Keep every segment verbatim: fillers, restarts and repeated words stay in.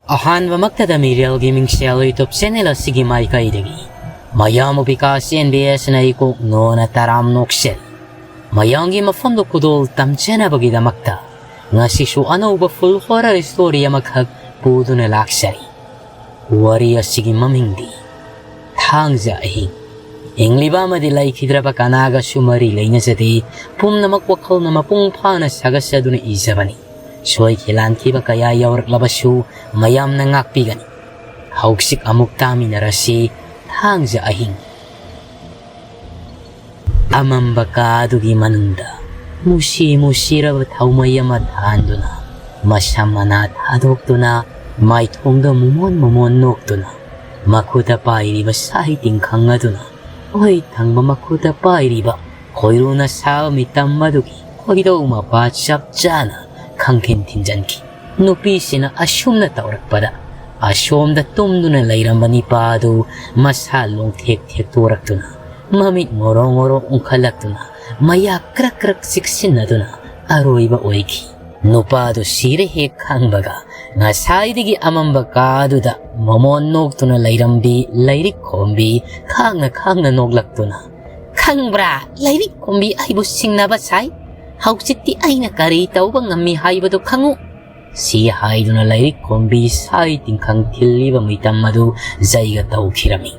ꯑꯍꯥꯟꯕꯃꯛꯇꯗ ꯃꯤꯔꯦꯜꯒꯤ ꯃꯤꯡꯁꯦꯜ YouTube channel ꯑꯁꯤꯒꯤ ꯃꯥꯏꯀꯩꯗꯒꯤ ꯃꯌꯥꯝꯕꯨ ꯕꯤꯀꯥꯁ ꯑꯦꯟ ꯕꯤ ꯑꯦꯁꯅ ꯏꯀꯣꯛ ꯅꯣꯅ ꯇꯔꯥꯝ ꯅꯣꯛꯆꯔꯤ꯫ ꯃꯌꯥꯝꯒꯤ ꯃꯐꯝꯗ ꯈꯨꯗꯣꯜ ꯇꯝꯖꯅꯕꯒꯤꯗꯃꯛꯇ ꯉꯁꯤꯁꯨ ꯑꯅꯧꯕ full horror story ꯑꯃꯈꯛ ꯄꯨꯗꯨꯅ ꯂꯥꯛꯆꯔꯤ꯫ ꯋꯥꯔꯤ ꯑꯁꯤꯒꯤ ꯃꯃꯤꯡꯗꯤ ꯊꯥꯡꯖ ꯑꯍꯤꯡ꯫ ꯍꯤꯡꯂꯤꯕ ꯑꯃꯗꯤ ꯂꯩꯈꯤꯗ꯭ꯔꯕ ꯀꯅꯥꯒꯁꯨ ꯃꯔꯤ ꯂꯩꯅꯖꯗꯦ꯫ ꯄꯨꯝꯅꯃꯛ ꯋꯥꯈꯜꯅ ꯃꯄꯨꯡ ꯐꯥꯅ ꯁꯥꯒꯠꯆꯗꯨꯅ ꯏꯖꯕꯅꯤ꯫ ꯁꯣꯏꯈꯤ ꯂꯥꯟꯈꯤꯕ ꯀꯌꯥ ꯌꯥꯎꯔꯛꯂꯕꯁꯨ ꯃꯌꯥꯝꯅ ꯉꯥꯛꯄꯤꯒꯅꯤ꯫ ꯍꯧꯖꯤꯛ ꯑꯃꯨꯛ ꯇꯥꯃꯤꯟꯅꯔꯁꯤ ꯊꯥꯡꯖ ꯑꯍꯤꯡ꯫ ꯑꯃꯝꯕ ꯀꯥꯗꯨꯒꯤ ꯃꯅꯨꯡꯗ ꯃꯨꯁꯤ ꯃꯨꯁꯤꯔꯕ ꯊꯥꯎꯃꯩ ꯑꯃ ꯊꯥꯟꯗꯨꯅ, ꯃꯁꯝ ꯃꯅꯥ ꯊꯥꯗꯣꯛꯇꯨꯅ, ꯃꯥꯏꯊꯣꯡꯗ ꯃꯨꯃꯣꯟ ꯃꯨꯃꯣꯟ ꯅꯣꯛꯇꯨꯅ, ꯃꯈꯨꯠꯇ ꯄꯥꯏꯔꯤꯕ ꯁꯥꯍꯤ ꯇꯤꯡꯈꯪ ꯑꯗꯨꯅ ꯑꯣꯏ ꯊꯪꯕ ꯃꯈꯨꯠꯇ ꯄꯥꯏꯔꯤꯕ ꯈꯣꯏꯔꯨꯅ ꯁꯥꯕ ꯃꯤꯇꯝ ꯑꯗꯨꯒꯤ ꯈꯣꯏꯗꯧ ꯃꯄꯥ ꯆꯞ ꯆꯥꯅ ꯈꯪꯊꯤꯟ ꯊꯤꯟꯖꯟꯈꯤ꯫ ꯅꯨꯄꯤꯁꯤꯅ ꯑꯁꯨꯝꯅ ꯇꯧꯔꯛꯄꯗ, ꯑꯁꯣꯝꯗ ꯇꯨꯝꯗꯨꯅ ꯂꯩꯔꯝꯕ ꯅꯤꯄꯥ ꯑꯗꯨ ꯃꯁꯥ ꯂꯣꯡꯊꯦꯛ ꯊꯦꯛꯇꯣꯔꯛꯇꯨꯅ, ꯃꯃꯤꯠ ꯉꯣꯔꯣ ꯉꯣꯔꯣ ꯎꯪꯈꯠꯂꯛꯇꯨꯅ, ꯃꯌꯥ ꯀ꯭ꯔꯛ ꯀ꯭ꯔꯛ ꯆꯤꯛꯁꯤꯟꯅꯗꯨꯅ ꯑꯔꯣꯏꯕ ꯑꯣꯏꯈꯤ꯫ ꯅꯨꯄꯥꯗꯨ ꯁꯤꯔꯦ ꯍꯦꯛ ꯈꯪꯕꯒ, ꯉꯁꯥꯏꯗꯒꯤ ꯑꯃꯝꯕ ꯀꯥꯗꯨꯗ ꯃꯃꯣꯟ ꯅꯣꯛꯇꯨꯅ ꯂꯩꯔꯝꯕꯤ ꯂꯥꯏꯔꯤꯛ ꯈꯣꯝꯕꯤ ꯈꯥꯡꯅ ꯈꯥꯡꯅ ꯅꯣꯛꯂꯛꯇꯨꯅ, "ꯈꯪꯕ꯭ꯔꯥ, ꯂꯥꯏꯔꯤꯛ ꯈꯣꯝꯕꯤ ꯑꯩꯕꯨ ꯁꯤꯡꯅꯕ ꯁꯥꯏ꯫ ꯍꯧꯖꯤꯛꯇꯤ ꯑꯩꯅ ꯀꯔꯤ ꯇꯧꯕ ꯉꯝꯃꯤ ꯍꯥꯏꯕꯗꯨ ꯈꯪꯉꯨ"꯫ ꯁꯤ ꯍꯥꯏꯗꯨꯅ ꯂꯥꯏꯔꯤꯛ ꯈꯣꯝꯕꯤ ꯁꯥꯏ ꯇꯤꯡꯈꯪ ꯊꯤꯜꯂꯤꯕ ꯃꯤꯇꯝ ꯑꯗꯨ ꯖꯩꯒ ꯇꯧꯈꯤꯔꯝꯃꯤ꯫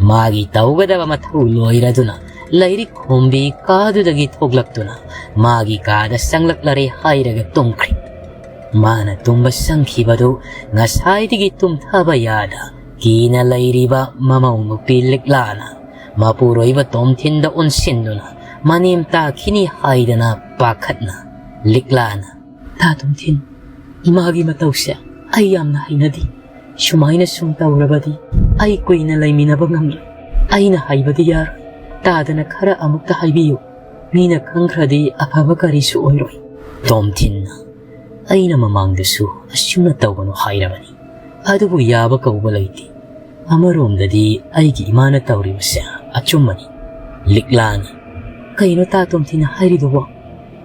ꯃꯥꯒꯤ ꯇꯧꯒꯗꯕ ꯃꯊꯧ ꯂꯣꯏꯔꯗꯨꯅ ꯂꯥꯏꯔꯤꯛ ꯈꯣꯝꯕꯤ ꯀꯥꯗꯨꯗꯒꯤ ꯊꯣꯛꯂꯛꯇꯨꯅ ꯃꯥꯒꯤ ꯀꯥꯗ ꯆꯪꯂꯛꯂꯔꯦ ꯍꯥꯏꯔꯒ ꯇꯨꯝꯈ꯭ꯔꯦ꯫ ꯃꯥꯅ ꯇꯨꯝꯕ ꯆꯪꯈꯤꯕꯗꯨ ꯉꯁꯥꯏꯗꯒꯤ ꯇꯨꯝꯊꯕ ꯌꯥꯗ ꯀꯤꯅ ꯂꯩꯔꯤꯕ ꯃꯃꯧ ꯅꯨꯄꯤ ꯂꯤꯛꯂꯥꯅ ꯃꯄꯨꯔꯣꯏꯕ ꯇꯣꯝꯊꯤꯟꯗ ꯑꯣꯟꯁꯤꯟꯗꯨꯅ ꯃꯅꯦꯝ ꯇꯥꯈꯤꯅꯤ ꯍꯥꯏꯗꯅ ꯄꯥꯈꯠꯅ ꯂꯤꯛꯂꯥꯅ, "ꯇꯥ ꯇꯣꯝꯊꯤꯟ, ꯏꯃꯥꯒꯤ ꯃꯇꯧꯁꯦ ꯑꯩ ꯌꯥꯝꯅ ꯍꯩꯅꯗꯦ꯫ ꯁꯨꯃꯥꯏꯅ ꯁꯨꯝ ꯇꯧꯔꯕꯗꯤ ꯑꯩ ꯀꯨꯏꯅ ꯂꯩꯃꯤꯟꯅꯕ ꯉꯝꯂꯣꯏ꯫ ꯑꯩꯅ ꯍꯥꯏꯕꯗꯤ ꯌꯥꯔꯣꯏ꯫ ꯇꯥꯗꯅ ꯈꯔ ꯑꯃꯨꯛꯇ ꯍꯥꯏꯕꯤꯌꯨ꯫ ꯃꯤꯅ ꯈꯪꯈ꯭ꯔꯗꯤ ꯑꯐꯕ ꯀꯔꯤꯁꯨ ꯑꯣꯏꯔꯣꯏ"꯫ ꯇꯣꯝꯊꯤꯟꯅ, "ꯑꯩꯅ ꯃꯃꯥꯡꯗꯁꯨ ꯑꯁꯨꯝꯅ ꯇꯧꯒꯅꯨ ꯍꯥꯏꯔꯕꯅꯤ꯫ ꯑꯗꯨꯕꯨ ꯌꯥꯕ ꯀꯧꯕ ꯂꯩꯇꯦ꯫ ꯑꯃꯔꯣꯝꯗꯗꯤ ꯑꯩꯒꯤ ꯏꯃꯥꯅ ꯇꯧꯔꯤꯕꯁꯦ ꯑꯆꯨꯝꯕꯅꯤ"꯫ ꯂꯤꯛꯂꯥꯅ, "ꯀꯩꯅꯣ ꯇꯥ ꯇꯣꯝꯊꯤꯟꯅ ꯍꯥꯏꯔꯤꯗꯨꯕꯣ?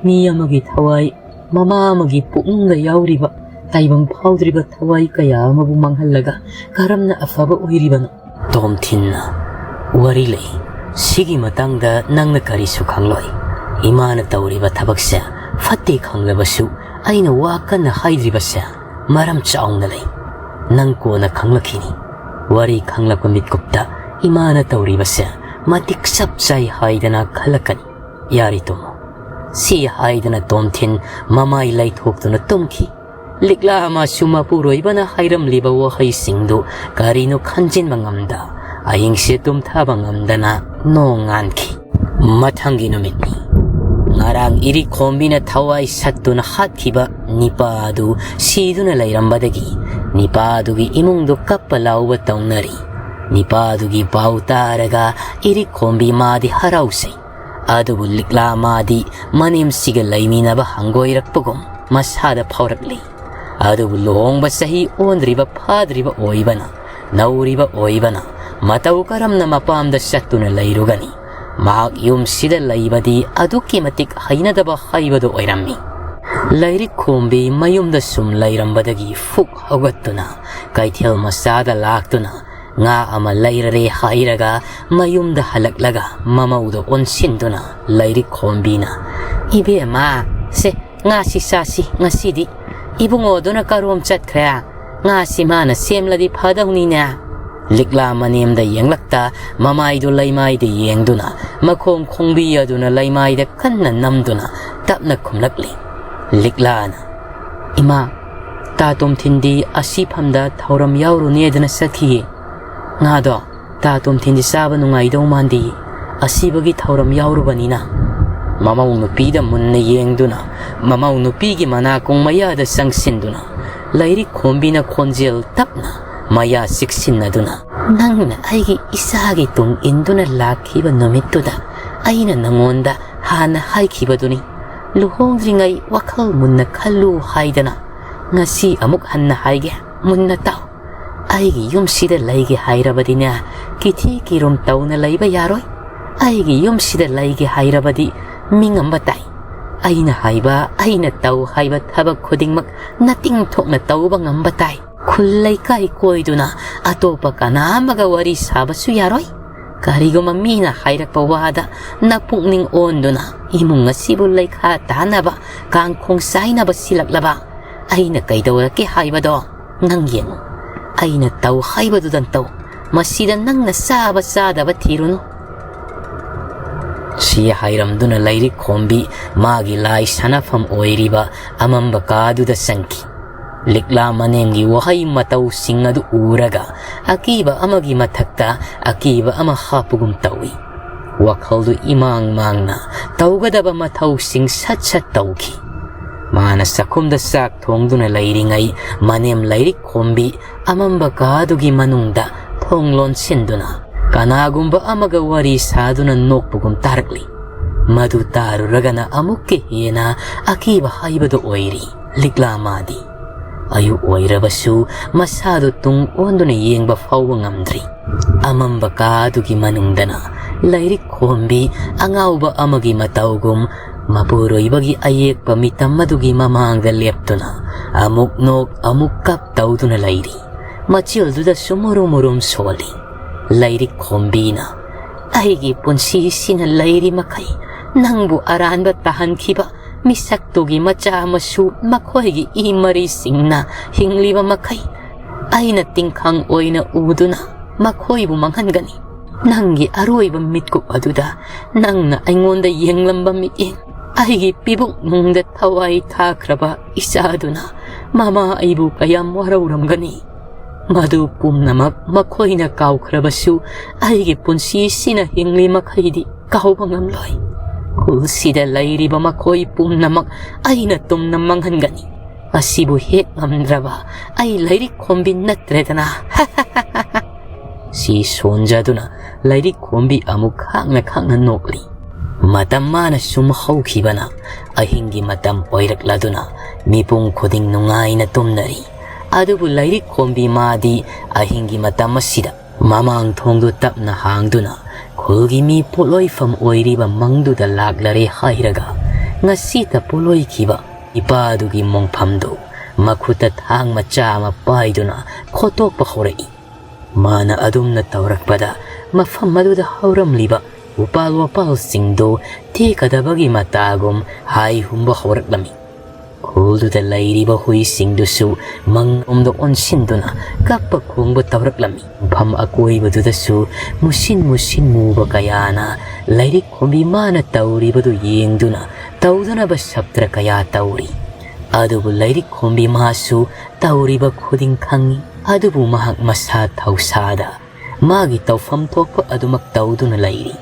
ꯃꯤ ꯑꯃꯒꯤ ꯊꯋꯥꯏ ꯃꯃꯥ ꯑꯃꯒꯤ ꯄꯨꯛꯅꯨꯡꯗ ꯌꯥꯎꯔꯤꯕ ꯇꯥꯏꯕꯪ ꯐꯥꯎꯗ꯭ꯔꯤꯕ ꯊꯋꯥꯏ ꯀꯌꯥ ꯑꯃꯕꯨ ꯃꯥꯡꯍꯜꯂꯒ ꯀꯔꯝꯅ ꯑꯐꯕ ꯑꯣꯏꯔꯤꯕꯅꯣ? ꯇꯣꯝꯊꯤꯟꯅ, "ꯋꯥꯔꯤ ꯂꯩ꯫ ꯁꯤꯒꯤ ꯃꯇꯥꯡꯗ ꯅꯪꯅ ꯀꯔꯤꯁꯨ ꯈꯪꯂꯣꯏ꯫ ꯏꯃꯥꯅ ꯇꯧꯔꯤꯕ ꯊꯕꯛꯁꯦ ꯐꯠꯇꯦ ꯈꯪꯂꯕꯁꯨ, ꯑꯩꯅ ꯋꯥ ꯀꯟꯅ ꯍꯥꯏꯗ꯭ꯔꯤꯕꯁꯦ ꯃꯔꯝ ꯆꯥꯎꯅ ꯂꯩ꯫ ꯅꯪ ꯀꯣꯟꯅ ꯈꯪꯂꯛꯈꯤꯅꯤ꯫ ꯋꯥꯔꯤ ꯈꯪꯂꯛꯄ ꯃꯤꯠꯀꯨꯞꯇ ꯏꯃꯥꯅ ꯇꯧꯔꯤꯕꯁꯦ ꯃꯇꯤꯛ ꯆꯞ ꯆꯥꯏ ꯍꯥꯏꯗꯅ ꯈꯜꯂꯛꯀꯅꯤ꯫ ꯌꯥꯔꯦ ꯇꯨꯝꯃꯣ꯫" ꯁꯤ ꯍꯥꯏꯗꯅ ꯇꯣꯝꯊꯤꯟ ꯃꯃꯥꯏ ꯂꯩꯊꯣꯛꯇꯨꯅ ꯇꯨꯝꯈꯤ꯫ ꯂꯤꯛꯂꯥ ꯑꯃꯁꯨ ꯃꯄꯨꯔꯣꯏꯕꯅ ꯍꯥꯏꯔꯝꯂꯤꯕ ꯋꯥꯍꯩꯁꯤꯡꯗꯨ ꯀꯔꯤꯅꯣ ꯈꯟꯖꯤꯟꯕ ꯉꯝꯗ, ꯑꯍꯤꯡꯁꯦ ꯇꯨꯝꯊꯕ ꯉꯝꯗꯅ ꯅꯣꯡꯉꯥꯟꯈꯤ꯫ ꯃꯊꯪꯒꯤ ꯅꯨꯃꯤꯠꯅꯤ꯫ ꯉꯔꯥꯡ ꯏꯔꯤꯛꯈꯣꯝꯕꯤꯅ ꯊꯋꯥꯏ ꯁꯠꯇꯨꯅ ꯍꯥꯠꯈꯤꯕ ꯅꯤꯄꯥ ꯑꯗꯨ ꯁꯤꯗꯨꯅ ꯂꯩꯔꯝꯕꯗꯒꯤ ꯅꯤꯄꯥ ꯑꯗꯨꯒꯤ ꯏꯃꯨꯡꯗꯨ ꯀꯞꯄ ꯂꯥꯎꯕ ꯇꯧꯅꯔꯤ꯫ ꯅꯤꯄꯥ ꯑꯗꯨꯒꯤ ꯄꯥꯎ ꯇꯥꯔꯒ ꯏꯔꯤꯛꯈꯣꯝꯕꯤ ꯃꯥꯗꯤ ꯍꯔꯥꯎꯖꯩ꯫ ꯑꯗꯨꯕꯨ ꯂꯤꯛꯂꯥ ꯃꯥꯗꯤ ꯃꯅꯦꯝꯁꯤꯒ ꯂꯩꯃꯤꯟꯅꯕ ꯍꯪꯒꯣꯏꯔꯛꯄꯒꯨꯝ ꯃꯁꯥꯗ ꯐꯥꯎꯔꯛꯂꯤ꯫ ꯑꯗꯨꯕꯨ ꯂꯨꯍꯣꯡꯕ ꯆꯍꯤ ꯑꯣꯟꯗ꯭ꯔꯤꯕ ꯐꯥꯗ꯭ꯔꯤꯕ ꯑꯣꯏꯕꯅ, ꯅꯧꯔꯤꯕ ꯑꯣꯏꯕꯅ ꯃꯇꯧ ꯀꯔꯝꯅ ꯃꯄꯥꯝꯗ ꯆꯠꯇꯨꯅ ꯂꯩꯔꯨꯒꯅꯤ? ꯃꯍꯥꯛ ꯌꯨꯝꯁꯤꯗ ꯂꯩꯕꯗꯤ ꯑꯗꯨꯛꯀꯤ ꯃꯇꯤꯛ ꯍꯩꯅꯗꯕ ꯍꯥꯏꯕꯗꯨ ꯑꯣꯏꯔꯝꯃꯤ꯫ ꯂꯥꯏꯔꯤꯛ ꯈꯣꯝꯕꯤ ꯃꯌꯨꯝꯗ ꯁꯨꯝ ꯂꯩꯔꯝꯕꯗꯒꯤ ꯐꯨꯛ ꯍꯧꯒꯠꯇꯨꯅ ꯀꯩꯊꯦꯜ ꯃꯆꯥꯗ ꯂꯥꯛꯇꯨꯅ ꯉꯥ ꯑꯃ ꯂꯩꯔꯔꯦ ꯍꯥꯏꯔꯒ ꯃꯌꯨꯝꯗ ꯍꯜꯂꯛꯂꯒ ꯃꯃꯧꯗ ꯑꯣꯟꯁꯤꯟꯗꯨꯅ ꯂꯥꯏꯔꯤꯛ ꯈꯣꯝꯕꯤꯅ, "ꯏꯕꯦꯝꯃ, ꯁꯦ, ꯉꯥꯁꯤ ꯆꯥꯁꯤ ꯉꯁꯤꯗꯤ꯫ ꯏꯕꯨꯡꯉꯣꯗꯨꯅ ꯀꯔꯣꯝ ꯆꯠꯈ꯭ꯔꯦ? ꯉꯥꯁꯤ ꯃꯥꯅ ꯁꯦꯝꯂꯗꯤ ꯐꯗꯧꯅꯤꯅꯦ꯫" ꯂꯤꯛꯂꯥ ꯃꯅꯦꯝꯗ ꯌꯦꯡꯂꯛꯇ ꯃꯃꯥꯏꯗꯨ ꯂꯩꯃꯥꯏꯗ ꯌꯦꯡꯗꯨꯅ ꯃꯈꯣꯡ ꯈꯣꯡꯕꯤ ꯑꯗꯨꯅ ꯂꯩꯃꯥꯏꯗ ꯀꯟꯅ ꯅꯝꯗꯨꯅ ꯇꯞꯅ ꯈꯨꯝꯂꯛꯂꯤ꯫ ꯂꯤꯛꯂꯥꯅ, "ꯏꯃꯥ, ꯇꯥ ꯇꯣꯝꯊꯤꯟꯗꯤ ꯑꯁꯤꯐꯝꯗ ꯊꯧꯔꯝ ꯌꯥꯎꯔꯨꯅꯦꯗꯅ ꯆꯠꯈꯤꯌꯦ꯫ ꯉꯥꯗꯣ ꯇꯥ ꯇꯣꯝꯊꯤꯟꯗꯤ ꯆꯥꯕ ꯅꯨꯡꯉꯥꯏꯗꯧ ꯃꯥꯟꯗꯦ, ꯑꯁꯤꯕꯒꯤ ꯊꯧꯔꯝ ꯌꯥꯎꯔꯨꯕꯅꯤꯅ꯫" ꯃꯃꯧ ꯅꯨꯄꯤꯗ ꯃꯨꯟꯅ ꯌꯦꯡꯗꯨꯅ, ꯃꯃꯧ ꯅꯨꯄꯤꯒꯤ ꯃꯅꯥꯀꯣꯡ ꯃꯌꯥꯗ ꯆꯪꯁꯤꯟꯗꯨꯅ, ꯂꯥꯏꯔꯤꯛ ꯈꯣꯝꯕꯤꯅ ꯈꯣꯟꯖꯦꯜ ꯇꯞꯅ ꯃꯌꯥ ꯆꯤꯛꯁꯤꯟꯅꯗꯨꯅ, "ꯅꯪꯅ ꯑꯩꯒꯤ ꯏꯆꯥꯒꯤ ꯇꯨꯡ ꯏꯟꯗꯨꯅ ꯂꯥꯛꯈꯤꯕ ꯅꯨꯃꯤꯠꯇꯨꯗ ꯑꯩꯅ ꯅꯉꯣꯟꯗ ꯍꯥꯟꯅ ꯍꯥꯏꯈꯤꯕꯗꯨꯅꯤ, ꯂꯨꯍꯣꯡꯗ꯭ꯔꯤꯉꯩ ꯋꯥꯈꯜ ꯃꯨꯟꯅ ꯈꯜꯂꯨ ꯍꯥꯏꯗꯅ꯫ ꯉꯁꯤ ꯑꯃꯨꯛ ꯍꯟꯅ ꯍꯥꯏꯒꯦ, ꯃꯨꯟꯅ ꯇꯥꯎ꯫ ꯑꯩꯒꯤ ꯌꯨꯝꯁꯤꯗ ꯂꯩꯒꯦ ꯍꯥꯏꯔꯕꯗꯤꯅꯦ, ꯀꯤꯊꯤ ꯀꯤꯔꯨꯝ ꯇꯧꯅ ꯂꯩꯕ ꯌꯥꯔꯣꯏ꯫ ꯑꯩꯒꯤ ꯌꯨꯝꯁꯤꯗ ꯂꯩꯒꯦ ꯍꯥꯏꯔꯕꯗꯤ ꯃꯤꯉꯝꯕ ꯇꯥꯏ꯫ ꯑꯩꯅ ꯍꯥꯏꯕ, ꯑꯩꯅ ꯇꯧ ꯍꯥꯏꯕ ꯊꯕꯛ ꯈꯨꯗꯤꯡꯃꯛ ꯅꯇꯤꯡ ꯊꯣꯛꯅ ꯇꯧꯕ ꯉꯝꯕ ꯇꯥꯏ꯫ ꯈꯨꯜ ꯂꯩꯀꯥꯏ ꯀꯣꯏꯗꯨꯅ ꯑꯇꯣꯞꯄ ꯀꯅꯥ ꯑꯃꯒ ꯋꯥꯔꯤ ꯁꯥꯕꯁꯨ ꯌꯥꯔꯣꯏ꯫ ꯀꯔꯤꯒꯨꯝꯕ ꯃꯤꯅ ꯍꯥꯏꯔꯛꯄ ꯋꯥꯗ ꯅꯄꯨꯛꯅꯤꯡ ꯑꯣꯟꯗꯨꯅ ꯏꯃꯨꯡ ꯑꯁꯤꯕꯨ ꯂꯩꯈꯥ ꯇꯥꯅꯕ, ꯀꯥꯡꯈꯣꯡ ꯆꯥꯏꯅꯕ ꯁꯤꯜꯂꯛꯂꯕ, ꯑꯩꯅ ꯀꯩꯗꯧꯔꯛꯀꯦ ꯍꯥꯏꯕꯗꯣ ꯅꯪ ꯌꯦꯡꯉꯨ꯫ ꯑꯩꯅ ꯇꯧ ꯍꯥꯏꯕꯗꯨꯗꯪ ꯇꯧ꯫ ꯃꯁꯤꯗ ꯅꯪꯅ ꯆꯥꯕ ꯆꯥꯗꯕ ꯊꯤꯔꯨꯅꯨ꯫ ꯁꯤ ꯍꯥꯏꯔꯝꯗꯨꯅ ꯂꯩꯔꯤꯛ ꯈꯣꯝꯕꯤ ꯃꯥꯒꯤ ꯂꯥꯏ ꯁꯥꯟꯅꯐꯝ ꯑꯣꯏꯔꯤꯕ ꯑꯃꯝꯕ ꯀꯥꯗꯨꯗ ꯆꯪꯈꯤ꯫ ꯂꯤꯛꯂꯥ ꯃꯅꯦꯝꯒꯤ ꯋꯥꯍꯩ ꯃꯇꯧꯁꯤꯡ ꯑꯗꯨ ꯎꯔꯒ ꯑꯀꯤꯕ ꯑꯃꯒꯤ ꯃꯊꯛꯇ ꯑꯀꯤꯕ ꯑꯃ ꯍꯥꯞꯄꯒꯨꯝ ꯇꯧꯏ꯫ ꯋꯥꯈꯜꯗꯨ ꯏꯃꯥꯡ ꯃꯥꯡꯅ ꯇꯧꯒꯗꯕ ꯃꯊꯧꯁꯤꯡ ꯁꯠ ꯁꯠ ꯇꯧꯈꯤ꯫ ꯃꯥꯅ ꯆꯥꯛꯈꯨꯝꯗ ꯆꯥꯛ ꯊꯣꯡꯗꯨꯅ ꯂꯩꯔꯤꯉꯩ ꯃꯅꯦꯝ ꯂꯩꯔꯤꯛ ꯈꯣꯝꯕꯤ ꯑꯃꯝꯕ ꯀꯥꯗꯨꯒꯤ ꯃꯅꯨꯡꯗ ꯊꯣꯡ ꯂꯣꯟꯁꯤꯟꯗꯨꯅ ꯀꯅꯥꯒꯨꯝꯕ ꯑꯃꯒ ꯋꯥꯔꯤ ꯁꯥꯗꯨꯅ ꯅꯣꯛꯄꯒꯨꯝ ꯇꯥꯔꯛꯂꯤ꯫ ꯃꯗꯨ ꯇꯥꯔꯨꯔꯒꯅ ꯑꯃꯨꯛꯀ ꯍꯦꯟꯅ ꯑꯀꯤꯕ ꯍꯥꯏꯕꯗꯨ ꯑꯣꯏꯔꯤ꯫ ꯂꯤꯛꯂꯥ ꯃꯥꯗꯤ ꯑꯌꯨꯛ ꯑꯣꯏꯔꯕꯁꯨ ꯃꯁꯥꯗꯨ ꯇꯨꯡ ꯑꯣꯟꯗꯨꯅ ꯌꯦꯡꯕ ꯐꯥꯎꯕ ꯉꯝꯗ꯭ꯔꯤ꯫ ꯑꯃꯝꯕ ꯀꯥꯗꯨꯒꯤ ꯃꯅꯨꯡꯗꯅ ꯂꯩꯔꯤꯛ ꯈꯣꯝꯕꯤ ꯑꯉꯥꯎꯕ ꯑꯃꯒꯤ ꯃꯇꯧꯒꯨꯝ ꯃꯄꯨꯔꯣꯏꯕꯒꯤ ꯑꯌꯦꯛꯄ ꯃꯤꯇꯝ ꯑꯗꯨꯒꯤ ꯃꯃꯥꯡꯗ ꯂꯦꯞꯇꯨꯅ ꯑꯃꯨꯛ ꯅꯣꯛ ꯑꯃꯨꯛ ꯀꯞ ꯇꯧꯗꯨꯅ ꯂꯩꯔꯤ꯫ ꯃꯆꯤꯜꯗꯨꯗꯁꯨ ꯃꯨꯔꯨꯝ ꯃꯨꯔꯨꯝ ꯁꯣꯜꯂꯤ꯫ ꯂꯩꯔꯤꯛ ꯈꯣꯝꯕꯤꯅ, "ꯑꯩꯒꯤ ꯄꯨꯟꯁꯤꯁꯤꯅ ꯂꯩꯔꯤ ꯃꯈꯩ ꯅꯪꯕꯨ ꯑꯔꯥꯟꯕ ꯇꯥꯍꯟꯈꯤꯕ ꯃꯤꯁꯛꯇꯨꯒꯤ ꯃꯆꯥ ꯃꯁꯨ ꯃꯈꯣꯏꯒꯤ ꯏ ꯃꯔꯤꯁꯤꯡꯅ ꯍꯤꯡꯂꯤꯕ ꯃꯈꯩ ꯑꯩꯅ ꯇꯤꯡꯈꯪ ꯑꯣꯏꯅ ꯎꯗꯨꯅ ꯃꯈꯣꯏꯕꯨ ꯃꯥꯡꯍꯟꯒꯅꯤ꯫ ꯅꯪꯒꯤ ꯑꯔꯣꯏꯕ ꯃꯤꯠꯀꯨꯞ ꯑꯗꯨꯗ ꯅꯪꯅ ꯑꯩꯉꯣꯟꯗ ꯌꯦꯡꯂꯝꯕ ꯃꯤꯠꯌꯦꯡ, ꯑꯩꯒꯤ ꯄꯤꯕꯨꯛ ꯅꯨꯡꯗ ꯊꯋꯥꯏ ꯊꯥꯈ꯭ꯔꯕ ꯏꯆꯥꯗꯨꯅ ꯃꯃꯥ ꯑꯩꯕꯨ ꯀꯌꯥꯝ ꯋꯥꯔꯧꯔꯝꯒꯅꯤ꯫ ꯃꯗꯨ ꯄꯨꯝꯅꯃꯛ ꯃꯈꯣꯏꯅ ꯀꯥꯎꯈ꯭ꯔꯕꯁꯨ ꯑꯩꯒꯤ ꯄꯨꯟꯁꯤꯁꯤꯅ ꯍꯤꯡꯂꯤ ꯃꯈꯩꯗꯤ ꯀꯥꯎꯕ ꯉꯝꯂꯣꯏ꯫ ꯈꯨꯜꯁꯤꯗ ꯂꯩꯔꯤꯕ ꯃꯈꯣꯏ ꯄꯨꯝꯅꯃꯛ ꯑꯩꯅ ꯇꯨꯝꯅ ꯃꯥꯡꯍꯟꯒꯅꯤ꯫ ꯑꯁꯤꯕꯨ ꯍꯦꯛ ꯉꯝꯗ꯭ꯔꯕ ꯑꯩ ꯂꯩꯔꯤꯛ ꯈꯣꯝꯕꯤ ꯅꯠꯇ꯭ꯔꯦꯗꯅ꯫" ꯁꯤ ꯁꯣꯟꯖꯗꯨꯅ ꯂꯩꯔꯤꯛ ꯈꯣꯝꯕꯤ ꯑꯃꯨꯛ ꯈꯥꯡꯅ ꯈꯥꯡꯅ ꯅꯣꯛꯂꯤ꯫ ꯃꯇꯝ ꯃꯥꯅ ꯁꯨꯝ ꯍꯧꯈꯤꯕꯅ ꯑꯍꯤꯡꯒꯤ ꯃꯇꯝ ꯑꯣꯏꯔꯛꯂꯗꯨꯅ ꯃꯤꯄꯨꯝ ꯈꯨꯗꯤꯡ ꯅꯨꯡꯉꯥꯏꯅ ꯇꯨꯝꯅꯔꯤ꯫ ꯑꯗꯨꯕꯨ ꯂꯩꯔꯤꯛ ꯈꯣꯝꯕꯤ ꯃꯥꯗꯤ ꯑꯍꯤꯡꯒꯤ ꯃꯇꯝ ꯑꯁꯤꯗ ꯃꯃꯥꯡ ꯊꯣꯡꯗꯨ ꯇꯞꯅ ꯍꯥꯡꯗꯨꯅ ꯈꯨꯜꯒꯤ ꯃꯤ ꯄꯣꯠꯂꯣꯏꯐꯝ ꯑꯣꯏꯔꯤꯕ ꯃꯪꯗꯨꯗ ꯂꯥꯛꯂꯔꯦ ꯍꯥꯏꯔꯒ ꯉꯁꯤꯇ ꯄꯣꯂꯣꯏꯈꯤꯕ ꯏꯄꯥꯗꯨꯒꯤ ꯃꯣꯡꯐꯝꯗꯨ ꯃꯈꯨꯠꯇ ꯊꯥꯡ ꯃꯆꯥ ꯑꯃ ꯄꯥꯏꯗꯨꯅ ꯈꯣꯠꯇꯣꯛꯄ ꯍꯧꯔꯛꯏ꯫ ꯃꯥꯅ ꯑꯗꯨꯝꯅ ꯇꯧꯔꯛꯄꯗ ꯃꯐꯝ ꯑꯗꯨꯗ ꯍꯧꯔꯝꯂꯤꯕ ꯎꯄꯥꯜ ꯋꯥꯄꯥꯜꯁꯤꯡꯗꯨ ꯇꯦꯛꯀꯗꯕꯒꯤ ꯃꯇꯥꯒꯨꯝ ꯍꯥꯏ ꯍꯨꯝꯕ ꯍꯧꯔꯛꯂꯝꯃꯤ꯫ ꯈꯨꯜꯗꯨꯗ ꯂꯩꯔꯤꯕ ꯍꯨꯏꯁꯤꯡꯗꯨꯁꯨ ꯃꯪꯂꯣꯝꯗ ꯑꯣꯟꯁꯤꯟꯗꯨꯅ ꯀꯞꯄ ꯈꯣꯡꯕ ꯇꯧꯔꯛꯂꯝꯃꯤ꯫ ꯃꯐꯝ ꯑꯀꯣꯏꯕꯗꯨꯗꯁꯨ ꯃꯨꯁꯤꯟ ꯃꯨꯁꯤꯟ ꯃꯨꯕ ꯀꯌꯥꯅ ꯂꯥꯏꯔꯤꯛ ꯈꯣꯝꯕꯤ ꯃꯥꯅ ꯇꯧꯔꯤꯕꯗꯨ ꯌꯦꯡꯗꯨꯅ ꯇꯧꯗꯅꯕ ꯁꯞꯇ꯭ꯔ ꯀꯌꯥ ꯇꯧꯔꯤ꯫ ꯑꯗꯨꯕꯨ ꯂꯥꯏꯔꯤꯛ ꯈꯣꯝꯕꯤ ꯃꯥꯁꯨ ꯇꯧꯔꯤꯕ ꯈꯨꯗꯤꯡ ꯈꯪꯏ꯫ ꯑꯗꯨꯕꯨ ꯃꯍꯥꯛ ꯃꯁꯥ ꯊꯧꯁꯥꯗ ꯃꯥꯒꯤ ꯇꯧꯐꯝ ꯊꯣꯛꯄ ꯑꯗꯨꯃꯛ ꯇꯧꯗꯨꯅ ꯂꯩꯔꯤ꯫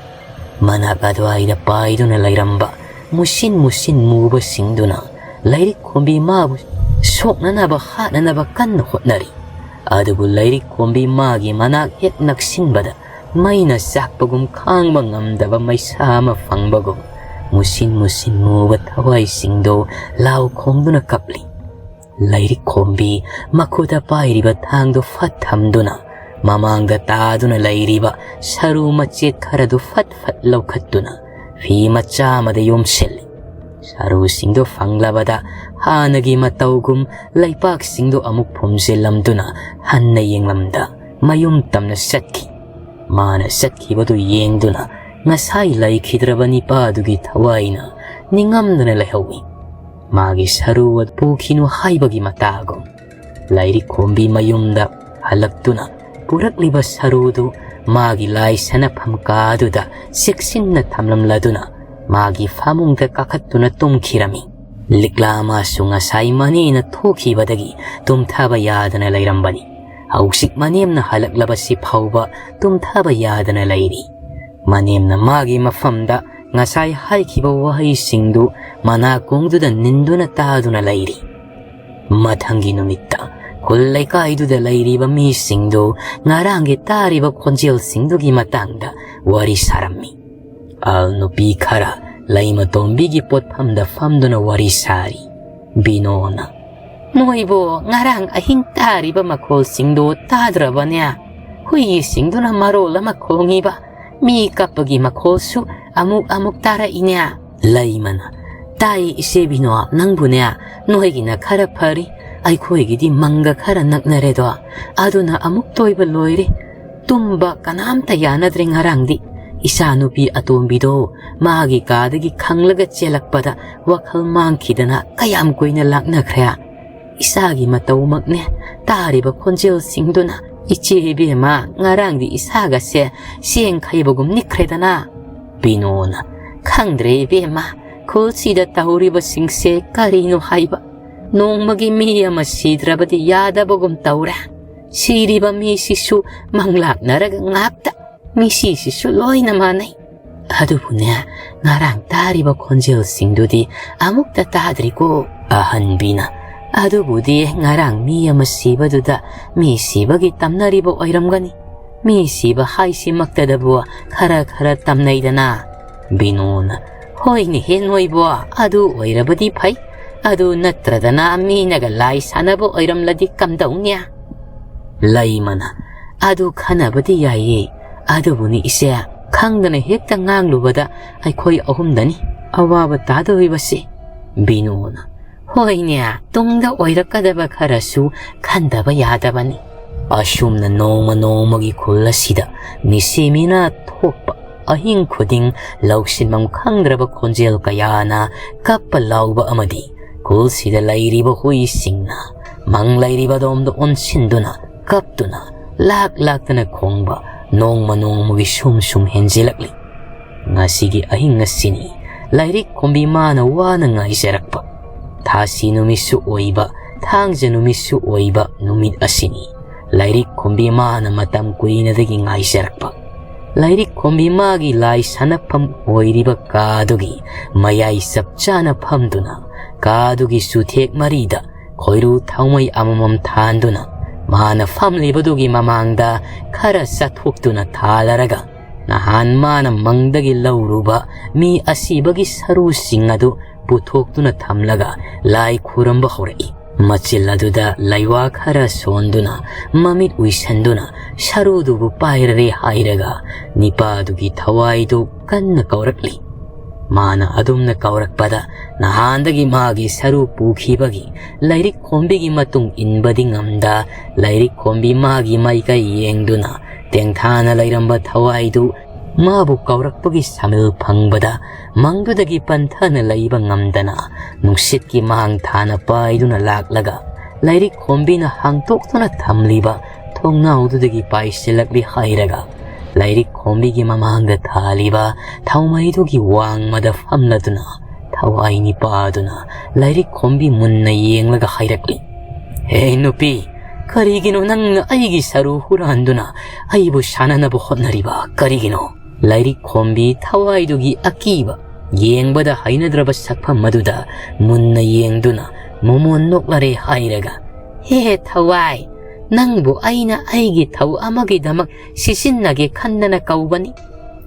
ꯃꯅꯥꯛ ꯑꯗꯨꯋꯥꯏꯗ ꯄꯥꯏꯗꯨꯅ ꯂꯩꯔꯝꯕ ꯃꯨꯁꯤꯟ ꯃꯨꯁꯤꯟ ꯃꯨꯕꯁꯤꯡꯗꯨꯅ ꯂꯥꯏꯔꯤꯛ ꯈꯣꯝꯕꯤ ꯃꯥꯕꯨ ꯁꯣꯛꯅꯅꯕ ꯍꯥꯠꯅꯅꯕ ꯀꯟꯅ ꯍꯣꯠꯅꯔꯤ꯫ ꯑꯗꯨꯕꯨ ꯂꯥꯏꯔꯤꯛ ꯈꯣꯝꯕꯤ ꯃꯥꯒꯤ ꯃꯅꯥꯛ ꯍꯦꯛ ꯅꯛꯁꯤꯟꯕꯗ ꯃꯩꯅ ꯆꯥꯛꯄꯒꯨꯝ ꯈꯥꯡꯕ ꯉꯝꯗꯕ ꯃꯩꯁꯥ ꯑꯃ ꯐꯪꯕꯒꯨꯝ ꯃꯨꯁꯤꯟ ꯃꯨꯁꯤꯟ ꯃꯨꯕ ꯊꯋꯥꯏꯁꯤꯡꯗꯨ ꯂꯥꯎ ꯈꯣꯡꯗꯨꯅ ꯀꯞꯂꯤ꯫ ꯂꯥꯏꯔꯤꯛ ꯈꯣꯝꯕꯤ ꯃꯈꯨꯠꯇ ꯄꯥꯏꯔꯤꯕ ꯊꯥꯡꯗꯨ ꯐꯠ ꯊꯝꯗꯨꯅ ꯃꯃꯥꯡꯗ ꯇꯥꯗꯨꯅ ꯂꯩꯔꯤꯕ ꯁꯔꯨ ꯃꯆꯦꯠ ꯈꯔꯗꯨ ꯐꯠ ꯐꯠ ꯂꯧꯈꯠꯇꯨꯅ ꯐꯤ ꯃꯆꯥ ꯑꯃꯗ ꯌꯣꯝꯁꯤꯜꯂꯤ꯫ ꯁꯔꯨꯁꯤꯡꯗꯨ ꯐꯪꯂꯕꯗ ꯍꯥꯟꯅꯒꯤ ꯃꯇꯧꯒꯨꯝ ꯂꯩꯄꯥꯛꯁꯤꯡꯗꯨ ꯑꯃꯨꯛ ꯐꯨꯝꯖꯤꯜꯂꯝꯗꯨꯅ ꯍꯟꯅ ꯌꯦꯡꯂꯝꯗ ꯃꯌꯨꯝ ꯇꯝꯅ ꯆꯠꯈꯤ꯫ ꯃꯥꯅ ꯆꯠꯈꯤꯕꯗꯨ ꯌꯦꯡꯗꯨꯅ ꯉꯁꯥꯏ ꯂꯩꯈꯤꯗ꯭ꯔꯕ ꯅꯤꯄꯥꯗꯨꯒꯤ ꯊꯋꯥꯏꯅ ꯅꯤꯡꯉꯝꯗꯅ ꯂꯩꯍꯧꯏ꯫ ꯃꯥꯒꯤ ꯁꯔꯨ ꯑꯗꯨ ꯄꯨꯈꯤꯅꯨ ꯍꯥꯏꯕꯒꯤ ꯃꯇꯥꯒꯨꯝ꯫ ꯂꯥꯏꯔꯤꯛ ꯈꯣꯝꯕꯤ ꯃꯌꯨꯝꯗ ꯍꯜꯂꯛꯇꯨꯅ ꯄꯨꯔꯛꯂꯤꯕ ꯁꯔꯨꯗꯨ ꯃꯥꯒꯤ ꯂꯥꯏ ꯁꯥꯟꯅꯐꯝ ꯀꯥꯗꯨꯗ ꯆꯦꯛꯁꯤꯟꯅ ꯊꯝꯂꯝꯂꯗꯨꯅ ꯃꯥꯒꯤ ꯐꯃꯨꯡꯗ ꯀꯥꯈꯠꯇꯨꯅ ꯇꯨꯝꯈꯤꯔꯝꯃꯤ꯫ ꯂꯤꯛꯂꯥ ꯃꯥꯁꯨ ꯉꯁꯥꯏ ꯃꯅꯦꯅ ꯊꯣꯛꯈꯤꯕꯗꯒꯤ ꯇꯨꯝꯊꯕ ꯌꯥꯗꯅ ꯂꯩꯔꯝꯕꯅꯤ꯫ ꯍꯧꯖꯤꯛ ꯃꯅꯦꯝꯅ ꯍꯜꯂꯛꯂꯕꯁꯤ ꯐꯥꯎꯕ ꯇꯨꯝꯊꯕ ꯌꯥꯗꯅ ꯂꯩꯔꯤ꯫ ꯃꯅꯦꯝꯅ ꯃꯥꯒꯤ ꯃꯐꯝꯗ ꯉꯁꯥꯏ ꯍꯥꯏꯈꯤꯕ ꯋꯥꯍꯩꯁꯤꯡꯗꯨ ꯃꯅꯥꯀꯣꯡꯗꯨꯗ ꯅꯤꯟꯗꯨꯅ ꯇꯥꯗꯨꯅ ꯂꯩꯔꯤ꯫ ꯃꯊꯪꯒꯤ ꯅꯨꯃꯤꯠꯇ ꯈꯨꯜ ꯂꯩꯀꯥꯏꯗꯨꯗ ꯂꯩꯔꯤꯕ ꯃꯤꯁꯤꯡꯗꯨ ꯉꯔꯥꯡꯒꯤ ꯇꯥꯔꯤꯕ ꯈꯣꯟꯖꯦꯜꯁꯤꯡꯗꯨꯒꯤ ꯃꯇꯥꯡꯗ ꯋꯥꯔꯤ ꯁꯥꯔꯝꯃꯤ꯫ ꯑꯍꯜ ꯅꯨꯄꯤ ꯈꯔ ꯂꯩꯃꯇꯣꯝꯕꯤꯒꯤ ꯄꯣꯠꯐꯝꯗ ꯐꯝꯗꯨꯅ ꯋꯥꯔꯤ ꯁꯥꯔꯤ꯫ ꯕꯤꯅꯣꯅ, "ꯅꯣꯏꯕꯨ ꯉꯔꯥꯡ ꯑꯍꯤꯡ ꯇꯥꯔꯤꯕ ꯃꯈꯣꯜꯁꯤꯡꯗꯨ ꯇꯥꯗ꯭ꯔꯕꯅꯦ? ꯍꯨꯏꯁꯤꯡꯗꯨꯅ ꯃꯔꯣꯜ ꯑꯃ ꯈꯣꯡꯉꯤꯕ, ꯃꯤ ꯀꯞꯄꯒꯤ ꯃꯈꯣꯜꯁꯨ ꯑꯃꯨꯛ ꯑꯃꯨꯛ ꯇꯥꯔꯛꯏꯅꯦ꯫" ꯂꯩꯃꯅ, "ꯇꯥꯏ ꯏꯆꯦ ꯕꯤꯅꯣ, ꯅꯪꯕꯨꯅꯦ, ꯅꯣꯏꯒꯤꯅ ꯈꯔ ꯐꯔꯤ, ꯑꯩꯈꯣꯏꯒꯤꯗꯤ ꯃꯪꯒ ꯈꯔ ꯅꯛꯅꯔꯦꯗꯣ, ꯑꯗꯨꯅ ꯑꯃꯨꯛ ꯇꯣꯏꯕ ꯂꯣꯏꯔꯦ꯫ ꯇꯨꯝꯕ ꯀꯅꯥꯝꯇ ꯌꯥꯅꯗ꯭ꯔꯦ ꯉꯔꯥꯡꯗꯤ꯫ ꯏꯆꯥꯅꯨꯄꯤ ꯑꯇꯣꯝꯕꯤꯗꯣ ꯃꯥꯒꯤ ꯀꯥꯗꯒꯤ ꯈꯪꯂꯒ ꯆꯦꯜꯂꯛꯄꯗ ꯋꯥꯈꯜ ꯃꯥꯡꯈꯤꯗꯅ ꯀꯌꯥꯝ ꯀꯨꯏꯅ ꯂꯥꯛꯅꯈ꯭ꯔꯦ꯫ ꯏꯆꯥꯒꯤ ꯃꯇꯧꯃꯛꯅꯦ, ꯇꯥꯔꯤꯕ ꯈꯣꯟꯖꯦꯜꯁꯤꯡꯗꯨꯅ꯫ ꯏꯆꯦ ꯏꯕꯦꯝꯃ, ꯉꯔꯥꯡꯗꯤ ꯏꯁꯥꯒꯁꯦ ꯆꯦꯡ ꯈꯩꯕꯒꯨꯝ ꯅꯤꯛꯈ꯭ꯔꯦꯗꯅ꯫" ꯕꯤꯅꯣꯅ, "ꯈꯪꯗ꯭ꯔꯦ ꯏꯕꯦꯝꯃ, ꯈꯨꯜꯁꯤꯗ ꯇꯧꯔꯤꯕꯁꯤꯡꯁꯦ ꯀꯔꯤꯅꯣ ꯍꯥꯏꯕ? ꯅꯣꯡꯃꯒꯤ ꯃꯤ ꯑꯃ ꯁꯤꯗ꯭ꯔꯕꯗꯤ ꯌꯥꯗꯕꯒꯨꯝ ꯇꯧꯔꯦ꯫ ꯁꯤꯔꯤꯕ ꯃꯤꯁꯤꯁꯨ ꯃꯪꯂꯥꯛꯅꯔꯒ ꯉꯥꯛꯇ꯫ ꯃꯤꯁꯤꯁꯤꯁꯨ ꯂꯣꯏꯅ ꯃꯥꯟꯅꯩ꯫ ꯑꯗꯨꯕꯨꯅꯦ, ꯉꯔꯥꯡ ꯇꯥꯔꯤꯕ ꯈꯣꯟꯖꯦꯜꯁꯤꯡꯗꯨꯗꯤ ꯑꯃꯨꯛꯇ ꯇꯥꯗ꯭ꯔꯤꯀꯣ?" ꯑꯍꯟꯕꯤꯅ, "ꯑꯗꯨꯕꯨꯗꯤ ꯉꯔꯥꯡ ꯃꯤ ꯑꯃ ꯁꯤꯕꯗꯨꯗ ꯃꯤ ꯁꯤꯕꯒꯤ ꯇꯝꯅꯔꯤꯕ ꯑꯣꯏꯔꯝꯒꯅꯤ꯫ ꯃꯤ ꯁꯤꯕ ꯍꯥꯏꯁꯤꯃꯛꯇꯗꯕꯨ ꯈꯔ ꯈꯔ ꯇꯝꯅꯩꯗꯅ꯫" ꯕꯤꯅꯣꯅ, "ꯍꯣꯏꯅꯦꯍꯦ ꯅꯣꯏꯕꯣ, ꯑꯗꯨ ꯑꯣꯏꯔꯕꯗꯤ ꯐꯩ꯫ ꯑꯗꯨ ꯅꯠꯇ꯭ꯔꯗꯅ ꯃꯤꯅꯒ ꯂꯥꯏ ꯁꯥꯟꯅꯕ ꯑꯣꯏꯔꯝꯂꯗꯤ ꯀꯝꯗꯧꯅꯤ?" ꯂꯩꯃꯅ, "ꯑꯗꯨ ꯈꯟꯅꯕꯗꯤ ꯌꯥꯏꯌꯦ꯫ ꯑꯗꯨꯕꯨꯅꯤ ꯏꯆꯦ, ꯈꯪꯗꯅ ꯍꯦꯛꯇ ꯉꯥꯡꯂꯨꯕꯗ ꯑꯩꯈꯣꯏ ꯑꯍꯨꯝꯗꯅꯤ ꯑꯋꯥꯕ ꯇꯥꯗꯧꯔꯤꯕꯁꯦ꯫" ꯕꯤꯅꯣꯅ, "ꯍꯣꯏꯅꯦ, ꯇꯨꯡꯗ ꯑꯣꯏꯔꯛꯀꯗꯕ ꯈꯔꯁꯨ ꯈꯟꯗꯕ ꯌꯥꯗꯕꯅꯤ꯫" ꯑꯁꯨꯝꯅ ꯅꯣꯡꯃ ꯅꯣꯡꯃꯒꯤ ꯈꯨꯜ ꯑꯁꯤꯗ ꯃꯤꯁꯤ ꯃꯤꯅꯥ ꯊꯣꯛꯄ, ꯑꯍꯤꯡ ꯈꯨꯗꯤꯡ ꯂꯧꯁꯤꯟꯐꯝ ꯈꯪꯗ꯭ꯔꯕ ꯈꯣꯟꯖꯦꯜ ꯀꯌꯥꯅ ꯀꯞꯄ ꯂꯥꯎꯕ ꯑꯃꯗꯤ ꯈꯨꯜꯁꯤꯗ ꯂꯩꯔꯤꯕ ꯍꯨꯏꯁꯤꯡꯅ ꯃꯪ ꯂꯩꯔꯤꯕ ꯑꯗꯣꯝꯗ ꯑꯣꯟꯁꯤꯟꯗꯨꯅ ꯀꯞꯇꯨꯅ ꯂꯥꯛ ꯂꯥꯛꯇꯅ ꯈꯣꯡꯕ ꯅꯣꯡꯃ ꯅꯣꯡꯃꯒꯤ ꯁꯨꯝ ꯁꯨꯝ ꯍꯦꯟꯖꯤꯜꯂꯛꯂꯤ꯫ ꯉꯁꯤꯒꯤ ꯑꯍꯤꯡ ꯑꯁꯤꯅꯤ ꯂꯥꯏꯔꯤꯛ ꯈꯣꯝꯕꯤ ꯃꯥꯅ ꯋꯥꯅ ꯉꯥꯏꯖꯔꯛꯄ꯫ ꯊꯥꯁꯤ ꯅꯨꯃꯤꯠꯁꯨ ꯑꯣꯏꯕ, ꯊꯥꯡꯖ ꯅꯨꯃꯤꯠꯁꯨ ꯑꯣꯏꯕ ꯅꯨꯃꯤꯠ ꯑꯁꯤꯅꯤ ꯂꯥꯏꯔꯤꯛ ꯈꯣꯝꯕꯤ ꯃꯥꯅ ꯃꯇꯝ ꯀꯨꯏꯅꯗꯒꯤ ꯉꯥꯏꯖꯔꯛꯄ꯫ ꯂꯥꯏꯔꯤꯛ ꯈꯣꯝꯕꯤ ꯃꯥꯒꯤ ꯂꯥꯏ ꯁꯥꯟꯅꯐꯝ ꯑꯣꯏꯔꯤꯕ ꯀꯥꯗꯨꯒꯤ ꯃꯌꯥꯏ ꯆꯞ ꯆꯥꯅ ꯐꯝꯗꯨꯅ, ꯀꯥꯗꯨꯒꯤ ꯆꯨꯊꯦꯛ ꯃꯔꯤꯗ ꯈꯣꯏꯔꯨ ꯊꯥꯎꯃꯩ ꯑꯃꯃꯝ ꯊꯥꯟꯗꯨꯅ, ꯃꯥꯅ ꯐꯝꯂꯤꯕꯗꯨꯒꯤ ꯃꯃꯥꯡꯗ ꯈꯔ ꯆꯠꯊꯣꯛꯇꯨꯅ ꯊꯥꯜꯂꯔꯒ, ꯅꯍꯥꯟ ꯃꯥꯅ ꯃꯪꯗꯒꯤ ꯂꯧꯔꯨꯕ ꯃꯤ ꯑꯁꯤꯕꯒꯤ ꯁꯔꯨꯁꯤꯡ ꯑꯗꯨ ꯄꯨꯊꯣꯛꯇꯨꯅ ꯊꯝꯂꯒ ꯂꯥꯏ ꯈꯨꯔꯝꯕ ꯍꯧꯔꯛꯏ꯫ ꯃꯆꯤꯜ ꯑꯗꯨꯗ ꯂꯩꯋꯥ ꯈꯔ ꯁꯣꯟꯗꯨꯅ, ꯃꯃꯤꯠ ꯎꯏꯁꯟꯗꯨꯅ, ꯁꯔꯨꯗꯨꯕꯨ ꯄꯥꯏꯔꯔꯦ ꯍꯥꯏꯔꯒ ꯅꯤꯄꯥꯗꯨꯒꯤ ꯊꯋꯥꯏꯗꯨ ꯀꯟꯅ ꯀꯧꯔꯛꯂꯤ꯫ ꯃꯥꯅ ꯑꯗꯨꯝꯅ ꯀꯧꯔꯛꯄꯗ ꯅꯍꯥꯟꯗꯒꯤ ꯃꯥꯒꯤ ꯁꯔꯨ ꯄꯨꯈꯤꯕꯒꯤ ꯂꯥꯏꯔꯤꯛ ꯈꯣꯝꯕꯤꯒꯤ ꯃꯇꯨꯡ ꯏꯟꯕꯗꯤ ꯉꯝꯗ, ꯂꯥꯏꯔꯤꯛ ꯈꯣꯝꯕꯤ ꯃꯥꯒꯤ ꯃꯥꯏꯀꯩ ꯌꯦꯡꯗꯨꯅ ꯇꯦꯡꯊꯥꯅ ꯂꯩꯔꯝꯕ ꯊꯋꯥꯏꯗꯨ ꯃꯥꯕꯨ ꯀꯧꯔꯛꯄꯒꯤ ꯁꯥꯃꯤꯜ ꯐꯪꯕꯗ, ꯃꯪꯗꯨꯗꯒꯤ ꯄꯟꯊꯅ ꯂꯩꯕ ꯉꯝꯗꯅ ꯅꯨꯡꯁꯤꯠꯀꯤ ꯃꯥꯡ ꯊꯥꯅ ꯄꯥꯏꯗꯨꯅ ꯂꯥꯛꯂꯒ ꯂꯥꯏꯔꯤꯛ ꯈꯣꯝꯕꯤꯅ ꯍꯥꯡꯇꯣꯛꯇꯨꯅ ꯊꯝꯂꯤꯕ ꯊꯣꯡꯅꯥꯎꯗꯨꯗꯒꯤ ꯄꯥꯏꯁꯤꯜꯂꯛꯂꯤ ꯍꯥꯏꯔꯒ ꯂꯥꯏꯔꯤꯛ ꯈꯣꯝꯕꯤꯒꯤ ꯃꯃꯥꯡꯗ ꯊꯥꯜꯂꯤꯕ ꯊꯥꯎꯃꯩꯗꯨꯒꯤ ꯋꯥꯡꯃꯗ ꯐꯝꯂꯗꯨꯅ ꯊꯋꯥꯏ ꯅꯤꯄꯥꯗꯨꯅ ꯂꯥꯏꯔꯤꯛ ꯈꯣꯝꯕꯤ ꯃꯨꯟꯅ ꯌꯦꯡꯂꯒ ꯍꯥꯏꯔꯛꯂꯤ, "ꯍꯦ ꯅꯨꯄꯤ, ꯀꯔꯤꯒꯤꯅꯣ ꯅꯪꯅ ꯑꯩꯒꯤ ꯁꯔꯨ ꯍꯨꯔꯥꯟꯗꯨꯅ ꯑꯩꯕꯨ ꯁꯥꯟꯅꯅꯕ ꯍꯣꯠꯅꯔꯤꯕ? ꯀꯔꯤꯒꯤꯅꯣ?" ꯂꯥꯏꯔꯤꯛ ꯈꯣꯝꯕꯤ ꯊꯋꯥꯏꯗꯨꯒꯤ ꯑꯀꯤꯕ, ꯌꯦꯡꯕꯗ ꯍꯩꯅꯗ꯭ꯔꯕ ꯁꯛꯐꯝ ꯑꯗꯨꯗ ꯃꯨꯟꯅ ꯌꯦꯡꯗꯨꯅ ꯃꯣꯃꯣꯟ ꯅꯣꯛꯂꯔꯦ ꯍꯥꯏꯔꯒ, "ꯍꯦ ꯊꯋꯥꯏ, ꯅꯪꯕꯨ ꯑꯩꯅ ꯑꯩꯒꯤ ꯊꯧ ꯑꯃꯒꯤꯗꯃꯛ ꯁꯤꯖꯤꯟꯅꯒꯦ ꯈꯟꯗꯅ ꯀꯧꯕꯅꯤ꯫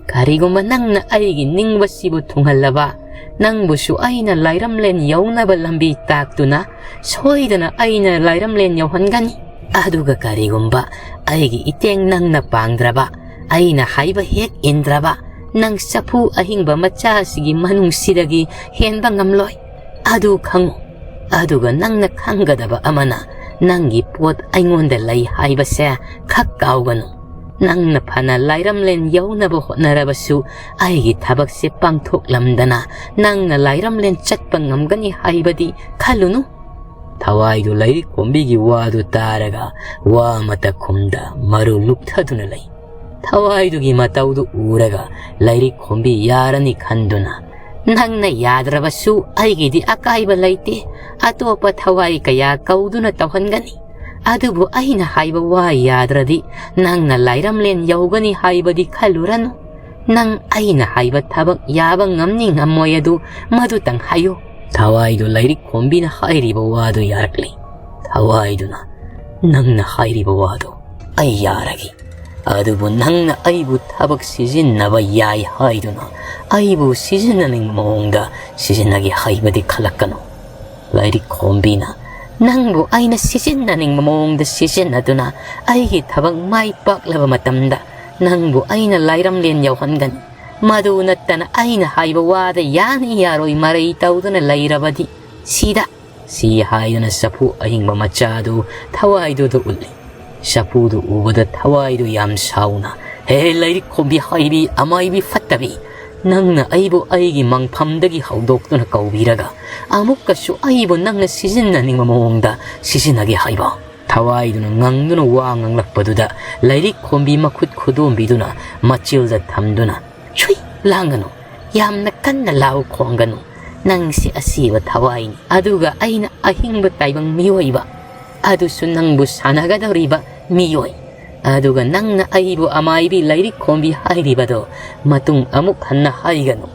ꯀꯔꯤꯒꯨꯝꯕ ꯅꯪꯅ ꯑꯩꯒꯤ ꯅꯤꯡꯕꯁꯤꯕꯨ ꯊꯨꯡꯍꯜꯂꯕ, ꯅꯪꯕꯨꯁꯨ ꯑꯩꯅ ꯂꯥꯏꯔꯝꯂꯦꯟ ꯌꯧꯅꯕ ꯂꯝꯕꯤ ꯇꯥꯛꯇꯨꯅ ꯁꯣꯏꯗꯅ ꯑꯩꯅ ꯂꯥꯏꯔꯝꯂꯦꯟ ꯌꯧꯍꯟꯒꯅꯤ꯫ ꯑꯗꯨꯒ ꯀꯔꯤꯒꯨꯝꯕ ꯑꯩꯒꯤ ꯏꯇꯦꯡ ꯅꯪꯅ ꯄꯥꯡꯗ꯭ꯔꯕ, ꯑꯩꯅ ꯍꯥꯏꯕ ꯍꯦꯛ ꯏꯟꯗ꯭ꯔꯕ, ꯅꯪ ꯆꯐꯨ ꯑꯍꯤꯡꯕ ꯃꯆꯥ ꯑꯁꯤꯒꯤ ꯃꯅꯨꯡꯁꯤꯗꯒꯤ ꯍꯦꯟꯕ ꯉꯝꯂꯣꯏ꯫ ꯑꯗꯨ ꯈꯪꯉꯨ꯫ ꯑꯗꯨꯒ ꯅꯪꯅ ꯈꯪꯒꯗꯕ ꯑꯃꯅ, ꯅꯪꯒꯤ ꯄꯣꯠ ꯑꯩꯉꯣꯟꯗ ꯂꯩ ꯍꯥꯏꯕꯁꯦ ꯈꯛ ꯀꯥꯎꯒꯅꯨ꯫ ꯅꯪꯅ ꯐꯅ ꯂꯥꯏꯔꯝꯂꯦꯟ ꯌꯧꯅꯕ ꯍꯣꯠꯅꯔꯕꯁꯨ, ꯑꯩꯒꯤ ꯊꯕꯛꯁꯦ ꯄꯥꯡꯊꯣꯛꯂꯝꯗꯅ ꯅꯪꯅ ꯂꯥꯏꯔꯝꯂꯦꯟ ꯆꯠꯄ ꯉꯝꯒꯅꯤ ꯍꯥꯏꯕꯗꯤ ꯈꯜꯂꯨꯅꯨ꯫" ꯊꯋꯥꯏꯗꯨ ꯂꯥꯏꯔꯤꯛ ꯈꯣꯝꯕꯤꯒꯤ ꯋꯥꯗꯨ ꯇꯥꯔꯒ ꯋꯥ ꯑꯃꯇ ꯈꯨꯝꯗ ꯃꯔꯨ ꯂꯨꯞꯊꯗꯨꯅ ꯂꯩ꯫ ꯊꯋꯥꯏꯗꯨꯒꯤ ꯃꯇꯧꯗꯨ ꯎꯔꯒ ꯂꯥꯏꯔꯤꯛ ꯈꯣꯝꯕꯤ ꯌꯥꯔꯅꯤ ꯈꯟꯗꯨꯅ, "ꯅꯪꯅ ꯌꯥꯗ꯭ꯔꯕꯁꯨ ꯑꯩꯒꯤꯗꯤ ꯑꯀꯥꯏꯕ ꯂꯩꯇꯦ꯫ ꯑꯇꯣꯞꯄ ꯊꯋꯥꯏ ꯀꯌꯥ ꯀꯧꯗꯨꯅ ꯇꯧꯍꯟꯒꯅꯤ꯫ ꯑꯗꯨꯕꯨ ꯑꯩꯅ ꯍꯥꯏꯕ ꯋꯥ ꯌꯥꯗ꯭ꯔꯗꯤ ꯅꯪꯅ ꯂꯥꯏꯔꯝꯂꯦꯟ ꯌꯧꯒꯅꯤ ꯍꯥꯏꯕꯗꯤ ꯈꯜꯂꯨꯔꯅꯨ꯫ ꯅꯪ ꯑꯩꯅ ꯍꯥꯏꯕ ꯊꯕꯛ ꯌꯥꯕ ꯉꯝꯅꯤ ꯉꯝꯃꯣꯏ ꯑꯗꯨ ꯃꯗꯨꯇꯪ ꯍꯥꯏꯌꯨ꯫" ꯊꯋꯥꯏꯗꯨ ꯂꯥꯏꯔꯤꯛ ꯈꯣꯝꯕꯤꯅ ꯍꯥꯏꯔꯤꯕ ꯋꯥꯗꯨ ꯌꯥꯔꯛꯂꯤ꯫ ꯊꯋꯥꯏꯗꯨꯅ, "ꯅꯪꯅ ꯍꯥꯏꯔꯤꯕ ꯋꯥꯗꯨ ꯑꯩ ꯌꯥꯔꯒꯦ꯫ ꯑꯗꯨꯕꯨ ꯅꯪꯅ ꯑꯩꯕꯨ ꯊꯕꯛ ꯁꯤꯖꯤꯟꯅꯕ ꯌꯥꯏ ꯍꯥꯏꯗꯨꯅ ꯑꯩꯕꯨ ꯁꯤꯖꯤꯟꯅꯅꯤꯡꯕ ꯃꯑꯣꯡꯗ ꯁꯤꯖꯤꯟꯅꯒꯦ ꯍꯥꯏꯕꯗꯤ ꯈꯜꯂꯛꯀꯅꯨ꯫" ꯂꯥꯏꯔꯤꯛ ꯈꯣꯝꯕꯤꯅ, "ꯅꯪꯕꯨ ꯑꯩꯅ ꯁꯤꯖꯤꯟꯅꯅꯤꯡꯕ ꯃꯑꯣꯡꯗ ꯁꯤꯖꯤꯟꯅꯗꯨꯅ ꯑꯩꯒꯤ ꯊꯕꯛ ꯃꯥꯏ ꯄꯥꯛꯂꯕ ꯃꯇꯝꯗ ꯅꯪꯕꯨ ꯑꯩꯅ ꯂꯥꯏꯔꯝꯂꯦꯟ ꯌꯧꯍꯟꯒꯅꯤ꯫ ꯃꯗꯨ ꯅꯠꯇꯅ ꯑꯩꯅ ꯍꯥꯏꯕ ꯋꯥꯗ ꯌꯥꯅꯤ ꯌꯥꯔꯣꯏ ꯃꯔꯩ ꯇꯧꯗꯨꯅ ꯂꯩꯔꯕꯗꯤ ꯁꯤꯗ꯫ ꯁꯤ ꯍꯥꯏꯗꯨꯅ ꯆꯐꯨ ꯑꯍꯤꯡꯕ ꯃꯆꯥꯗꯨ ꯊꯋꯥꯏꯗꯨꯗ ꯎꯠꯂꯤ꯫ ꯆꯐꯨꯗꯨ ꯎꯕꯗ ꯊꯋꯥꯏꯗꯨ ꯌꯥꯝ ꯁꯥꯎꯅ, "ꯍꯦ ꯂꯥꯏꯔꯤꯛ ꯈꯣꯝꯕꯤ ꯍꯥꯏꯕꯤ ꯑꯃꯥꯏꯕꯤ ꯐꯠꯇꯕꯤ, ꯅꯪꯅ ꯑꯩꯕꯨ ꯑꯩꯒꯤ ꯃꯪꯐꯝꯗꯒꯤ ꯍꯧꯗꯣꯛꯇꯨꯅ ꯀꯧꯕꯤꯔꯒ ꯑꯃꯨꯛꯀꯁꯨ ꯑꯩꯕꯨ ꯅꯪꯅ ꯁꯤꯖꯤꯟꯅꯅꯤꯡꯕ ꯃꯑꯣꯡꯗ ꯁꯤꯖꯤꯟꯅꯒꯦ ꯍꯥꯏꯕ?" ꯊꯋꯥꯏꯗꯨꯅ ꯉꯪꯗꯨꯅ ꯋꯥ ꯉꯥꯡꯂꯛꯄꯗꯨꯗ ꯂꯥꯏꯔꯤꯛ ꯈꯣꯝꯕꯤ ꯃꯈꯨꯠ ꯈꯨꯗꯣꯝꯕꯤꯗꯨꯅ ꯃꯆꯤꯜꯗ ꯊꯝꯗꯨꯅ, "ꯁꯨꯏ, ꯂꯥꯡꯒꯅꯨ, ꯌꯥꯝꯅ ꯀꯟꯅ ꯂꯥꯎ ꯈꯣꯡꯒꯅꯨ꯫ ꯅꯪꯁꯤ ꯑꯁꯤꯕ ꯊꯋꯥꯏꯅꯤ, ꯑꯗꯨꯒ ꯑꯩꯅ ꯑꯍꯤꯡꯕ ꯇꯥꯏꯕꯪ ꯃꯤꯑꯣꯏꯕ, ꯑꯗꯨꯁꯨ ꯅꯪꯕꯨ ꯁꯥꯟꯅꯒꯗꯧꯔꯤꯕ ꯃꯤꯑꯣꯏ꯫ ꯑꯗꯨꯒ ꯅꯪꯅ ꯑꯩꯕꯨ ꯑꯃꯥꯏꯕꯤ ꯂꯥꯏꯔꯤꯛ ꯈꯣꯝꯕꯤ ꯍꯥꯏꯔꯤꯕꯗꯣ ꯃꯇꯨꯡ ꯑꯃꯨꯛ ꯍꯟꯅ ꯍꯥꯏꯒꯅꯨ꯫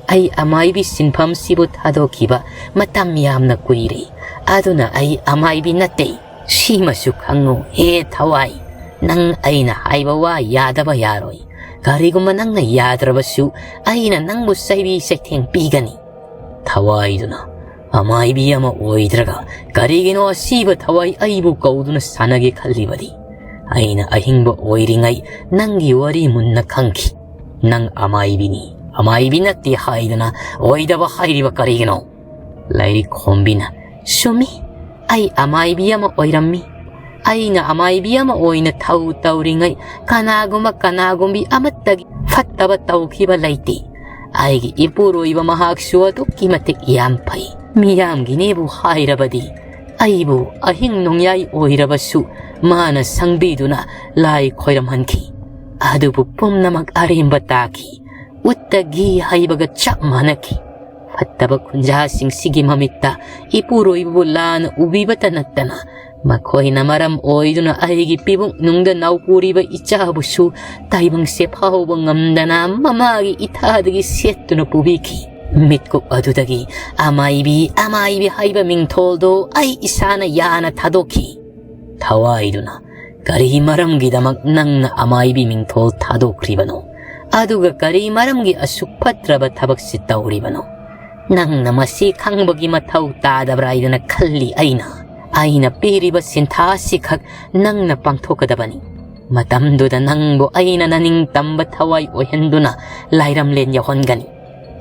ꯑꯩ ꯑꯃꯥꯏꯕꯤ ꯁꯤꯟꯐꯝꯁꯤꯕꯨ ꯊꯥꯗꯣꯛꯈꯤꯕ ꯃꯇꯝ ꯌꯥꯝꯅ ꯀꯨꯏꯔꯦ꯫ ꯑꯗꯨꯅ ꯑꯩ ꯑꯃꯥꯏꯕꯤ ꯅꯠꯇꯦ꯫ ꯁꯤꯃꯁꯨ ꯈꯪꯉꯨ, ꯍꯦ ꯊꯋꯥꯏ, ꯅꯪ ꯑꯩꯅ ꯍꯥꯏꯕ ꯋꯥ ꯌꯥꯗꯕ ꯌꯥꯔꯣꯏ꯫ ꯀꯔꯤꯒꯨꯝꯕ ꯅꯪꯅ ꯌꯥꯗ꯭ꯔꯕꯁꯨ, ꯑꯩꯅ ꯅꯪꯕꯨ ꯆꯩꯕꯤ ꯆꯩꯊꯦꯡ ꯄꯤꯒꯅꯤ꯫" ꯊꯋꯥꯏꯗꯨꯅ, "ꯑꯃꯥꯏꯕꯤ ꯑꯃ ꯑꯣꯏꯗ꯭ꯔꯒ ꯀꯔꯤꯒꯤꯅꯣ ꯑꯁꯤꯕ ꯊꯋꯥꯏ ꯑꯩꯕꯨ ꯀꯧꯗꯨꯅ ꯁꯥꯟꯅꯒꯦ ꯈꯜꯂꯤꯕꯗꯤ? ꯑꯩꯅ ꯑꯍꯤꯡꯕ ꯑꯣꯏꯔꯤꯉꯩ ꯅꯪꯒꯤ ꯋꯥꯔꯤ ꯃꯨꯟꯅ ꯈꯪꯈꯤ꯫ ꯅꯪ ꯑꯃꯥꯏꯕꯤꯅꯤ, ꯑꯃꯥꯏꯕꯤ ꯅꯠꯇꯦ ꯍꯥꯏꯗꯅ ꯑꯣꯏꯗꯕ ꯍꯥꯏꯔꯤꯕ ꯀꯔꯤꯒꯤꯅꯣ?" ꯂꯥꯏꯔꯤꯛ ꯈꯣꯝꯕꯤꯅ, "ꯆꯨꯝꯃꯤ, ꯑꯩ ꯑꯃꯥꯏꯕꯤ ꯑꯃ ꯑꯣꯏꯔꯝꯃꯤ꯫ ꯑꯩꯅ ꯑꯃꯥꯏꯕꯤ ꯑꯃ ꯑꯣꯏꯅ ꯊꯧ ꯇꯧꯔꯤꯉꯩ ꯀꯅꯥꯒꯨꯝꯕ ꯀꯅꯥꯒꯨꯝꯕꯤ ꯑꯃꯠꯇꯒꯤ ꯐꯠꯇꯕ ꯇꯧꯈꯤꯕ ꯂꯩꯇꯦ꯫ ꯑꯩꯒꯤ ꯏꯄꯨꯔꯣꯏꯕ ꯃꯍꯥꯛꯁꯨ ꯑꯗꯨꯛꯀꯤ ꯃꯇꯤꯛ ꯌꯥꯝ ꯐꯩ꯫ ꯃꯤꯌꯥꯝꯒꯤꯅꯦꯕꯨ ꯍꯥꯏꯔꯕꯗꯤ ꯑꯩꯕꯨ ꯑꯍꯤꯡ ꯅꯣꯡꯌꯥꯏ ꯑꯣꯏꯔꯕꯁꯨ ꯃꯥꯅ ꯁꯪꯕꯤꯗꯨꯅ ꯂꯥꯏ ꯈꯣꯏꯔꯝꯍꯟꯈꯤ꯫ ꯑꯗꯨꯕꯨ ꯄꯨꯝꯅꯃꯛ ꯑꯔꯦꯝꯕ ꯇꯥꯈꯤ꯫ ꯎꯠꯇ ꯘꯤ ꯍꯩꯕꯒ ꯆꯞ ꯃꯥꯟꯅꯈꯤ꯫ ꯐꯠꯇꯕ ꯈꯨꯟꯖꯥꯁꯤꯡꯁꯤꯒꯤ ꯃꯃꯤꯠꯇ ꯏꯄꯨꯔꯣꯏꯕꯕꯨ ꯂꯥꯟꯅ ꯎꯕꯤꯕꯇ ꯅꯠꯇꯅ ꯃꯈꯣꯏꯅ ꯃꯔꯝ ꯑꯣꯏꯗꯨꯅ ꯑꯩꯒꯤ ꯄꯤꯕꯨꯡꯅꯨꯡꯗ ꯅꯥꯎꯄꯨꯔꯤꯕ ꯏꯆꯥꯕꯨꯁꯨ ꯇꯥꯏꯕꯪꯁꯦ ꯐꯥꯎꯕ ꯉꯝꯗꯅ ꯃꯃꯥꯒꯤ ꯏꯊꯥꯗꯒꯤ ꯁꯦꯠꯇꯨꯅ ꯄꯨꯕꯤꯈꯤ꯫ ꯃꯤꯠꯀꯨꯞ ꯑꯗꯨꯗꯒꯤ ꯑꯃꯥꯏꯕꯤ, ꯑꯃꯥꯏꯕꯤ ꯍꯥꯏꯕ ꯃꯤꯡꯊꯣꯜꯗꯣ ꯑꯩ ꯏꯁꯥꯅ ꯌꯥꯅ ꯊꯥꯗꯣꯛꯈꯤ꯫" ꯊꯋꯥꯏꯗꯨꯅ, "ꯀꯔꯤ ꯃꯔꯝꯒꯤꯗꯃꯛ ꯅꯪꯅ ꯑꯃꯥꯏꯕꯤ ꯃꯤꯡꯊꯣꯜ ꯊꯥꯗꯣꯛꯈ꯭ꯔꯤꯕꯅꯣ? ꯑꯗꯨꯒ ꯀꯔꯤ ꯃꯔꯝꯒꯤ ꯑꯁꯨꯛ ꯐꯠꯇ꯭ꯔꯕ ꯊꯕꯛꯁꯤ ꯇꯧꯔꯤꯕꯅꯣ? ꯅꯪꯅ ꯃꯁꯤ ꯈꯪꯕꯒꯤ ꯃꯊꯧ ꯇꯥꯗꯕ꯭ꯔꯥ ꯍꯥꯏꯗꯅ ꯈꯜꯂꯤ ꯑꯩꯅ꯫ ꯑꯩꯅ ꯄꯤꯔꯤꯕ ꯁꯤꯟꯊꯥ ꯑꯁꯤꯈꯛ ꯅꯪꯅ ꯄꯥꯡꯊꯣꯛꯀꯗꯕꯅꯤ꯫ ꯃꯇꯝꯗꯨꯗ ꯅꯪꯕꯨ ꯑꯩꯅ ꯅꯅꯤꯡ ꯇꯝꯕ ꯊꯋꯥꯏ ꯑꯣꯏꯍꯟꯗꯨꯅ ꯂꯥꯏꯔꯝꯂꯦꯟ ꯌꯧꯍꯟꯒꯅꯤ꯫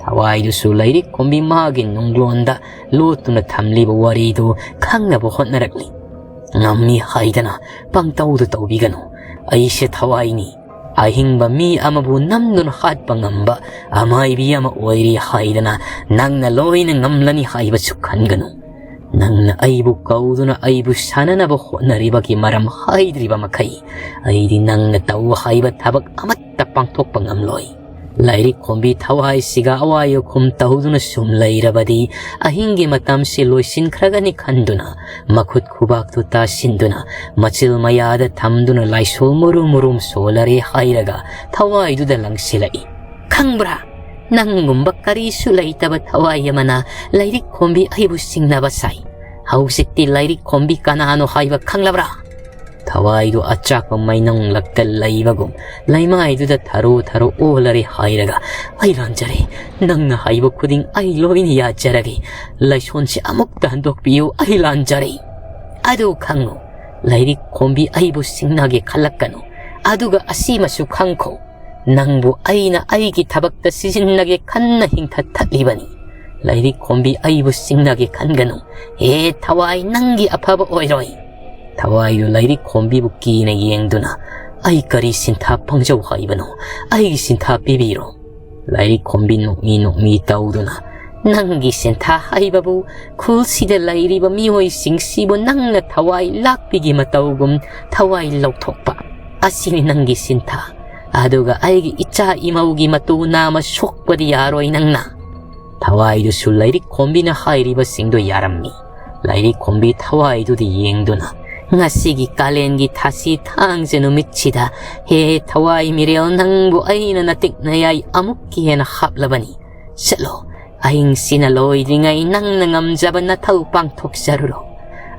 ꯊꯋꯥꯏꯗꯨꯁꯨ ꯂꯥꯏꯔꯤꯛ ꯈꯣꯝꯕꯤ ꯃꯥꯒꯤ ꯅꯨꯡꯒ꯭ꯂꯣꯟꯗ ꯂꯣꯠꯇꯨꯅ ꯊꯝꯂꯤꯕ ꯋꯥꯔꯤꯗꯨ ꯈꯪꯅꯕ ꯍꯣꯠꯅꯔꯛꯂꯤ꯫ ꯉꯝꯃꯤ ꯍꯥꯏꯗꯅ ꯄꯪꯇꯧꯗ ꯇꯧꯕꯤꯒꯅꯨ꯫ ꯑꯩꯁꯦ ꯊꯋꯥꯏꯅꯤ꯫ ꯑꯍꯤꯡꯕ ꯃꯤ ꯑꯃꯕꯨ ꯅꯝꯗꯨꯅ ꯍꯥꯠꯄ ꯉꯝꯕ ꯑꯃꯥꯏꯕꯤ ꯑꯃ ꯑꯣꯏꯔꯤ ꯍꯥꯏꯗꯅ ꯅꯪꯅ ꯂꯣꯏꯅ ꯉꯝꯂꯅꯤ ꯍꯥꯏꯕꯁꯨ ꯈꯟꯒꯅꯨ꯫ ꯅꯪꯅ ꯑꯩꯕꯨ ꯀꯧꯗꯨꯅ ꯑꯩꯕꯨ ꯁꯥꯟꯅꯅꯕ ꯍꯣꯠꯅꯔꯤꯕꯒꯤ ꯃꯔꯝ ꯍꯥꯏꯗ꯭ꯔꯤꯕ ꯃꯈꯩ ꯑꯩꯗꯤ ꯅꯪꯅ ꯇꯧ ꯍꯥꯏꯕ ꯊꯕꯛ ꯑꯃꯠꯇ ꯄꯥꯡꯊꯣꯛꯄ ꯉꯝꯂꯣꯏ꯫ ꯂꯥꯏꯔꯤꯛ ꯈꯣꯝꯕꯤ ꯊꯋꯥꯏꯁꯤꯒ ꯑꯋꯥꯏ ꯑꯈꯨꯝ ꯇꯧꯗꯨꯅ ꯁꯨꯝ ꯂꯩꯔꯕꯗꯤ ꯑꯍꯤꯡꯒꯤ ꯃꯇꯝꯁꯤ ꯂꯣꯏꯁꯤꯟꯈ꯭ꯔꯒꯅꯤ ꯈꯟꯗꯨꯅ ꯃꯈꯨꯠ ꯈꯨꯕꯥꯛꯇꯨ ꯇꯥꯁꯤꯟꯗꯨꯅ ꯃꯆꯤꯜ ꯃꯌꯥꯗ ꯊꯝꯗꯨꯅ ꯂꯥꯏꯁꯣꯜ ꯃꯨꯔꯨꯝ ꯃꯨꯔꯨꯝ ꯁꯣꯜꯂꯔꯦ ꯍꯥꯏꯔꯒ ꯊꯋꯥꯏꯗꯨꯗ ꯂꯪꯁꯤꯜꯂꯛꯏ꯫ "ꯈꯪꯕ꯭ꯔꯥ? ꯅꯪꯒꯨꯝꯕ ꯀꯔꯤꯁꯨ ꯂꯩꯇꯕ ꯊꯋꯥꯏ ꯑꯃꯅ ꯂꯥꯏꯔꯤꯛ ꯈꯣꯝꯕꯤ ꯑꯩꯕꯨ ꯁꯤꯡꯅꯕ ꯁꯥꯏ꯫ ꯍꯧꯖꯤꯛꯇꯤ ꯂꯥꯏꯔꯤꯛ ꯈꯣꯝꯕꯤ ꯀꯅꯥꯅꯣ ꯍꯥꯏꯕ ꯈꯪꯂꯕ꯭ꯔꯥ?" ꯊꯋꯥꯏꯗꯨ ꯑꯆꯥꯛꯄ ꯃꯩꯅꯨꯡꯂꯛꯇ ꯂꯩꯕꯒꯨꯝ ꯂꯩꯃꯥꯏꯗꯨꯗ ꯊꯔꯣ ꯊꯔꯣ ꯑꯣꯜꯂꯔꯦ ꯍꯥꯏꯔꯒ, "ꯑꯩ ꯂꯥꯟꯖꯔꯦ꯫ ꯅꯪꯅ ꯍꯥꯏꯕ ꯈꯨꯗꯤꯡ ꯑꯩ ꯂꯣꯏꯅ ꯌꯥꯖꯔꯒꯦ꯫ ꯂꯥꯏꯁꯣꯟꯁꯤ ꯑꯃꯨꯛꯇ ꯍꯟꯗꯣꯛꯄꯤꯌꯨ, ꯑꯩ ꯂꯥꯟꯖꯔꯦ꯫ ꯑꯗꯨ ꯈꯪꯉꯨ, ꯂꯥꯏꯔꯤꯛ ꯈꯣꯝꯕꯤ ꯑꯩꯕꯨ ꯁꯤꯡꯅꯒꯦ ꯈꯜꯂꯛꯀꯅꯨ꯫ ꯑꯗꯨꯒ ꯑꯁꯤꯃꯁꯨ ꯈꯪꯈꯣ, ꯅꯪꯕꯨ ꯑꯩꯅ ꯑꯩꯒꯤ ꯊꯕꯛꯇ ꯁꯤꯖꯤꯟꯅꯒꯦ ꯈꯟꯅ ꯍꯤꯡꯊꯠ ꯊꯠꯂꯤꯕꯅꯤ꯫ ꯂꯥꯏꯔꯤꯛ ꯈꯣꯝꯕꯤ ꯑꯩꯕꯨ ꯁꯤꯡꯅꯒꯦ ꯈꯟꯒꯅꯨ꯫ ꯍꯦ ꯊꯋꯥꯏ, ꯅꯪꯒꯤ ꯑꯐꯕ ꯑꯣꯏꯔꯣꯏ꯫" ꯊꯋꯥꯏꯗꯨ ꯂꯥꯏꯔꯤꯛ ꯈꯣꯝꯕꯤꯕꯨ ꯀꯤꯅ ꯌꯦꯡꯗꯨꯅ, "ꯑꯩ ꯀꯔꯤ ꯁꯤꯟꯊꯥ ꯄꯪꯖꯧ ꯍꯥꯏꯕꯅꯣ? ꯑꯩꯒꯤ ꯁꯤꯟꯊꯥ ꯄꯤꯕꯤꯔꯣ꯫" ꯂꯥꯏꯔꯤꯛ ꯈꯣꯝꯕꯤ ꯅꯣꯛꯃꯤ ꯅꯣꯛꯃꯤ ꯇꯧꯗꯨꯅ, "ꯅꯪꯒꯤ ꯁꯤꯟꯊꯥ ꯍꯥꯏꯕꯕꯨ ꯈꯨꯜꯁꯤꯗ ꯂꯩꯔꯤꯕ ꯃꯤꯑꯣꯏꯁꯤꯡꯁꯤꯕꯨ ꯅꯪꯅ ꯊꯋꯥꯏ ꯂꯥꯛꯄꯤꯒꯤ ꯃꯇꯧꯒꯨꯝ ꯊꯋꯥꯏ ꯂꯧꯊꯣꯛꯄ꯫ ꯑꯁꯤꯅꯤ ꯅꯪꯒꯤ ꯁꯤꯟꯊꯥ꯫ ꯑꯗꯨꯒ ꯑꯩꯒꯤ ꯏꯆꯥ ꯏꯃꯧꯒꯤ ꯃꯇꯨ ꯅꯥꯝꯃ ꯁꯣꯛꯄꯗꯤ ꯌꯥꯔꯣꯏ ꯅꯪꯅ꯫" ꯊꯋꯥꯏꯗꯨꯁꯨ ꯂꯥꯏꯔꯤꯛ ꯈꯣꯝꯕꯤꯅ ꯍꯥꯏꯔꯤꯕꯁꯤꯡꯗꯨ ꯌꯥꯔꯝꯃꯤ꯫ ꯂꯥꯏꯔꯤꯛ ꯈꯣꯝꯕꯤ ꯊꯋꯥꯏꯗꯨꯗ ꯌꯦꯡꯗꯨꯅ, "ꯉꯁꯤꯒꯤ ꯀꯥꯂꯦꯟꯒꯤ ꯊꯥꯁꯤ ꯊꯥꯡꯖ ꯅꯨꯃꯤꯠꯁꯤꯗ, ꯍꯦ ꯊꯋꯥꯏ ꯃꯤꯔꯦꯜ, ꯅꯪꯕꯨ ꯑꯩꯅ ꯅꯇꯤꯛ ꯅꯌꯥꯏ ꯑꯃꯨꯛꯀꯤ ꯍꯦꯟꯅ ꯍꯥꯞꯂꯕꯅꯤ꯫ ꯆꯠꯂꯣ, ꯑꯍꯤꯡꯁꯤꯅ ꯂꯣꯏꯗ꯭ꯔꯤꯉꯩ ꯅꯪꯅ ꯉꯝꯖꯕ ꯅꯊꯧ ꯄꯥꯡꯊꯣꯛꯆꯔꯨꯔꯣ꯫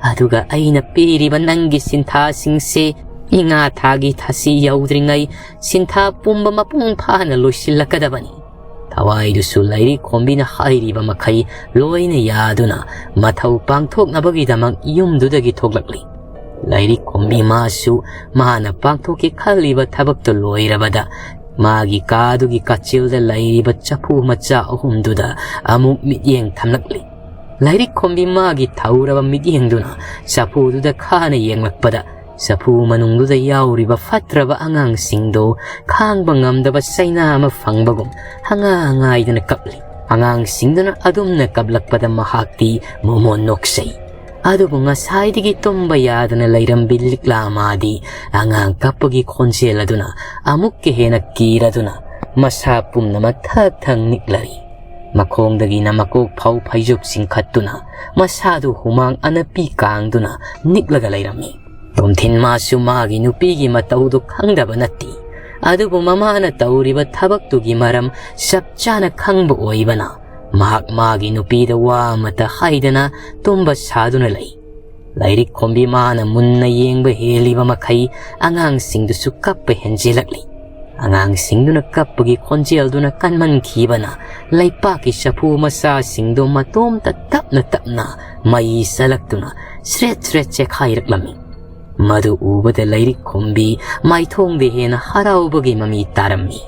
ꯑꯗꯨꯒ ꯑꯩꯅ ꯄꯤꯔꯤꯕ ꯅꯪꯒꯤ ꯁꯤꯟꯊꯥꯁꯤꯡꯁꯦ ꯏꯉꯥ ꯊꯥꯒꯤ ꯊꯥꯁꯤ ꯌꯧꯗ꯭ꯔꯤꯉꯩ ꯁꯤꯟꯊꯥ ꯄꯨꯝꯕ ꯃꯄꯨꯡ ꯐꯥꯅ ꯂꯣꯏꯁꯤꯜꯂꯛꯀꯗꯕꯅꯤ꯫" ꯊꯋꯥꯏꯗꯨꯁꯨ ꯂꯥꯏꯔꯤꯛ ꯈꯣꯝꯕꯤꯅ ꯍꯥꯏꯔꯤꯕ ꯃꯈꯩ ꯂꯣꯏꯅ ꯌꯥꯗꯨꯅ ꯃꯊꯧ ꯄꯥꯡꯊꯣꯛꯅꯕꯒꯤꯗꯃꯛ ꯌꯨꯝꯗꯨꯗꯒꯤ ꯊꯣꯛꯂꯛꯂꯤ꯫ ꯂꯥꯏꯔꯤꯛ ꯈꯣꯝꯕꯤ ꯃꯥꯁꯨ ꯃꯥꯅ ꯄꯥꯡꯊꯣꯛꯀꯦ ꯈꯜꯂꯤꯕ ꯊꯕꯛꯇꯨ ꯂꯣꯏꯔꯕꯗ ꯃꯥꯒꯤ ꯀꯥꯗꯨꯒꯤ ꯀꯥꯆꯤꯜꯗ ꯂꯩꯔꯤꯕ ꯆꯐꯨ ꯃꯆꯥ ꯑꯍꯨꯝꯗꯨꯗ ꯑꯃꯨꯛ ꯃꯤꯠꯌꯦꯡ ꯊꯝꯂꯛꯂꯤ꯫ ꯂꯥꯏꯔꯤꯛ ꯈꯣꯝꯕꯤ ꯃꯥꯒꯤ ꯊꯧꯔꯕ ꯃꯤꯠꯌꯦꯡꯗꯨꯅ ꯆꯐꯨꯗꯨꯗ ꯈꯥꯅ ꯌꯦꯡꯂꯛꯄꯗ ꯆꯐꯨ ꯃꯅꯨꯡꯗꯨꯗ ꯌꯥꯎꯔꯤꯕ ꯐꯠꯇ꯭ꯔꯕ ꯑꯉꯥꯡꯁꯤꯡꯗꯨ ꯈꯥꯡꯕ ꯉꯝꯗꯕ ꯆꯩꯅꯥ ꯑꯃ ꯐꯪꯕꯒꯨꯝ ꯍꯪꯉꯥ ꯉꯥꯏꯗꯅ ꯀꯞꯂꯤ꯫ ꯑꯉꯥꯡꯁꯤꯡꯗꯨꯅ ꯑꯗꯨꯝꯅ ꯀꯞꯂꯛꯄꯗ ꯃꯍꯥꯛꯇꯤ ꯃꯣꯃꯣꯟ ꯅꯣꯛꯆꯩ꯫ ꯑꯗꯨꯕꯨ ꯉꯁꯥꯏꯗꯒꯤ ꯇꯨꯝꯕ ꯌꯥꯗꯅ ꯂꯩꯔꯝꯕꯤ ꯂꯤꯛꯂꯥ ꯃꯥꯗꯤ ꯑꯉꯥꯡ ꯀꯞꯄꯒꯤ ꯈꯣꯟꯖꯦꯜ ꯑꯗꯨꯅ ꯑꯃꯨꯛꯀ ꯍꯦꯟꯅ ꯀꯤꯔꯗꯨꯅ ꯃꯁꯥ ꯄꯨꯝꯅꯃꯛ ꯊꯛ ꯊꯛ ꯅꯤꯛꯂꯔꯤ꯫ ꯃꯈꯣꯡꯗꯒꯤꯅ ꯃꯀꯣꯛ ꯐꯥꯎ ꯐꯩꯖꯨꯞ ꯆꯤꯡꯈꯠꯇꯨꯅ ꯃꯁꯥꯗꯨ ꯍꯨꯃꯥꯡ ꯑꯅꯞꯄꯤ ꯀꯥꯡꯗꯨꯅ ꯅꯤꯛꯂꯒ ꯂꯩꯔꯝꯃꯤ꯫ ꯇꯣꯝꯊꯤꯟ ꯃꯥꯁꯨ ꯃꯥꯒꯤ ꯅꯨꯄꯤꯒꯤ ꯃꯇꯧꯗꯨ ꯈꯪꯗꯕ ꯅꯠꯇꯦ꯫ ꯑꯗꯨꯕꯨ ꯃꯃꯥꯅ ꯇꯧꯔꯤꯕ ꯊꯕꯛꯇꯨꯒꯤ ꯃꯔꯝ ꯆꯞ ꯆꯥꯅ ꯈꯪꯕ ꯑꯣꯏꯕꯅ ꯃꯍꯥꯛ ꯃꯥꯒꯤ ꯅꯨꯄꯤꯗ ꯋꯥ ꯑꯃꯠꯇ ꯍꯥꯏꯗꯅ ꯇꯨꯝꯕ ꯁꯥꯗꯨꯅ ꯂꯩ꯫ ꯂꯥꯏꯔꯤꯛ ꯈꯣꯝꯕꯤ ꯃꯥꯅ ꯃꯨꯟꯅ ꯌꯦꯡꯕ ꯍꯦꯜꯂꯤꯕ ꯃꯈꯩ ꯑꯉꯥꯡꯁꯤꯡꯗꯨꯁꯨ ꯀꯞꯄ ꯍꯦꯟꯖꯤꯜꯂꯛꯂꯤ꯫ ꯑꯉꯥꯡꯁꯤꯡꯗꯨꯅ ꯀꯞꯄꯒꯤ ꯈꯣꯟꯖꯦꯜꯗꯨꯅ ꯀꯟꯃꯟꯈꯤꯕꯅ ꯂꯩꯄꯥꯛꯀꯤ ꯆꯐꯨ ꯃꯆꯥꯁꯤꯡꯗꯨ ꯃꯇꯣꯝꯇ ꯇꯞꯅ ꯇꯞꯅ ꯃꯩ ꯆꯠꯂꯛꯇꯨꯅ ꯁ꯭ꯔꯦꯠ ꯁ꯭ꯔꯦꯠ ꯆꯦꯈꯥꯏꯔꯛꯂꯝꯃꯤ꯫ ꯃꯗꯨ ꯎꯕꯗ ꯂꯥꯏꯔꯤꯛ ꯈꯣꯝꯕꯤ ꯃꯥꯏꯊꯣꯡꯗ ꯍꯦꯟꯅ ꯍꯔꯥꯎꯕꯒꯤ ꯃꯃꯤ ꯇꯥꯔꯝꯃꯤ꯫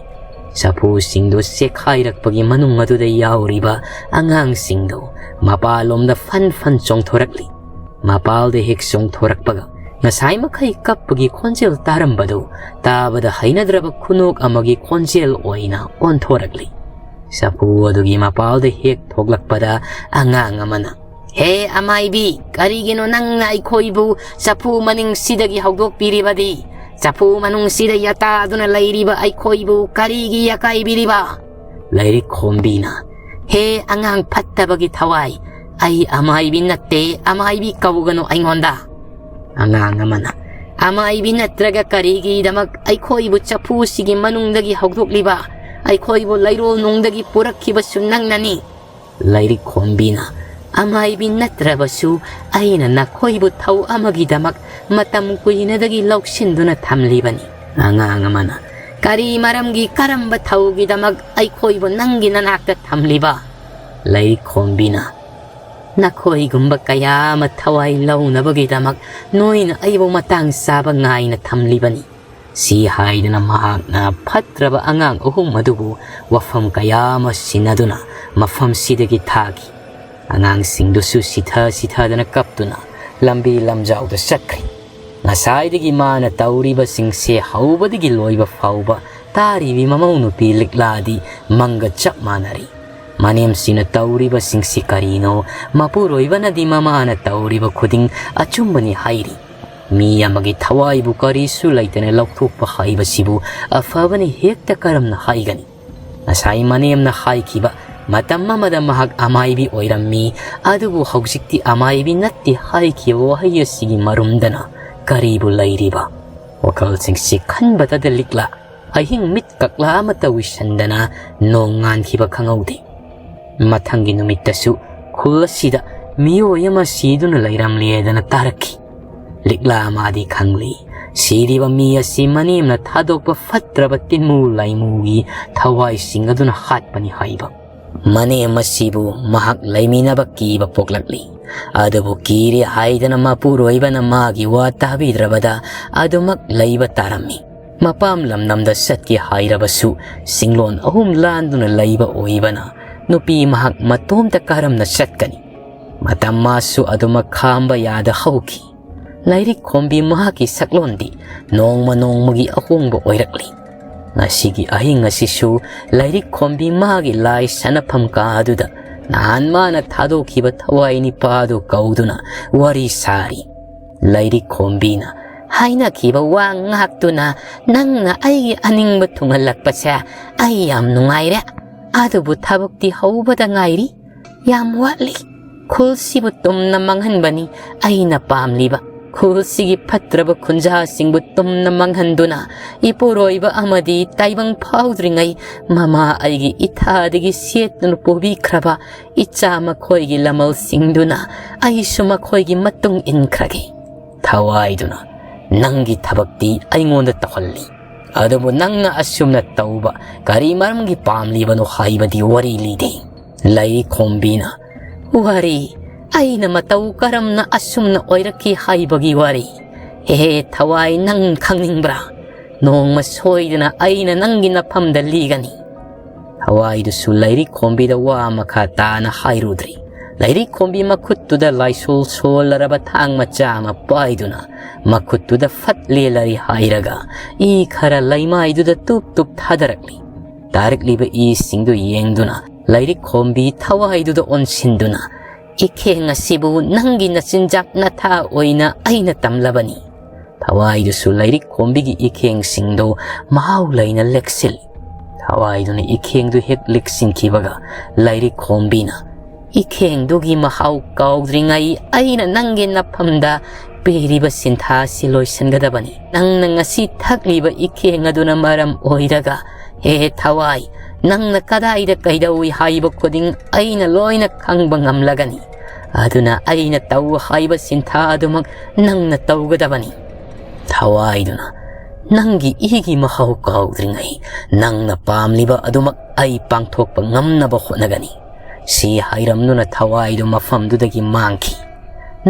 ꯆꯐꯨꯁꯤꯡꯗꯨ ꯆꯦꯈꯥꯏꯔꯛꯄꯒꯤ ꯃꯅꯨꯡ ꯑꯗꯨꯗ ꯌꯥꯎꯔꯤꯕ ꯑꯉꯥꯡꯁꯤꯡꯗꯨ ꯃꯄꯥꯜꯂꯣꯝꯗ ꯐꯟ ꯐꯟ ꯆꯣꯡꯊꯣꯔꯛꯂꯤ꯫ ꯃꯄꯥꯜꯗ ꯍꯦꯛ ꯆꯣꯡꯊꯣꯔꯛꯄꯒ ꯉꯁꯥꯏ ꯃꯈꯩ ꯀꯞꯄꯒꯤ ꯈꯣꯟꯖꯦꯜ ꯇꯥꯔꯝꯕꯗꯨ ꯇꯥꯕꯗ ꯍꯩꯅꯗ꯭ꯔꯕ ꯈꯨꯅꯣꯛ ꯑꯃꯒꯤ ꯈꯣꯟꯖꯦꯜ ꯑꯣꯏꯅ ꯑꯣꯟꯊꯣꯔꯛꯂꯤ꯫ ꯆꯐꯨ ꯑꯗꯨꯒꯤ ꯃꯄꯥꯜꯗ ꯍꯦꯛ ꯊꯣꯛꯂꯛꯄꯗ ꯑꯉꯥꯡ ꯑꯃꯅ, "ꯍꯦ ꯑꯃꯥꯏꯕꯤ, ꯀꯔꯤꯒꯤꯅꯣ ꯅꯪꯅ ꯑꯩꯈꯣꯏꯕꯨ ꯆꯐꯨ ꯃꯅꯤꯡꯁꯤꯗꯒꯤ ꯍꯧꯗꯣꯛꯄꯤꯔꯤꯕꯗꯤ? ꯆꯐꯨ ꯃꯅꯨꯡꯁꯤꯗ ꯌꯥꯇꯥꯗꯨꯅ ꯂꯩꯔꯤꯕ ꯑꯩꯈꯣꯏꯕꯨ ꯀꯔꯤꯒꯤ ꯌꯥꯀꯥꯏꯕꯤꯔꯤꯕ?" ꯂꯥꯏꯔꯤꯛ ꯈꯣꯝꯕꯤꯅ, "ꯍꯦ ꯑꯉꯥꯡ ꯐꯠꯇꯕꯒꯤ ꯊꯋꯥꯏ, ꯑꯩ ꯑꯃꯥꯏꯕꯤ ꯅꯠꯇꯦ, ꯑꯃꯥꯏꯕꯤ ꯀꯧꯒꯅꯨ ꯑꯩꯉꯣꯟꯗ꯫" ꯑꯉꯥꯡ ꯑꯃꯅ, "ꯑꯃꯥꯏꯕꯤ ꯅꯠꯇ꯭ꯔꯒ ꯀꯔꯤꯒꯤꯗꯃꯛ ꯑꯩꯈꯣꯏꯕꯨ ꯆꯐꯨꯁꯤꯒꯤ ꯃꯅꯨꯡꯗꯒꯤ ꯍꯧꯗꯣꯛꯂꯤꯕ? ꯑꯩꯈꯣꯏꯕꯨ ꯂꯩꯔꯣꯜꯅꯨꯡꯗꯒꯤ ꯄꯨꯔꯛꯈꯤꯕꯁꯨ ꯅꯪꯅꯅꯤ꯫" ꯂꯥꯏꯔꯤꯛ ꯈꯣꯝꯕꯤꯅ, "ꯑꯃꯥꯏꯕꯤ ꯅꯠꯇ꯭ꯔꯕꯁꯨ ꯑꯩꯅ ꯅꯈꯣꯏꯕꯨ ꯊꯧ ꯑꯃꯒꯤꯗꯃꯛ ꯃꯇꯝ ꯀꯨꯏꯅꯗꯒꯤ ꯂꯧꯁꯤꯟꯗꯨꯅ ꯊꯝꯂꯤꯕꯅꯤ꯫" ꯑꯉꯥꯡ ꯑꯃꯅ, "ꯀꯔꯤ ꯃꯔꯝꯒꯤ, ꯀꯔꯝꯕ ꯊꯧꯒꯤꯗꯃꯛ ꯑꯩꯈꯣꯏꯕꯨ ꯅꯪꯒꯤ ꯅꯅꯥꯛꯇ ꯊꯝꯂꯤꯕ?" ꯂꯥꯏꯔꯤꯛ ꯈꯣꯝꯕꯤꯅ, ꯅꯈꯣꯏꯒꯨꯝꯕ ꯀꯌꯥ ꯑꯃ ꯊꯋꯥꯏ ꯂꯧꯅꯕꯒꯤꯗꯃꯛ ꯅꯣꯏꯅ ꯑꯩꯕꯨ ꯃꯇꯥꯡ ꯆꯥꯕ ꯉꯥꯏꯅ ꯊꯝꯂꯤꯕꯅꯤ꯫ ꯁꯤ ꯍꯥꯏꯗꯨꯅ ꯃꯍꯥꯛꯅ ꯐꯠꯇ꯭ꯔꯕ ꯑꯉꯥꯡ ꯑꯍꯨꯝ ꯑꯗꯨꯕꯨ ꯋꯥꯐꯝ ꯀꯌꯥ ꯑꯃ ꯁꯤꯟꯅꯗꯨꯅ ꯃꯐꯝꯁꯤꯗꯒꯤ ꯊꯥꯈꯤ꯫ ꯑꯉꯥꯡꯁꯤꯡꯗꯨꯁꯨ ꯁꯤꯊ ꯁꯤꯊꯗꯅ ꯀꯞꯇꯨꯅ ꯂꯝꯕꯤ ꯂꯝꯖꯥꯎꯗ ꯆꯠꯈ꯭ꯔꯦ꯫ ꯉꯁꯥꯏꯗꯒꯤ ꯃꯥꯅ ꯇꯧꯔꯤꯕꯁꯤꯡꯁꯦ ꯍꯧꯕꯗꯒꯤ ꯂꯣꯏꯕ ꯐꯥꯎꯕ ꯇꯥꯔꯤꯕꯤ ꯃꯃꯧ ꯅꯨꯄꯤ ꯂꯤꯛꯂꯥꯗꯤ ꯃꯪꯒ ꯆꯞ ꯃꯥꯟꯅꯔꯤ꯫ ꯃꯅꯦꯝꯁꯤꯅ ꯇꯧꯔꯤꯕꯁꯤꯡꯁꯤ ꯀꯔꯤꯅꯣ? ꯃꯄꯨꯔꯣꯏꯕꯅꯗꯤ ꯃꯃꯥꯅ ꯇꯧꯔꯤꯕ ꯈꯨꯗꯤꯡ ꯑꯆꯨꯝꯕꯅꯤ ꯍꯥꯏꯔꯤ꯫ ꯃꯤ ꯑꯃꯒꯤ ꯊꯋꯥꯏꯕꯨ ꯀꯔꯤꯁꯨ ꯂꯩꯇꯅ ꯂꯧꯊꯣꯛꯄ ꯍꯥꯏꯕꯁꯤꯕꯨ ꯑꯐꯕꯅꯤ ꯍꯦꯛꯇ ꯀꯔꯝꯅ ꯍꯥꯏꯒꯅꯤ? ꯉꯁꯥꯏ ꯃꯅꯦꯝꯅ ꯍꯥꯏꯈꯤꯕ ꯃꯇꯝ ꯑꯃꯗ ꯃꯍꯥꯛ ꯑꯃꯥꯏꯕꯤ ꯑꯣꯏꯔꯝꯃꯤ, ꯑꯗꯨꯕꯨ ꯍꯧꯖꯤꯛꯇꯤ ꯑꯃꯥꯏꯕꯤ ꯅꯠꯇꯦ ꯍꯥꯏꯈꯤꯕ ꯋꯥꯍꯩ ꯑꯁꯤꯒꯤ ꯃꯔꯨꯝꯗꯅ ꯀꯔꯤꯕꯨ ꯂꯩꯔꯤꯕ? ꯋꯥꯈꯜꯁꯤꯡꯁꯤ ꯈꯟꯕꯗꯗ ꯂꯤꯛꯂꯥ ꯑꯍꯤꯡ ꯃꯤꯠ ꯀꯛꯂꯥ ꯑꯃꯠꯇ ꯎꯏꯁꯟꯗꯅ ꯅꯣꯡ ꯉꯥꯟꯈꯤꯕ ꯈꯪꯍꯧꯗꯦ꯫ ꯃꯊꯪꯒꯤ ꯅꯨꯃꯤꯠꯇꯁꯨ ꯈꯨꯜ ꯑꯁꯤꯗ ꯃꯤꯑꯣꯏ ꯑꯃ ꯁꯤꯗꯨꯅ ꯂꯩꯔꯝꯂꯦꯗꯅ ꯇꯥꯔꯛꯈꯤ꯫ ꯂꯤꯛꯂꯥ ꯃꯥꯗꯤ ꯈꯪꯂꯤ, ꯁꯤꯔꯤꯕ ꯃꯤ ꯑꯁꯤ ꯃꯅꯦꯝꯅ ꯊꯥꯗꯣꯛꯄ ꯐꯠꯇ꯭ꯔꯕ ꯇꯤꯟꯃꯨ ꯂꯥꯏꯃꯨꯒꯤ ꯊꯋꯥꯏꯁꯤꯡ ꯑꯗꯨꯅ ꯍꯥꯠꯄꯅꯤ ꯍꯥꯏꯕ꯫ ꯃꯅꯦꯝ ꯑꯁꯤꯕꯨ ꯃꯍꯥꯛ ꯂꯩꯃꯤꯟꯅꯕ ꯀꯤꯕ ꯄꯣꯛꯂꯛꯂꯤ꯫ ꯑꯗꯨꯕꯨ ꯀꯤꯔꯦ ꯍꯥꯏꯗꯅ ꯃꯄꯨꯔꯣꯏꯕꯅ ꯃꯥꯒꯤ ꯋꯥ ꯇꯥꯕꯤꯗ꯭ꯔꯕꯗ ꯑꯗꯨꯃꯛ ꯂꯩꯕ ꯇꯥꯔꯝꯃꯤ꯫ ꯃꯄꯥꯝ ꯂꯝꯗꯝꯗ ꯆꯠꯀꯦ ꯍꯥꯏꯔꯕꯁꯨ ꯁꯤꯡꯂꯣꯟ ꯑꯍꯨꯝ ꯂꯥꯟꯗꯨꯅ ꯂꯩꯕ ꯑꯣꯏꯕꯅ ꯅꯨꯄꯤ ꯃꯍꯥꯛ ꯃꯇꯣꯝꯇ ꯀꯔꯝꯅ ꯆꯠꯀꯅꯤ? ꯃꯇꯝ ꯃꯥꯁꯨ ꯑꯗꯨꯃꯛ ꯈꯥꯝꯕ ꯌꯥꯗ ꯍꯧꯈꯤ꯫ ꯂꯥꯏꯔꯤꯛ ꯈꯣꯝꯕꯤ ꯃꯍꯥꯛꯀꯤ ꯁꯛꯂꯣꯟꯗꯤ ꯅꯣꯡꯃ ꯅꯣꯡꯃꯒꯤ ꯑꯍꯣꯡꯕ ꯑꯣꯏꯔꯛꯂꯤ꯫ ꯉꯁꯤꯒꯤ ꯑꯍꯤꯡ ꯑꯁꯤꯁꯨ ꯂꯥꯏꯔꯤꯛ ꯈꯣꯝꯕꯤ ꯃꯥꯒꯤ ꯂꯥꯏ ꯁꯥꯟꯅꯐꯝ ꯀꯥ ꯑꯗꯨꯗ ꯅꯍꯥꯟ ꯃꯥꯅ ꯊꯥꯗꯣꯛꯈꯤꯕ ꯊꯋꯥꯏ ꯅꯤꯄꯥꯗꯨ ꯀꯧꯗꯨꯅ ꯋꯥꯔꯤ ꯁꯥꯔꯤ꯫ ꯂꯥꯏꯔꯤꯛ ꯈꯣꯝꯕꯤꯅ, "ꯍꯥꯏꯅꯈꯤꯕ ꯋꯥ ꯉꯥꯛꯇꯨꯅ ꯅꯪꯅ ꯑꯩꯒꯤ ꯑꯅꯤꯡꯕ ꯊꯨꯡꯍꯜꯂꯛꯄꯁꯦ ꯑꯩ ꯌꯥꯝ ꯅꯨꯡꯉꯥꯏꯔꯦ꯫ ꯑꯗꯨꯕꯨ ꯊꯕꯛꯇꯤ ꯍꯧꯕꯗ ꯉꯥꯏꯔꯤ꯫ ꯌꯥꯝ ꯋꯥꯠꯂꯤ꯫ ꯈꯨꯜꯁꯤꯕꯨ ꯇꯨꯝꯅ ꯃꯥꯡꯍꯟꯕꯅꯤ ꯑꯩꯅ ꯄꯥꯝꯂꯤꯕ꯫ ꯈꯨꯜꯁꯤꯒꯤ ꯐꯠꯇ꯭ꯔꯕ ꯈꯨꯟꯖꯥꯁꯤꯡꯕꯨ ꯇꯨꯝꯅ ꯃꯥꯡꯍꯟꯗꯨꯅ ꯏꯄꯨꯔꯣꯏꯕ ꯑꯃꯗꯤ ꯇꯥꯏꯕꯪ ꯐꯥꯎꯗ꯭ꯔꯤꯉꯩ ꯃꯃꯥ ꯑꯩꯒꯤ ꯏꯊꯥꯗꯒꯤ ꯁꯦꯠꯇꯨꯅ ꯄꯨꯕꯤꯈ꯭ꯔꯕ ꯏꯆꯥ ꯃꯈꯣꯏꯒꯤ ꯂꯃꯜꯁꯤꯡꯗꯨꯅ ꯑꯩꯁꯨ ꯃꯈꯣꯏꯒꯤ ꯃꯇꯨꯡ ꯏꯟꯈ꯭ꯔꯒꯦ꯫ ꯊꯋꯥꯏꯗꯨꯅ ꯅꯪꯒꯤ ꯊꯕꯛꯇꯤ ꯑꯩꯉꯣꯟꯗ ꯇꯧꯍꯜꯂꯤ꯫ ꯑꯗꯨꯕꯨ ꯅꯪꯅ ꯑꯁꯨꯝꯅ ꯇꯧꯕ ꯀꯔꯤ ꯃꯔꯝꯒꯤ ꯄꯥꯝꯂꯤꯕꯅꯣ ꯍꯥꯏꯕꯗꯤ ꯋꯥꯔꯤ ꯂꯤꯗꯦ꯫" ꯂꯥꯏꯔꯤꯛ ꯈꯣꯝꯕꯤꯅ, "ꯋꯥꯔꯤ ꯑꯩꯅ ꯃꯇꯧ ꯀꯔꯝꯅ ꯑꯁꯨꯝꯅ ꯑꯣꯏꯔꯛꯈꯤ ꯍꯥꯏꯕꯒꯤ ꯋꯥꯔꯤ꯫ ꯍꯦ ꯊꯋꯥꯏ, ꯅꯪ ꯈꯪꯅꯤꯡꯕ꯭ꯔꯥ? ꯅꯣꯡꯃ ꯁꯣꯏꯗꯅ ꯑꯩꯅ ꯅꯪꯒꯤ ꯅꯐꯝꯗ ꯂꯤꯒꯅꯤ꯫ ꯊꯋꯥꯏꯗꯨꯁꯨ ꯂꯥꯏꯔꯤꯛ ꯈꯣꯝꯕꯤꯗ ꯋꯥ ꯃꯈꯥ ꯇꯥꯅ ꯍꯥꯏꯔꯨꯗ꯭ꯔꯤ꯫ ꯂꯥꯏꯔꯤꯛ ꯈꯣꯝꯕꯤ ꯃꯈꯨꯠꯇꯨꯗ ꯂꯥꯏꯁꯣꯜ ꯁꯣꯜꯂꯔꯕ ꯊꯥꯡ ꯃꯆꯥ ꯑꯃ ꯄꯥꯏꯗꯨꯅ ꯃꯈꯨꯠꯇꯨꯗ ꯐꯠ ꯂꯦꯜꯂꯔꯤ ꯍꯥꯏꯔꯒ ꯏ ꯈꯔ ꯂꯩꯃꯥꯏꯗꯨꯗ ꯇꯨꯞ ꯇꯨꯞ ꯊꯥꯗꯔꯛꯂꯤ꯫ ꯇꯥꯔꯛꯂꯤꯕ ꯏꯁꯤꯡꯗꯨ ꯌꯦꯡꯗꯨꯅ ꯂꯥꯏꯔꯤꯛ ꯈꯣꯝꯕꯤ ꯊꯋꯥꯏꯗꯨꯗ ꯑꯣꯟꯁꯤꯟꯗꯨꯅ, "ꯏꯈꯦꯡ ꯑꯁꯤꯕꯨ ꯅꯪꯒꯤ ꯅꯆꯤꯟꯖꯥꯛ ꯅꯊꯥ ꯑꯣꯏꯅ ꯑꯩꯅ ꯇꯝꯂꯕꯅꯤ"꯫ ꯊꯋꯥꯏꯗꯨꯁꯨ ꯂꯥꯏꯔꯤꯛ ꯈꯣꯝꯕꯤꯒꯤ ꯏꯈꯦꯡꯁꯤꯡꯗꯨ ꯃꯍꯥꯎ ꯂꯩꯅ ꯂꯦꯛꯁꯤꯜꯂꯤ꯫ ꯊꯋꯥꯏꯗꯨꯅ ꯏꯈꯦꯡꯗꯨ ꯍꯦꯛ ꯂꯤꯛꯁꯤꯟꯈꯤꯕꯒ ꯂꯥꯏꯔꯤꯛ ꯈꯣꯝꯕꯤꯅ, "ꯏꯈꯦꯡꯗꯨꯒꯤ ꯃꯍꯥꯎ ꯀꯥꯎꯗ꯭ꯔꯤꯉꯩ ꯑꯩꯅ ꯅꯪꯒꯤ ꯅꯐꯝꯗ ꯄꯤꯔꯤꯕ ꯁꯤꯟꯊꯥ ꯑꯁꯤ ꯂꯣꯏꯁꯤꯟꯒꯗꯕꯅꯤ꯫ ꯅꯪꯅ ꯉꯁꯤ ꯊꯛꯂꯤꯕ ꯏꯈꯦꯡ ꯑꯗꯨꯅ ꯃꯔꯝ ꯑꯣꯏꯔꯒ, ꯍꯦ ꯊꯋꯥꯏ, ꯅꯪꯅ ꯀꯗꯥꯏꯗ ꯀꯩꯗꯧꯏ ꯍꯥꯏꯕ ꯈꯨꯗꯤꯡ ꯑꯩꯅ ꯂꯣꯏꯅ ꯈꯪꯕ ꯉꯝꯂꯒꯅꯤ꯫ ꯑꯗꯨꯅ ꯑꯩꯅ ꯇꯧ ꯍꯥꯏꯕ ꯁꯤꯟꯊꯥ ꯑꯗꯨꯃꯛ ꯅꯪꯅ ꯇꯧꯒꯗꯕꯅꯤ"꯫ ꯊꯋꯥꯏꯗꯨꯅ, "ꯅꯪꯒꯤ ꯏꯒꯤ ꯃꯍꯥꯎ ꯀꯥꯎꯗ꯭ꯔꯤꯉꯩ ꯅꯪꯅ ꯄꯥꯝꯂꯤꯕ ꯑꯗꯨꯃꯛ ꯑꯩ ꯄꯥꯡꯊꯣꯛꯄ ꯉꯝꯅꯕ ꯍꯣꯠꯅꯒꯅꯤ"꯫ ꯁꯤ ꯍꯥꯏꯔꯝꯗꯨꯅ ꯊꯋꯥꯏꯗꯨ ꯃꯐꯝꯗꯨꯗꯒꯤ ꯃꯥꯡꯈꯤ꯫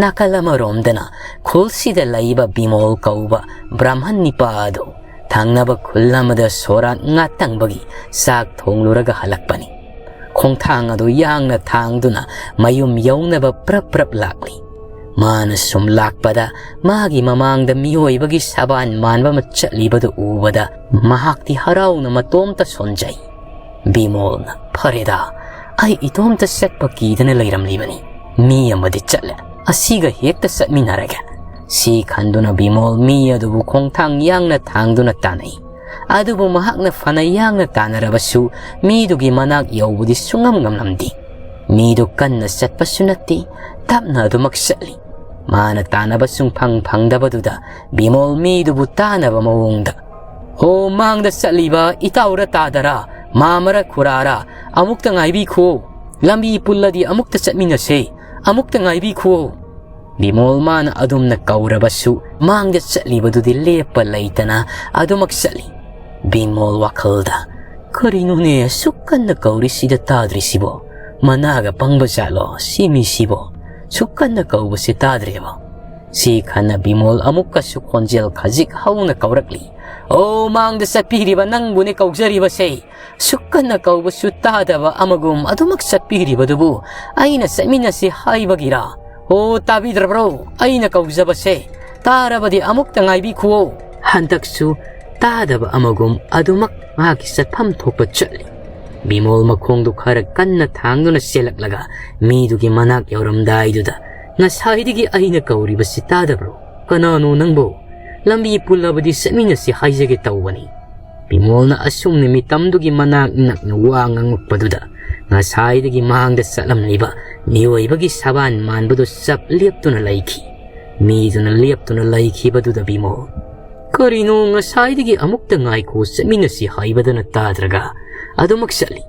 ꯅꯥꯀꯜ ꯑꯃꯔꯣꯝꯗꯅ ꯈꯨꯜꯁꯤꯗ ꯂꯩꯕ ꯕꯤꯃꯣꯜ ꯀꯧꯕ ꯕ꯭ꯔꯥꯍꯃꯟ ꯅꯤꯄꯥ ꯑꯗꯨ ꯊꯪꯅꯕ ꯈꯨꯜ ꯑꯃꯗ ꯁꯣꯔꯥꯠ ꯉꯥꯇꯪꯕꯒꯤ ꯆꯥꯛ ꯊꯣꯡꯂꯨꯔꯒ ꯍꯜꯂꯛꯄꯅꯤ꯫ ꯈꯣꯡꯊꯥꯡ ꯑꯗꯨ ꯌꯥꯡꯅ ꯊꯥꯡꯗꯨꯅ ꯃꯌꯨꯝ ꯌꯧꯅꯕ ꯄ꯭ꯔꯞ ꯄ꯭ꯔꯞ ꯂꯥꯛꯂꯤ꯫ ꯃꯥꯅ ꯁꯨꯝ ꯂꯥꯛꯄꯗ ꯃꯥꯒꯤ ꯃꯃꯥꯡꯗ ꯃꯤꯑꯣꯏꯕꯒꯤ ꯁꯕꯥꯟ ꯃꯥꯟꯕ ꯑꯃ ꯆꯠꯂꯤꯕꯗꯨ ꯎꯕꯗ ꯃꯍꯥꯛꯇꯤ ꯍꯔꯥꯎꯅ ꯃꯇꯣꯝꯇ ꯁꯣꯟꯖꯩ꯫ ꯕꯤꯃꯣꯜꯅ, "ꯐꯔꯦꯗ, ꯑꯩ ꯏꯇꯣꯝꯇ ꯆꯠꯄ ꯀꯤꯗꯅ ꯂꯩꯔꯝꯂꯤꯕꯅꯤ꯫ ꯃꯤ ꯑꯃꯗꯤ ꯆꯠꯂꯦ꯫ ꯑꯁꯤꯒ ꯍꯦꯛꯇ ꯆꯠꯃꯤꯟꯅꯔꯒꯦ"꯫ ꯁꯤ ꯈꯟꯗꯨꯅ ꯕꯤꯃꯣꯜ ꯃꯤ ꯑꯗꯨꯕꯨ ꯈꯣꯡꯊꯥꯡ ꯌꯥꯡꯅ ꯊꯥꯡꯗꯨꯅ ꯇꯥꯟꯅꯩ꯫ ꯑꯗꯨꯕꯨ ꯃꯍꯥꯛꯅ ꯐꯅ ꯌꯥꯡꯅ ꯇꯥꯟꯅꯔꯕꯁꯨ ꯃꯤꯗꯨꯒꯤ ꯃꯅꯥꯛ ꯌꯧꯕꯗꯤ ꯁꯨꯡꯉꯝ ꯉꯝꯂꯝꯗꯦ꯫ ꯃꯤꯗꯨ ꯀꯟꯅ ꯆꯠꯄꯁꯨ ꯅꯠꯇꯦ, ꯇꯞꯅ ꯑꯗꯨꯃꯛ ꯆꯠꯂꯤ꯫ ꯃꯥꯅ ꯇꯥꯟꯅꯕ ꯁꯨꯡꯐꯪ ꯐꯪꯗꯕꯗꯨꯗ ꯕꯤꯃꯣꯜ ꯃꯤꯗꯨꯕꯨ ꯇꯥꯟꯅꯕ ꯃꯑꯣꯡꯗ, "ꯍꯣ, ꯃꯥꯡꯗ ꯆꯠꯂꯤꯕ ꯏꯇꯥꯎꯔ ꯇꯥꯗꯔ, ꯃꯥꯃꯔ ꯈꯨꯔꯥꯔ, ꯑꯃꯨꯛꯇ ꯉꯥꯏꯕꯤꯈꯣ꯫ ꯂꯝꯕꯤ ꯄꯨꯜꯂꯗꯤ ꯑꯃꯨꯛꯇ ꯆꯠꯃꯤꯟꯅꯁꯦ, ꯑꯃꯨꯛꯇ ꯉꯥꯏꯕꯤꯈꯣ"꯫ ꯕꯤꯃꯣꯜ ꯃꯥꯅ ꯑꯗꯨꯝꯅ ꯀꯧꯔꯕꯁꯨ ꯃꯥꯡꯗ ꯆꯠꯂꯤꯕꯗꯨꯗꯤ ꯂꯦꯞꯄ ꯂꯩꯇꯅ ꯑꯗꯨꯃꯛ ꯆꯠꯂꯤ꯫ ꯕꯤꯃꯣꯜ ꯋꯥꯈꯜꯗ, "ꯀꯔꯤꯅꯣꯅꯦ ꯑꯁꯨꯛ ꯀꯟꯅ ꯀꯧꯔꯤꯁꯤꯗ ꯇꯥꯗ꯭ꯔꯤꯁꯤꯕꯣ? ꯃꯅꯥꯒ ꯄꯪꯕ ꯖꯥꯠꯂꯣ ꯁꯤ ꯃꯤꯁꯤꯕꯣ?" ꯁꯨꯛ ꯀꯟꯅ ꯀꯧꯕꯁꯤ ꯇꯥꯗ꯭ꯔꯦꯕ꯫ ꯁꯤ ꯈꯟꯅ ꯕꯤꯃꯣꯜ ꯑꯃꯨꯛꯀꯁꯨ ꯈꯣꯟꯖꯦꯜ ꯈꯖꯤꯛ ꯍꯧꯅ ꯀꯧꯔꯛꯂꯤ꯫ "ꯑꯣ, ꯃꯥꯡꯗ ꯆꯠꯄꯤꯔꯤꯕ ꯅꯪꯕꯨꯅꯦ ꯀꯧꯖꯔꯤꯕꯁꯦ꯫ ꯁꯨꯛ ꯀꯟꯅ ꯀꯧꯕꯁꯨ ꯇꯥꯗꯕ ꯑꯃꯒꯨꯝ ꯑꯗꯨꯃꯛ ꯆꯠꯄꯤꯔꯤꯕꯗꯨꯕꯨ ꯑꯩꯅ ꯆꯠꯃꯤꯟꯅꯁꯤ ꯍꯥꯏꯕꯒꯤꯔꯥ? ꯑꯣ, ꯇꯥꯕꯤꯗ꯭ꯔꯕ꯭ꯔꯣ ꯑꯩꯅ ꯀꯧꯖꯕꯁꯦ? ꯇꯥꯔꯕꯗꯤ ꯑꯃꯨꯛꯇ ꯉꯥꯏꯕꯤꯈꯨꯋꯣ"꯫ ꯍꯟꯗꯛꯁꯨ ꯇꯥꯗꯕ ꯑꯃꯒꯨꯝ ꯑꯗꯨꯃꯛ ꯃꯍꯥꯛꯀꯤ ꯆꯠꯐꯝ ꯊꯣꯛꯄ ꯆꯠꯂꯤ꯫ ꯕꯤꯃꯣꯜ ꯃꯈꯣꯡꯗꯨ ꯈꯔ ꯀꯟꯅ ꯊꯥꯡꯗꯨꯅ ꯆꯦꯜꯂꯛꯂꯒ ꯃꯤꯗꯨꯒꯤ ꯃꯅꯥꯛ ꯌꯧꯔꯝꯗꯥꯏꯗꯨꯗ, "ꯉꯁꯥꯏꯗꯒꯤ ꯑꯩꯅ ꯀꯧꯔꯤꯕꯁꯤ ꯇꯥꯗꯕ꯭ꯔꯣ? ꯀꯅꯥꯅꯣ ꯅꯪꯕꯨ? ꯂꯝꯕꯤ ꯄꯨꯜꯂꯕꯗꯤ ꯆꯠꯃꯤꯟꯅꯁꯤ ꯍꯥꯏꯖꯒꯦ ꯇꯧꯕꯅꯤ"꯫ ꯕꯤꯃꯣꯜꯅ ꯑꯁꯨꯝꯅ ꯃꯤꯇꯝꯗꯨꯒꯤ ꯃꯅꯥꯛ ꯅꯛꯅ ꯋꯥ ꯉꯥꯡꯂꯛꯄꯗꯨꯗ, ꯉꯁꯥꯏꯗꯒꯤ ꯃꯥꯡꯗ ꯆꯠꯂꯝꯂꯤꯕ ꯃꯤꯑꯣꯏꯕꯒꯤ ꯁꯕꯥꯟ ꯃꯥꯟꯕꯗꯨ ꯆꯞ ꯂꯦꯞꯇꯨꯅ ꯂꯩꯈꯤ꯫ ꯃꯤꯗꯨꯅ ꯂꯦꯞꯇꯨꯅ ꯂꯩꯈꯤꯕꯗꯨꯗ ꯕꯤꯃꯣꯜ, "ꯀꯔꯤꯅꯣ, ꯉꯁꯥꯏꯗꯒꯤ ꯑꯃꯨꯛꯇ ꯉꯥꯏꯈꯣ, ꯆꯠꯃꯤꯟꯅꯁꯤ ꯍꯥꯏꯕꯗꯅ ꯇꯥꯗ꯭ꯔꯒ ꯑꯗꯨꯃꯛ ꯆꯠꯂꯤ꯫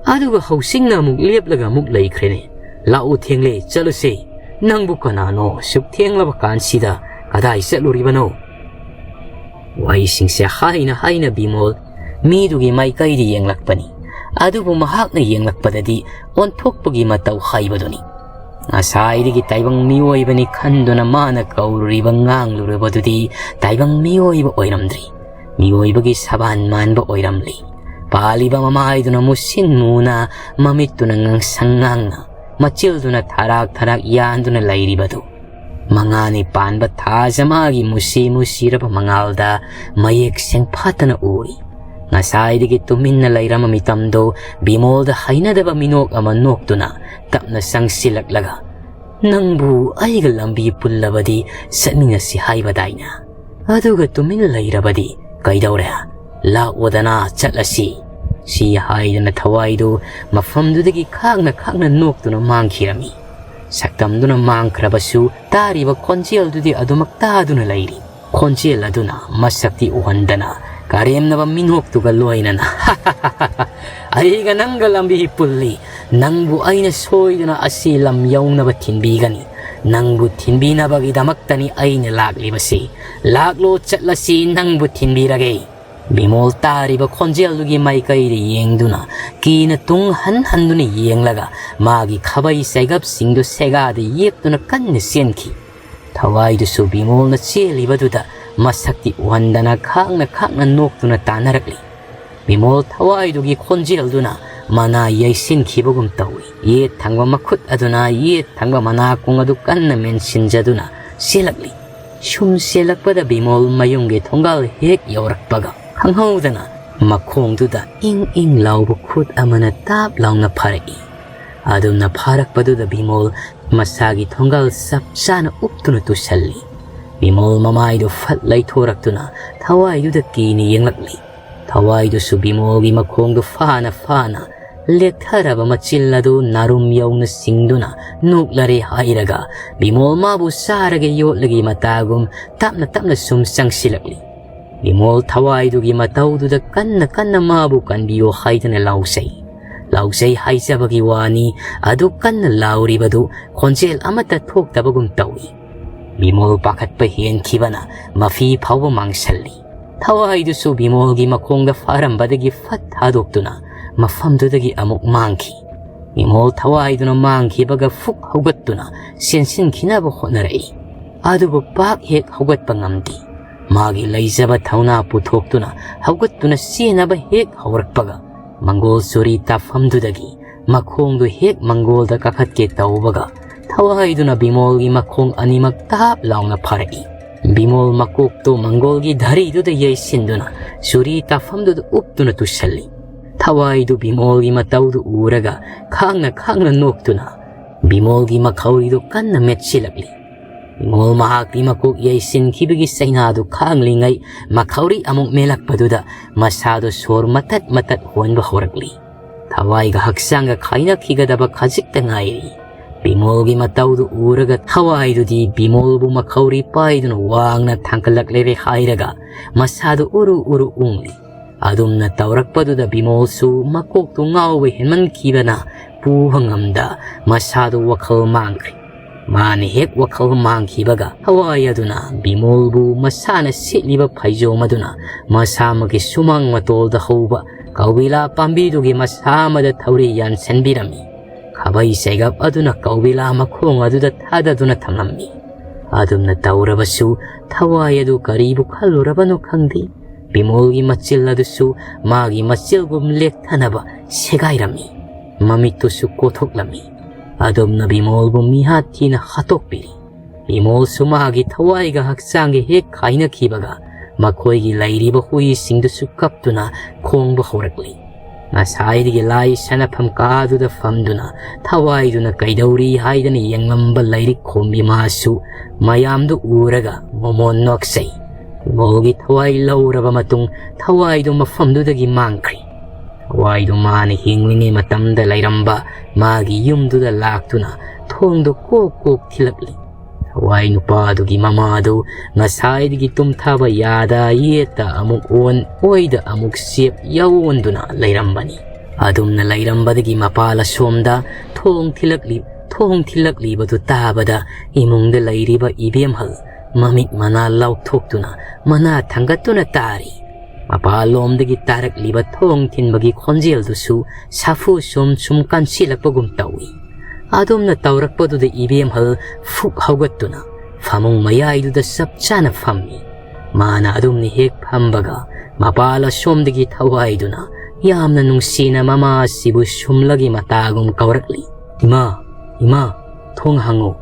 ꯑꯗꯨꯒ ꯍꯧꯖꯤꯛꯅ ꯑꯃꯨꯛ ꯂꯦꯞꯂꯒ ꯑꯃꯨꯛ ꯂꯩꯈ꯭ꯔꯦꯅꯦ꯫ ꯂꯥꯛꯎ, ꯊꯦꯡꯂꯦ, ꯆꯠꯂꯨꯁꯦ꯫ ꯅꯪꯕꯨ ꯀꯅꯥꯅꯣ? ꯁꯨꯛ ꯊꯦꯡꯂꯕ ꯀꯥꯟꯁꯤꯗ ꯀꯗꯥꯏ ꯆꯠꯂꯨꯔꯤꯕꯅꯣ?" ꯋꯥꯍꯩꯁꯤꯡꯁꯦ ꯍꯥꯏꯅ ꯍꯥꯏꯅ ꯕꯤꯃꯣꯜ ꯃꯤꯗꯨꯒꯤ ꯃꯥꯏꯀꯩꯗ ꯌꯦꯡꯂꯛꯄꯅꯤ꯫ ꯑꯗꯨꯕꯨ ꯃꯍꯥꯛꯅ ꯌꯦꯡꯂꯛꯄꯗꯗꯤ ꯑꯣꯟꯊꯣꯛꯄꯒꯤ ꯃꯇꯧ ꯍꯥꯏꯕꯗꯨꯅꯤ꯫ ꯉꯁꯥꯏꯗꯒꯤ ꯇꯥꯏꯕꯪ ꯃꯤꯑꯣꯏꯕꯅꯤ ꯈꯟꯗꯨꯅ ꯃꯥꯅ ꯀꯧꯔꯨꯔꯤꯕ ꯉꯥꯡꯂꯨꯔꯕꯗꯨꯗꯤ ꯇꯥꯏꯕꯪ ꯃꯤꯑꯣꯏꯕ ꯑꯣꯏꯔꯝꯗ꯭ꯔꯤ꯫ ꯃꯤꯑꯣꯏꯕꯒꯤ ꯁꯕꯥꯟ ꯃꯥꯟꯕ ꯑꯣꯏꯔꯝꯂꯤ꯫ ꯄꯥꯜꯂꯤꯕ ꯃꯃꯥꯏꯗꯨꯅ ꯃꯨꯁꯤꯟ ꯃꯨꯅ, ꯃꯃꯤꯠꯇꯨꯅ ꯉꯥꯡꯁꯪ ꯉꯥꯡꯅ, ꯃꯆꯤꯜꯗꯨꯅ ꯊꯔꯥꯛ ꯊꯔꯥꯛ ꯌꯥꯟꯗꯨꯅ ꯂꯩꯔꯤꯕꯗꯨ ꯃꯉꯥꯅꯤ ꯄꯥꯟꯕ ꯊꯥꯖ ꯃꯥꯒꯤ ꯃꯨꯁꯤ ꯃꯨꯁꯤꯔꯕ ꯃꯉꯥꯜꯗ ꯃꯌꯦꯛ ꯁꯦꯡꯐꯥꯠꯇꯅ ꯎꯔꯤ꯫ ꯉꯁꯥꯏꯗꯒꯤ ꯇꯨꯃꯤꯟꯅ ꯂꯩꯔꯝꯕ ꯃꯤꯇꯝꯗꯨ ꯕꯤꯃꯣꯜꯗ ꯍꯩꯅꯗꯕ ꯃꯤꯅꯣꯛ ꯑꯃ ꯅꯣꯛꯇꯨꯅ ꯇꯞꯅ ꯆꯪꯁꯤꯜꯂꯛꯂꯒ, "ꯅꯪꯕꯨ ꯑꯩꯒ ꯂꯝꯕꯤ ꯄꯨꯜꯂꯕꯗꯤ ꯆꯠꯃꯤꯟꯅꯁꯤ ꯍꯥꯏꯕꯗꯥꯏꯅ? ꯑꯗꯨꯒ ꯇꯨꯃꯤꯟ ꯂꯩꯔꯕꯗꯤ ꯀꯩꯗꯧꯔꯦ? ꯂꯥꯛꯑꯣꯗꯅ, ꯆꯠꯂꯁꯤ"꯫ ꯁꯤ ꯍꯥꯏꯗꯨꯅ ꯊꯋꯥꯏꯗꯨ ꯃꯐꯝꯗꯨꯗꯒꯤ ꯈꯥꯛꯅ ꯈꯥꯛꯅ ꯅꯣꯛꯇꯨꯅ ꯃꯥꯡꯈꯤꯔꯝꯃꯤ꯫ ꯁꯛꯇꯝꯗꯨꯅ ꯃꯥꯡꯈ꯭ꯔꯕꯁꯨ ꯇꯥꯔꯤꯕ ꯈꯣꯟꯖꯦꯜꯗꯨꯗꯤ ꯑꯗꯨꯃꯛ ꯇꯥꯗꯨꯅ ꯂꯩꯔꯤ꯫ ꯈꯣꯟꯖꯦꯜ ꯑꯗꯨꯅ ꯃꯁꯛꯇꯤ ꯎꯍꯟꯗꯅ ꯀꯔꯦꯝꯅꯕ ꯃꯤꯅꯣꯛꯇꯨꯒ ꯂꯣꯏꯅꯅ, "ꯑꯩꯒ ꯅꯪꯒ ꯂꯝꯕꯤ ꯄꯨꯜꯂꯤ꯫ ꯅꯪꯕꯨ ꯑꯩꯅ ꯁꯣꯏꯗꯅ ꯑꯁꯤ ꯂꯝ ꯌꯧꯅꯕ ꯊꯤꯟꯕꯤꯒꯅꯤ꯫ ꯅꯪꯕꯨ ꯊꯤꯟꯕꯤꯅꯕꯒꯤꯗꯃꯛꯇꯅꯤ ꯑꯩꯅ ꯂꯥꯛꯂꯤꯕꯁꯤ꯫ ꯂꯥꯛꯂꯣ, ꯆꯠꯂꯁꯤ, ꯅꯪꯕꯨ ꯊꯤꯟꯕꯤꯔꯒꯦ"꯫ ꯕꯤꯃꯣꯜ ꯇꯥꯔꯤꯕ ꯈꯣꯟꯖꯦꯜꯗꯨꯒꯤ ꯃꯥꯏꯀꯩꯗ ꯌꯦꯡꯗꯨꯅ ꯀꯤꯅ ꯇꯨꯡ ꯍꯟ ꯍꯟꯗꯨꯅ ꯌꯦꯡꯂꯒ ꯃꯥꯒꯤ ꯈꯥꯕꯩ ꯆꯩꯒꯞꯁꯤꯡꯗꯨ ꯁꯦꯒꯥꯗ ꯌꯦꯞꯇꯨꯅ ꯀꯟꯅ ꯆꯦꯟꯈꯤ꯫ ꯊꯋꯥꯏꯗꯨꯁꯨ ꯕꯤꯃꯣꯜꯅ ꯆꯦꯜꯂꯤꯕꯗꯨꯗ ꯃꯁꯛꯇꯤ ꯎꯍꯟꯗꯅ ꯈꯥꯡꯅ ꯈꯥꯡꯅ ꯅꯣꯛꯇꯨꯅ ꯇꯥꯟꯅꯔꯛꯂꯤ꯫ ꯕꯤꯃꯣꯜ ꯊꯋꯥꯏꯗꯨꯒꯤ ꯈꯣꯟꯖꯦꯜꯗꯨꯅ ꯃꯅꯥ ꯌꯩꯁꯤꯟꯈꯤꯕꯒꯨꯝ ꯇꯧꯏ꯫ ꯌꯦꯠ ꯊꯪꯕ ꯃꯈꯨꯠ ꯑꯗꯨꯅ ꯌꯦꯠ ꯊꯪꯕ ꯃꯅꯥꯀꯣꯡ ꯑꯗꯨ ꯀꯟꯅ ꯃꯦꯟꯁꯤꯟꯖꯗꯨꯅ ꯆꯦꯜꯂꯛꯂꯤ꯫ ꯁꯨꯝ ꯆꯦꯜꯂꯛꯄꯗ ꯕꯤꯃꯣꯜ ꯃꯌꯨꯝꯒꯤ ꯊꯣꯡꯒꯥꯜ ꯍꯦꯛ ꯌꯧꯔꯛꯄꯒ ꯈꯪꯍꯧꯗꯅ ꯃꯈꯣꯡꯗꯨꯗ ꯏꯪ ꯏꯪ ꯂꯥꯎꯕ ꯈꯨꯠ ꯑꯃꯅ ꯇꯥꯞ ꯂꯥꯎꯅ ꯐꯥꯔꯛꯏ꯫ ꯑꯗꯨꯝꯅ ꯐꯥꯔꯛꯄꯗꯨꯗ ꯕꯤꯃꯣꯜ ꯃꯁꯥꯒꯤ ꯊꯣꯡꯒꯥꯜ ꯆꯞ ꯆꯥꯅ ꯎꯞꯇꯨꯅ ꯇꯨꯁꯜꯂꯤ꯫ ꯕꯤꯃꯣꯜ ꯃꯃꯥꯏꯗꯨ ꯐꯠ ꯂꯩꯊꯣꯔꯛꯇꯨꯅ ꯊꯋꯥꯏꯗꯨꯗ ꯀꯤꯅ ꯌꯦꯡꯂꯛꯂꯤ꯫ ꯊꯋꯥꯏꯗꯨꯁꯨ ꯕꯤꯃꯣꯜꯒꯤ ꯃꯈꯣꯡꯗꯨ ꯐꯥꯅ ꯐꯥꯅ ꯂꯦꯛꯊꯔꯕ ꯃꯆꯤꯜ ꯑꯗꯨ ꯅꯥꯔꯨꯝ ꯌꯧꯅ ꯁꯤꯡꯗꯨꯅ ꯅꯣꯛꯂꯔꯦ ꯍꯥꯏꯔꯒ ꯕꯤꯃꯣꯜ ꯃꯥꯕꯨ ꯆꯥꯔꯒ ꯌꯣꯠꯂꯒꯤ ꯃꯇꯥꯒꯨꯝ ꯇꯞꯅ ꯇꯞꯅ ꯁꯨꯝ ꯆꯪꯁꯤꯜꯂꯛꯂꯤ꯫ ꯕꯤꯃꯣꯜ ꯊꯋꯥꯏꯗꯨꯒꯤ ꯃꯇꯧꯗꯨꯗ ꯀꯟꯅ ꯀꯟꯅ ꯃꯥꯕꯨ ꯀꯟꯕꯤꯌꯨ ꯍꯥꯏꯗꯨꯅ ꯂꯥꯎꯖꯩ꯫ ꯂꯥꯎꯖꯩ ꯍꯥꯏꯖꯕꯒꯤ ꯋꯥꯅꯤ, ꯑꯗꯨ ꯀꯟꯅ ꯂꯥꯎꯔꯤꯕꯗꯨ ꯈꯣꯟꯖꯦꯜ ꯑꯃꯠꯇ ꯊꯣꯛꯇꯕꯒꯨꯝ ꯇꯧꯏ꯫ ꯕꯤꯃꯣꯜ ꯄꯥꯈꯠꯄ ꯍꯦꯟꯈꯤꯕꯅ ꯃꯐꯤ ꯐꯥꯎꯕ ꯃꯥꯡꯁꯜꯂꯤ꯫ ꯊꯋꯥꯏꯗꯨꯁꯨ ꯕꯤꯃꯣꯜꯒꯤ ꯃꯈꯣꯡꯗ ꯐꯥꯔꯝꯕꯗꯒꯤ ꯐꯠ ꯊꯥꯗꯣꯛꯇꯨꯅ ꯃꯐꯝꯗꯨꯗꯒꯤ ꯑꯃꯨꯛ ꯃꯥꯡꯈꯤ꯫ ꯕꯤꯃꯣꯜ ꯊꯋꯥꯏꯗꯨꯅ ꯃꯥꯡꯈꯤꯕꯒ ꯐꯨꯛ ꯍꯧꯒꯠꯇꯨꯅ ꯆꯦꯟꯁꯤꯟꯈꯤꯅꯕ ꯍꯣꯠꯅꯔꯛꯏ꯫ ꯑꯗꯨꯕꯨ ꯄꯥꯛ ꯍꯦꯛ ꯍꯧꯒꯠꯄ ꯉꯝꯗꯦ꯫ ꯃꯥꯒꯤ ꯂꯩꯖꯕ ꯊꯧꯅꯥ ꯄꯨꯊꯣꯛꯇꯨꯅ ꯍꯧꯒꯠꯇꯨꯅ ꯆꯦꯟꯅꯕ ꯍꯦꯛ ꯍꯧꯔꯛꯄꯒ ꯃꯪꯒꯣꯜ ꯆꯨꯔꯤ ꯇꯥꯐꯝꯗꯨꯗꯒꯤ ꯃꯈꯣꯡꯗꯨ ꯍꯦꯛ ꯃꯪꯒꯣꯜꯗ ꯀꯥꯈꯠꯀꯦ ꯇꯧꯕꯒ ꯊꯋꯥꯏꯗꯨꯅ ꯕꯤꯃꯣꯜꯒꯤ ꯃꯈꯣꯡ ꯑꯅꯤꯃꯛ ꯇꯥꯞ ꯂꯥꯎꯅ ꯐꯥꯔꯛꯏ꯫ ꯕꯤꯃꯣꯜ ꯃꯀꯣꯛꯇꯨ ꯃꯪꯒꯣꯜꯒꯤ ꯙꯔꯤꯗꯨꯗ ꯌꯩꯁꯤꯟꯗꯨꯅ ꯆꯨꯔꯤ ꯇꯥꯐꯝꯗꯨꯗ ꯎꯞꯇꯨꯅ ꯇꯨꯁꯜꯂꯤ꯫ ꯊꯋꯥꯏꯗꯨ ꯕꯤꯃꯣꯜꯒꯤ ꯃꯇꯧꯗꯨ ꯎꯔꯒ ꯈꯥꯡꯅ ꯈꯥꯡꯅ ꯅꯣꯛꯇꯨꯅ ꯕꯤꯃꯣꯜꯒꯤ ꯃꯈꯧꯔꯤꯗꯨ ꯀꯟꯅ ꯃꯦꯠꯁꯤꯜꯂꯛꯂꯤ꯫ ꯕꯤꯃꯣꯜ ꯃꯍꯥꯛꯀꯤ ꯃꯀꯣꯛ ꯌꯩꯁꯤꯟꯈꯤꯕꯒꯤ ꯆꯩꯅꯥꯗꯨ ꯈꯥꯡꯂꯤꯉꯩ ꯃꯈꯧꯔꯤ ꯑꯃꯨꯛ ꯃꯦꯜꯂꯛꯄꯗꯨꯗ ꯃꯁꯥꯗꯨ ꯁꯣꯔ ꯃꯇꯠ ꯃꯇꯠ ꯍꯣꯟꯕ ꯍꯧꯔꯛꯂꯤ꯫ ꯊꯋꯥꯏꯒ ꯍꯛꯆꯥꯡꯒ ꯈꯥꯏꯅꯈꯤꯒꯗꯕ ꯈꯖꯤꯛꯇ ꯉꯥꯏꯔꯤ꯫ ꯕꯤꯃꯣꯜꯒꯤ ꯃꯇꯧꯗꯨ ꯎꯔꯒ ꯊꯋꯥꯏꯗꯨꯗꯤ ꯕꯤꯃꯣꯜꯕꯨ ꯃꯈꯧꯔꯤ ꯄꯥꯏꯗꯨꯅ ꯋꯥꯡꯅ ꯊꯥꯡꯒꯠꯂꯛꯂꯦ ꯍꯥꯏꯔꯒ ꯃꯁꯥꯗꯨ ꯎꯔꯨ ꯎꯔꯨ ꯎꯪꯂꯤ꯫ ꯑꯗꯨꯝꯅ ꯇꯧꯔꯛꯄꯗꯨꯗ ꯕꯤꯃꯣꯜꯁꯨ ꯃꯀꯣꯛꯇꯨ ꯉꯥꯎꯕ ꯍꯦꯟꯃꯟꯈꯤꯕꯅ ꯄꯨꯕ ꯉꯝꯗ ꯃꯁꯥꯗꯨ ꯋꯥꯈꯜ ꯃꯥꯡꯈ꯭ꯔꯦ꯫ ꯃꯥꯅ ꯍꯦꯛ ꯋꯥꯈꯜ ꯃꯥꯡꯈꯤꯕꯒ, ꯊꯋꯥꯏ ꯑꯗꯨꯅ ꯕꯤꯃꯣꯜꯕꯨ ꯃꯁꯥꯅ ꯁꯦꯠꯂꯤꯕ ꯐꯩꯖꯣꯝ ꯑꯗꯨꯅ ꯃꯁꯥꯃꯛꯀꯤ ꯁꯨꯃꯥꯡ ꯃꯇꯣꯜꯗ ꯍꯧꯕ ꯀꯧꯕꯤꯂꯥ ꯄꯥꯝꯕꯤꯗꯨꯒꯤ ꯃꯁꯥ ꯑꯃꯗ ꯊꯧꯔꯤ ꯌꯥꯟꯁꯤꯟꯕꯤꯔꯝꯃꯤ꯫ ꯈꯥꯕꯩ ꯆꯩꯒꯞ ꯑꯗꯨꯅ ꯀꯧꯕꯤꯂꯥ ꯃꯈꯣꯡ ꯑꯗꯨꯗ ꯊꯥꯗꯗꯨꯅ ꯊꯝꯂꯝꯃꯤ꯫ ꯑꯗꯨꯝꯅ ꯇꯧꯔꯕꯁꯨ, ꯊꯋꯥꯏ ꯑꯗꯨ ꯀꯔꯤꯕꯨ ꯈꯜꯂꯨꯔꯕꯅꯣ ꯈꯪꯗꯦ, ꯕꯤꯃꯣꯜꯒꯤ ꯃꯆꯤꯜ ꯑꯗꯨꯁꯨ ꯃꯥꯒꯤ ꯃꯆꯤꯜꯒꯨꯝ ꯂꯦꯛꯊꯅꯕ ꯁꯦꯒꯥꯏꯔꯝꯃꯤ꯫ ꯃꯃꯤꯠꯇꯨꯁꯨ ꯀꯣꯊꯣꯛꯂꯝꯃꯤ꯫ ꯑꯗꯨꯝꯅ ꯕꯤꯃꯣꯜꯕꯨ ꯃꯤꯍꯥꯠ ꯊꯤꯅ ꯍꯥꯠꯇꯣꯛꯄꯤꯔꯤ꯫ ꯕꯤꯃꯣꯜꯁꯨ ꯃꯥꯒꯤ ꯊꯋꯥꯏꯒ ꯍꯛꯆꯥꯡꯒ ꯍꯦꯛ ꯈꯥꯏꯅꯈꯤꯕꯒ, ꯃꯈꯣꯏꯒꯤ ꯂꯩꯔꯤꯕ ꯍꯨꯏꯁꯤꯡꯗꯨꯁꯨ ꯀꯞꯇꯨꯅ ꯈꯣꯡꯕ ꯍꯧꯔꯛꯂꯤ꯫ ꯉꯁꯥꯏꯗꯒꯤ ꯂꯥꯏ ꯁꯥꯟꯅꯐꯝ ꯀꯥꯗꯨꯗ ꯐꯝꯗꯨꯅ ꯊꯋꯥꯏꯗꯨꯅ ꯀꯩꯗꯧꯔꯤ ꯍꯥꯏꯗꯅ ꯌꯦꯡꯂꯝꯕ ꯂꯥꯏꯔꯤꯛ ꯈꯣꯝꯕꯤ ꯃꯥꯁꯨ ꯃꯌꯥꯝꯗꯨ ꯎꯔꯒ ꯃꯣꯃꯣꯟ ꯅꯣꯛꯆꯩ꯫ ꯕꯤꯃꯣꯜꯒꯤ ꯊꯋꯥꯏ ꯂꯧꯔꯕ ꯃꯇꯨꯡ, ꯊꯋꯥꯏꯗꯨ ꯃꯐꯝꯗꯨꯗꯒꯤ ꯃꯥꯡꯈ꯭ꯔꯤ꯫ ꯊꯋꯥꯏꯗꯨ ꯃꯥꯅ ꯍꯤꯡꯂꯤꯉꯩ ꯃꯇꯝꯗ ꯂꯩꯔꯝꯕ ꯃꯥꯒꯤ ꯌꯨꯝꯗꯨꯗ ꯂꯥꯛꯇꯨꯅ ꯊꯣꯡꯗꯨ ꯀꯣꯛ ꯀꯣꯛ ꯊꯤꯜꯂꯛꯂꯤ꯫ ꯊꯋꯥꯏ ꯅꯨꯄꯥꯗꯨꯒꯤ ꯃꯃꯥꯗꯨ ꯉꯁꯥꯏꯗꯒꯤ ꯇꯨꯝꯊꯕ ꯌꯥꯗ ꯌꯦꯠꯇ ꯑꯃꯨꯛ ꯑꯣꯟ, ꯑꯣꯏꯗ ꯑꯃꯨꯛ ꯆꯦꯞ ꯌꯥꯑꯣꯟꯗꯨꯅ ꯂꯩꯔꯝꯕꯅꯤ꯫ ꯑꯗꯨꯝꯅ ꯂꯩꯔꯝꯕꯗꯒꯤ ꯃꯄꯥꯜ ꯑꯁꯣꯝꯗ ꯊꯣꯡ ꯊꯤꯜꯂꯛꯂꯤ-, ꯊꯣꯡ ꯊꯤꯜꯂꯛꯂꯤꯕꯗꯨ ꯇꯥꯕꯗ, ꯏꯃꯨꯡꯗ ꯂꯩꯔꯤꯕ ꯏꯕꯦꯝꯍꯜ ꯃꯃꯤꯠ ꯃꯅꯥ ꯂꯥꯎꯊꯣꯛꯇꯨꯅ ꯃꯅꯥ ꯊꯥꯡꯒꯠꯇꯨꯅ ꯇꯥꯔꯤ꯫ ꯃꯄꯥꯜꯂꯣꯝꯗꯒꯤ ꯇꯥꯔꯛꯂꯤꯕ ꯊꯣꯡ ꯊꯤꯟꯕꯒꯤ ꯈꯣꯟꯖꯦꯜꯗꯨꯁꯨ ꯁꯥꯐꯨ ꯁꯨꯝ ꯁꯨꯝ ꯀꯟꯁꯤꯜꯂꯛꯄꯒꯨꯝ ꯇꯧꯏ꯫ ꯑꯗꯨꯝꯅ ꯇꯧꯔꯛꯄꯗꯨꯗ ꯏꯕꯦꯝꯍꯜ ꯐꯨꯛ ꯍꯧꯒꯠꯇꯨꯅ ꯐꯃꯨꯡ ꯃꯌꯥꯏꯗꯨꯗ ꯆꯞ ꯆꯥꯅ ꯐꯝꯃꯤ꯫ ꯃꯥꯅ ꯑꯗꯨꯝꯅ ꯍꯦꯛ ꯐꯝꯕꯒ, ꯃꯄꯥꯜ ꯑꯁꯣꯝꯗꯒꯤ ꯊꯋꯥꯏꯗꯨꯅ ꯌꯥꯝꯅ ꯅꯨꯡꯁꯤꯅ ꯃꯃꯥ ꯑꯁꯤꯕꯨ ꯁꯨꯝꯂꯒꯤ ꯃꯇꯥꯒꯨꯝ ꯀꯧꯔꯛꯂꯤ꯫ "ꯏꯃꯥ, ꯏꯃꯥ, ꯊꯣꯡ ꯍꯥꯡꯉꯨ꯫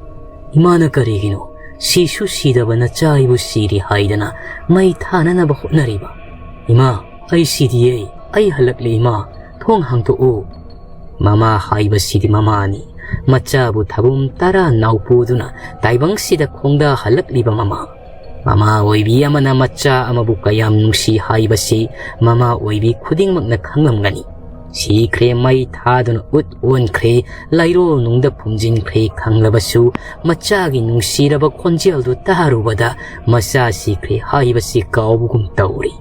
ꯏꯃꯥꯅ ꯀꯔꯤꯒꯤꯅꯣ ꯁꯤꯁꯨ ꯁꯤꯗꯕ ꯅꯆꯥ ꯑꯩꯕꯨ ꯁꯤꯔꯤ ꯍꯥꯏꯗꯅ ꯃꯩ ꯊꯥꯅꯅꯕ ꯍꯣꯠꯅꯔꯤꯕ? ꯏꯃꯥ, ꯑꯩ ꯁꯤꯗꯤꯌꯦ, ꯑꯩ ꯍꯜꯂꯛꯂꯦ ꯏꯃꯥ, ꯊꯣꯡ ꯍꯥꯡꯗꯣꯛꯎ"꯫ ꯃꯃꯥ ꯍꯥꯏꯕꯁꯤꯗꯤ ꯃꯃꯥꯅꯤ꯫ ꯃꯆꯥꯕꯨ ꯊꯕꯨꯝ ꯇꯔꯥ ꯅꯥꯎꯄꯨꯗꯨꯅ ꯇꯥꯏꯕꯪꯁꯤꯗ ꯈꯣꯡꯗꯥ ꯍꯜꯂꯛꯂꯤꯕ ꯃꯃꯥ꯫ ꯃꯃꯥ ꯑꯣꯏꯕꯤ ꯑꯃꯅ ꯃꯆꯥ ꯑꯃꯕꯨ ꯀꯌꯥꯝ ꯅꯨꯡꯁꯤ ꯍꯥꯏꯕꯁꯤ ꯃꯃꯥ ꯑꯣꯏꯕꯤ ꯈꯨꯗꯤꯡꯃꯛꯅ ꯈꯪꯂꯝꯒꯅꯤ꯫ ꯁꯤꯈ꯭ꯔꯦ, ꯃꯩ ꯊꯥꯗꯨꯅ ꯎꯠ ꯑꯣꯟꯈ꯭ꯔꯦ, ꯂꯩꯔꯣꯜ ꯅꯨꯡꯗ ꯐꯨꯝꯖꯤꯟꯈ꯭ꯔꯦ ꯈꯪꯂꯕꯁꯨ, ꯃꯆꯥꯒꯤ ꯅꯨꯡꯁꯤꯔꯕ ꯈꯣꯟꯖꯦꯜꯗꯨ ꯇꯥꯔꯨꯕꯗ ꯃꯆꯥ ꯁꯤꯈ꯭ꯔꯦ ꯍꯥꯏꯕꯁꯤ ꯀꯥꯎꯕꯒꯨꯝ ꯇꯧꯔꯤ꯫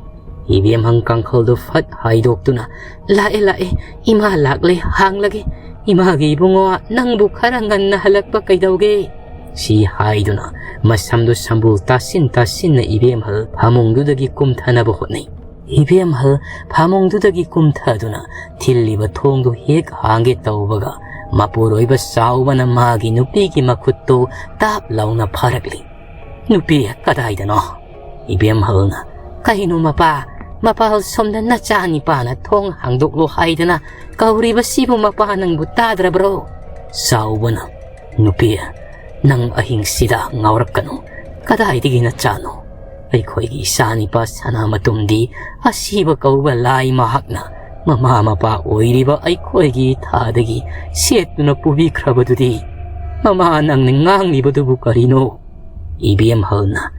ꯏꯕꯦꯝꯍꯪ ꯀꯥꯡꯈꯜꯗꯨ ꯐꯠ ꯍꯥꯏꯗꯣꯛꯇꯨꯅ, "ꯂꯥꯛꯑꯦ, ꯂꯥꯛꯑꯦ, ꯏꯃꯥ ꯂꯥꯛꯂꯦ, ꯍꯥꯡꯂꯒꯦ, "ꯏꯃꯥꯒꯤ ꯏꯕꯨꯡꯉꯣ, ꯅꯪꯕꯨ ꯈꯔ ꯉꯟꯅ ꯍꯜꯂꯛꯄ ꯀꯩꯗꯧꯒꯦ?" ꯁꯤ ꯍꯥꯏꯗꯨꯅ ꯃꯁꯝꯗꯨ ꯁꯝꯕꯨꯜ ꯇꯥꯁꯤꯟ ꯇꯥꯁꯤꯟꯅ ꯏꯕꯦꯝꯍꯜ ꯐꯃꯨꯡꯗꯨꯗꯒꯤ ꯀꯨꯝꯊꯅꯕ ꯍꯣꯠꯅꯩ꯫ ꯏꯕꯦꯝꯍꯜ ꯐꯃꯨꯡꯗꯨꯗꯒꯤ ꯀꯨꯝꯊꯗꯨꯅ ꯊꯤꯜꯂꯤꯕ ꯊꯣꯡꯗꯨ ꯍꯦꯛ ꯍꯥꯡꯒꯦ ꯇꯧꯕꯒ, ꯃꯄꯨꯔꯣꯏꯕ ꯆꯥꯎꯕꯅ ꯃꯥꯒꯤ ꯅꯨꯄꯤꯒꯤ ꯃꯈꯨꯠꯇꯨ ꯇꯥꯞ ꯂꯥꯎꯅ ꯐꯥꯔꯛꯂꯤ꯫ "ꯅꯨꯄꯤ, ꯀꯗꯥꯏꯗꯅꯣ?" ꯏꯕꯦꯝꯍꯜꯅ, "ꯀꯩꯅꯣ ꯃꯄꯥ? ꯃꯄꯥ, ꯁꯣꯝꯗ ꯅꯆꯥ ꯅꯤꯄꯥꯅ ꯊꯣꯡ ꯍꯥꯡꯗꯣꯛꯂꯣ ꯍꯥꯏꯗꯅ ꯀꯧꯔꯤꯕꯁꯤꯕꯨ ꯃꯄꯥ ꯅꯪꯕꯨ ꯇꯥꯗ꯭ꯔꯕ꯭ꯔꯣ?" ꯆꯥꯎꯕꯅ, "ꯅꯨꯄꯤ, ꯅꯪ ꯑꯍꯤꯡꯁꯤꯗ ꯉꯥꯎꯔꯛꯀꯅꯨ꯫ ꯀꯗꯥꯏꯗꯒꯤ ꯅꯆꯥꯅꯣ? ꯑꯩꯈꯣꯏꯒꯤ ꯏꯆꯥ ꯅꯤꯄꯥ ꯁꯅꯥꯃꯇꯨꯝꯗꯤ ꯑꯁꯤꯕ ꯀꯧꯕ ꯂꯥꯏ ꯃꯍꯥꯛꯅ ꯃꯃꯥ ꯃꯄꯥ ꯑꯣꯏꯔꯤꯕ ꯑꯩꯈꯣꯏꯒꯤ ꯏꯊꯥꯗꯒꯤ ꯁꯦꯠꯇꯨꯅ ꯄꯨꯕꯤꯈ꯭ꯔꯕꯗꯨꯗꯤ꯫ ꯃꯃꯥ, ꯅꯪꯅ ꯉꯥꯡꯂꯤꯕꯗꯨꯕꯨ ꯀꯔꯤꯅꯣ?" ꯏꯕꯦꯝꯍꯜꯅ,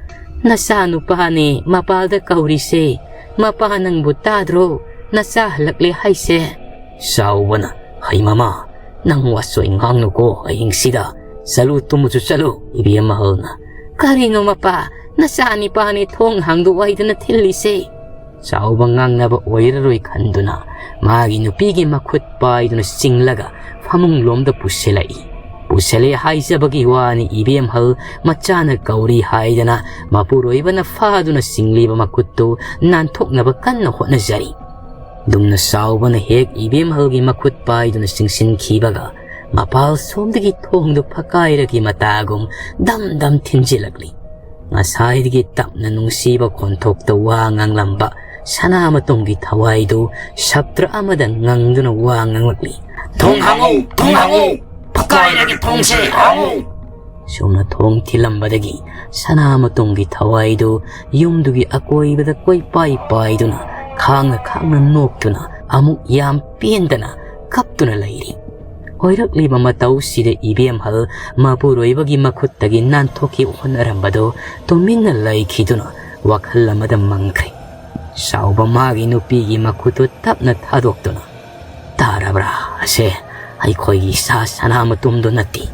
"ꯅꯆꯥ ꯅꯨꯄꯥꯅꯦ ꯃꯄꯥꯜꯗ ꯀꯧꯔꯤꯁꯦ꯫ ꯃꯄꯥ ꯅꯪꯕꯨ ꯇꯥꯗ꯭ꯔꯣ? ꯅꯆꯥ ꯍꯜꯂꯛꯂꯦ ꯍꯥꯏꯁꯦ?" ꯆꯥꯎꯕꯅ, "ꯍꯩ ꯃꯃꯥ, ꯅꯪ ꯋꯥꯆꯣꯏ ꯉꯥꯡꯅꯨꯀꯣ ꯑꯍꯤꯡꯁꯤꯗ꯫ ꯆꯠꯂꯨ, ꯇꯨꯝꯃꯨꯆꯣ, ꯆꯠꯂꯨ꯫" ꯏꯕꯦꯝꯍꯜꯅ, "ꯀꯔꯤꯅꯣ ꯃꯄꯥ? ꯅꯆꯥ ꯅꯤꯄꯥꯅꯦ ꯊꯣꯡ ꯍꯥꯡꯗꯣꯛꯎ ꯍꯥꯏꯗꯅ ꯊꯤꯜꯂꯤꯁꯦ?" ꯆꯥꯎꯕ ꯉꯥꯡꯅꯕ ꯑꯣꯏꯔꯔꯣꯏ ꯈꯟꯗꯨꯅ ꯃꯥꯒꯤ ꯅꯨꯄꯤꯒꯤ ꯃꯈꯨꯠ ꯄꯥꯏꯗꯨꯅ ꯆꯤꯡꯂꯒ ꯐꯃꯨꯡꯂꯣꯝꯗ ꯄꯨꯁꯤꯜꯂꯛꯏ꯫ ꯄꯨꯁꯤꯜꯂꯦ ꯍꯥꯏꯖꯕꯒꯤ ꯋꯥꯅꯤ, ꯏꯕꯦꯝꯍꯜ ꯃꯆꯥꯅ ꯀꯧꯔꯤ ꯍꯥꯏꯗꯅ ꯃꯄꯨꯔꯣꯏꯕꯅ ꯐꯥꯗꯨꯅ ꯆꯤꯡꯂꯤꯕ ꯃꯈꯨꯠꯇꯨ ꯅꯥꯟꯊꯣꯛꯅꯕ ꯀꯟꯅ ꯍꯣꯠꯅꯖꯔꯤ꯫ ꯑꯗꯨꯝꯅ ꯆꯥꯎꯕꯅ ꯍꯦꯛ ꯏꯕꯦꯝꯍꯜꯒꯤ ꯃꯈꯨꯠ ꯄꯥꯏꯗꯨꯅ ꯆꯤꯡꯁꯤꯟꯈꯤꯕꯒ, ꯃꯄꯥꯜ ꯁꯣꯝꯗꯒꯤ ꯊꯣꯡꯗꯨ ꯐꯛꯀꯥꯏꯔꯒꯤ ꯃꯇꯥꯒꯨꯝ ꯗꯝ ꯗꯝ ꯊꯤꯟꯖꯤꯜꯂꯛꯂꯤ꯫ ꯉꯁꯥꯏꯗꯒꯤ ꯇꯞꯅ ꯅꯨꯡꯁꯤꯕ ꯈꯣꯟꯊꯣꯛꯇ ꯋꯥ ꯉꯥꯡꯂꯝꯕ ꯁꯅꯥꯃꯇꯣꯝꯒꯤ ꯊꯋꯥꯏꯗꯨ ꯁꯞꯇ꯭ꯔ ꯑꯃꯗ ꯉꯪꯗꯨꯅ ꯋꯥ ꯉꯥꯡꯂꯛꯂꯤ꯫ "ꯊꯣꯡ ꯍꯥꯡꯉꯨ! ꯊꯣꯡ ꯍꯥꯡꯉꯨ! ꯐꯛꯀꯥꯏꯔꯒꯦ ꯊꯣꯡꯁꯦ! ꯍꯥꯡꯉꯨ!" ꯁꯨꯝꯅ ꯊꯣꯡ ꯊꯤꯜꯂꯝꯕꯗꯒꯤ ꯁꯅꯥꯃꯇꯣꯝꯒꯤ ꯊꯋꯥꯏꯗꯨ ꯌꯨꯝꯗꯨꯒꯤ ꯑꯀꯣꯏꯕꯗ ꯀꯣꯏꯄꯥꯏ ꯄꯥꯏꯗꯨꯅ, ꯈꯥꯡꯅ ꯈꯥꯡꯅ ꯅꯣꯛꯇꯨꯅ, ꯑꯃꯨꯛ ꯌꯥꯝ ꯄꯦꯟꯗꯅ ꯀꯞꯇꯨꯅ ꯂꯩꯔꯤ꯫ ꯑꯣꯏꯔꯛꯂꯤꯕ ꯃꯇꯧꯁꯤꯗ ꯏꯕꯦꯝꯍꯜ ꯃꯄꯨꯔꯣꯏꯕꯒꯤ ꯃꯈꯨꯠꯇꯒꯤ ꯅꯥꯟꯊꯣꯛꯈꯤ ꯍꯣꯠꯅꯔꯝꯕꯗꯨ ꯇꯨꯃꯤꯟꯅ ꯂꯩꯈꯤꯗꯨꯅ ꯋꯥꯈꯜ ꯑꯃꯗ ꯃꯪꯈ꯭ꯔꯦ꯫ ꯆꯥꯎꯕ ꯃꯥꯒꯤ ꯅꯨꯄꯤꯒꯤ ꯃꯈꯨꯠꯇꯨ ꯇꯞꯅ ꯊꯥꯗꯣꯛꯇꯨꯅ, "ꯇꯥꯔꯕ꯭ꯔꯥ? ꯑꯁꯦ ꯑꯩꯈꯣꯏꯒꯤ ꯏꯆꯥ ꯁꯅꯥꯃꯇꯨꯝꯗꯨ ꯅꯠꯇꯦ꯫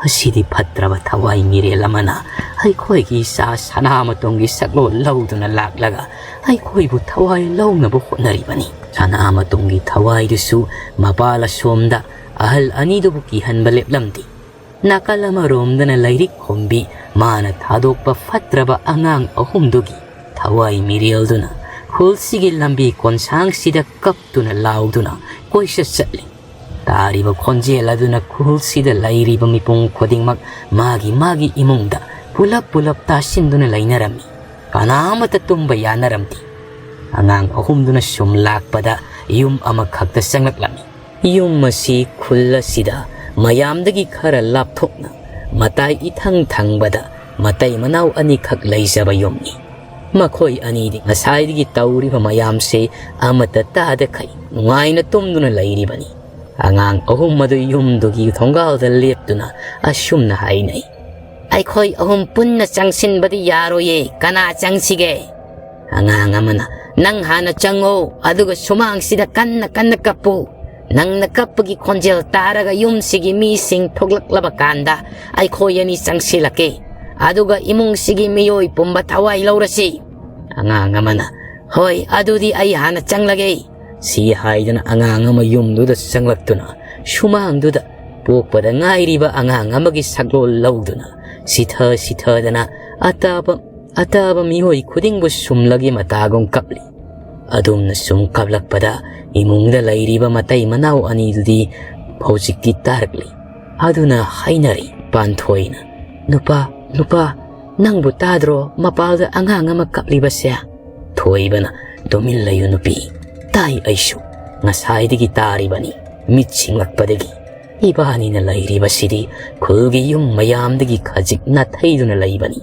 ꯑꯁꯤꯗꯤ ꯐꯠꯇ꯭ꯔꯕ ꯊꯋꯥꯏ ꯃꯤꯔꯦꯜ ꯑꯃꯅ ꯑꯩꯈꯣꯏꯒꯤ ꯏꯆꯥ ꯁꯅꯥꯃꯇꯨꯝꯒꯤ ꯁꯛꯂꯣꯟ ꯂꯧꯗꯨꯅ ꯂꯥꯛꯂꯒ ꯑꯩꯈꯣꯏꯕꯨ ꯊꯋꯥꯏ ꯂꯧꯅꯕ ꯍꯣꯠꯅꯔꯤꯕꯅꯤ꯫ ꯁꯅꯥꯃꯇꯨꯝꯒꯤ ꯊꯋꯥꯏꯗꯨꯁꯨ ꯃꯄꯥꯜ ꯑꯁꯣꯝꯗ ꯑꯍꯜ ꯑꯅꯤꯗꯨꯕꯨ ꯀꯤꯍꯟꯕ ꯂꯦꯞꯂꯝꯗꯦ꯫ ꯅꯥꯀꯜ ꯑꯃꯔꯣꯝꯗꯅ ꯂꯥꯏꯔꯤꯛ ꯈꯨꯝꯕꯤ ꯃꯥꯅ ꯊꯥꯗꯣꯛꯄ ꯐꯠꯇ꯭ꯔꯕ ꯑꯉꯥꯡ ꯑꯍꯨꯝꯗꯨꯒꯤ ꯊꯋꯥꯏ ꯃꯤꯔꯦꯜꯗꯨꯅ ꯈꯨꯜꯁꯤꯒꯤ ꯂꯝꯕꯤ ꯀꯣꯟꯁꯥꯡꯁꯤꯗ ꯀꯞꯇꯨꯅ ꯂꯥꯎꯗꯨꯅ ꯀꯣꯏꯆꯠ ꯆꯠꯂꯤ꯫ ꯇꯥꯔꯤꯕ ꯈꯣꯟꯖꯦꯜ ꯑꯗꯨꯅ ꯈꯨꯜꯁꯤꯗ ꯂꯩꯔꯤꯕ ꯃꯤꯄꯨꯝ ꯈꯨꯗꯤꯡꯃꯛ ꯃꯥꯒꯤ ꯃꯥꯒꯤ ꯏꯃꯨꯡꯗ ꯄꯨꯂꯞ ꯄꯨꯂꯞ ꯇꯥꯁꯤꯟꯗꯨꯅ ꯂꯩꯅꯔꯝꯃꯤ꯫ ꯀꯅꯥ ꯑꯃꯠꯇ ꯇꯨꯝꯕ ꯌꯥꯅꯔꯝꯗꯦ꯫ ꯑꯉꯥꯡ ꯑꯍꯨꯝꯗꯨꯅ ꯁꯨꯝ ꯂꯥꯛꯄꯗ ꯌꯨꯝ ꯑꯃꯈꯛꯇ ꯆꯪꯂꯛꯂꯝꯃꯤ꯫ ꯌꯨꯝ ꯑꯁꯤ ꯈꯨꯜ ꯑꯁꯤꯗ ꯃꯌꯥꯝꯗꯒꯤ ꯈꯔ ꯂꯥꯞꯊꯣꯛꯅ ꯃꯇꯥꯏ ꯏꯊꯪ ꯊꯪꯕꯗ ꯃꯇꯩ ꯃꯅꯥꯎ ꯑꯅꯤꯈꯛ ꯂꯩꯖꯕ ꯌꯨꯝꯅꯤ꯫ ꯃꯈꯣꯏ ꯑꯅꯤꯗꯤ ꯉꯁꯥꯏꯗꯒꯤ ꯇꯧꯔꯤꯕ ꯃꯌꯥꯝꯁꯦ ꯑꯃꯠꯇ ꯇꯥꯗꯈꯩ ꯅꯨꯡꯉꯥꯏꯅ ꯇꯨꯝꯗꯨꯅ ꯂꯩꯔꯤꯕꯅꯤ꯫ ꯑꯉꯥꯡ ꯑꯍꯨꯝ ꯑꯗꯨ ꯌꯨꯝꯗꯨꯒꯤ ꯊꯣꯡꯒꯥꯜꯗ ꯂꯦꯞꯇꯨꯅ ꯑꯁꯨꯝꯅ ꯍꯥꯏꯅꯩ, "ꯑꯩꯈꯣꯏ ꯑꯍꯨꯝ ꯄꯨꯟꯅ ꯆꯪꯁꯤꯟꯕꯗꯤ ꯌꯥꯔꯣꯏꯌꯦ, ꯀꯅꯥ ꯆꯪꯁꯤꯒꯦ?" ꯑꯉꯥꯡ ꯑꯃꯅ, "ꯅꯪ ꯍꯥꯟꯅ ꯆꯪꯉꯣ, ꯑꯗꯨꯒ ꯁꯨꯃꯥꯡꯁꯤꯗ ꯀꯟꯅ ꯀꯟꯅ ꯀꯞꯄꯨ꯫ ꯅꯪꯅ ꯀꯞꯄꯒꯤ ꯈꯣꯟꯖꯦꯜ ꯇꯥꯔꯒ ꯌꯨꯝꯁꯤꯒꯤ ꯃꯤꯁꯤꯡ ꯊꯣꯛꯂꯛꯂꯕ ꯀꯥꯟꯗ ꯑꯩꯈꯣꯏ ꯑꯅꯤ ꯆꯪꯁꯤꯜꯂꯛꯀꯦ, ꯑꯗꯨꯒ ꯏꯃꯨꯡꯁꯤꯒꯤ ꯃꯤꯑꯣꯏ ꯄꯨꯝꯕ ꯊꯋꯥꯏ ꯂꯧꯔꯁꯤ꯫" ꯑꯉꯥꯡ ꯑꯃꯅ, "ꯍꯣꯏ, ꯑꯗꯨꯗꯤ ꯑꯩ ꯍꯥꯟꯅ ꯆꯪꯂꯒꯦ꯫" ꯁꯤ ꯍꯥꯏꯗꯨꯅ ꯑꯉꯥꯡ ꯑꯃ ꯌꯨꯝꯗꯨꯗ ꯆꯪꯂꯛꯇꯨꯅ ꯁꯨꯃꯥꯡꯗꯨꯗ ꯄꯣꯛꯄꯗ ꯉꯥꯏꯔꯤꯕ ꯑꯉꯥꯡ ꯑꯃꯒꯤ ꯁꯛꯂꯣꯜ ꯂꯧꯗꯨꯅ ꯁꯤꯊ ꯁꯤꯊꯗꯅ ꯑꯇꯥꯕ ꯑꯇꯥꯕ ꯃꯤꯑꯣꯏ ꯈꯨꯗꯤꯡꯕꯨ ꯁꯨꯝꯂꯒꯤ ꯃꯇꯥꯒꯨꯝ ꯀꯞꯂꯤ꯫ ꯑꯗꯨꯝꯅ ꯁꯨꯝ ꯀꯞꯂꯛꯄꯗ ꯏꯃꯨꯡꯗ ꯂꯩꯔꯤꯕ ꯃꯇꯩ ꯃꯅꯥꯎ ꯑꯅꯤꯗꯨꯗꯤ ꯍꯧꯖꯤꯛꯇꯤ ꯇꯥꯔꯛꯂꯤ꯫ ꯑꯗꯨꯅ ꯍꯥꯏꯅꯔꯤ ꯄꯥꯟꯊꯣꯏꯅ, "ꯅꯨꯄꯥ, ꯅꯨꯄꯥ, ꯅꯪꯕꯨ ꯇꯥꯗ꯭ꯔꯣ ꯃꯄꯥꯜꯗ ꯑꯉꯥꯡ ꯑꯃ ꯀꯞꯂꯤꯕꯁꯦ?" ꯊꯣꯏꯕꯅ "ꯇꯨꯃꯤꯟ ꯂꯩꯌꯨ ꯅꯨꯄꯤ, ꯇꯥꯏ ꯑꯩꯁꯨ, ꯉꯁꯥꯏꯗꯒꯤ ꯇꯥꯔꯤꯕꯅꯤ, ꯃꯤꯠ ꯁꯤꯡꯂꯛꯄꯗꯒꯤ꯫ ꯏꯕꯥꯅꯤꯅ ꯂꯩꯔꯤꯕꯁꯤꯗꯤ ꯈꯨꯜꯒꯤ ꯌꯨꯝ ꯃꯌꯥꯝꯗꯒꯤ ꯈꯖꯤꯛ ꯅꯥꯊꯩꯗꯨꯅ ꯂꯩꯕꯅꯤ꯫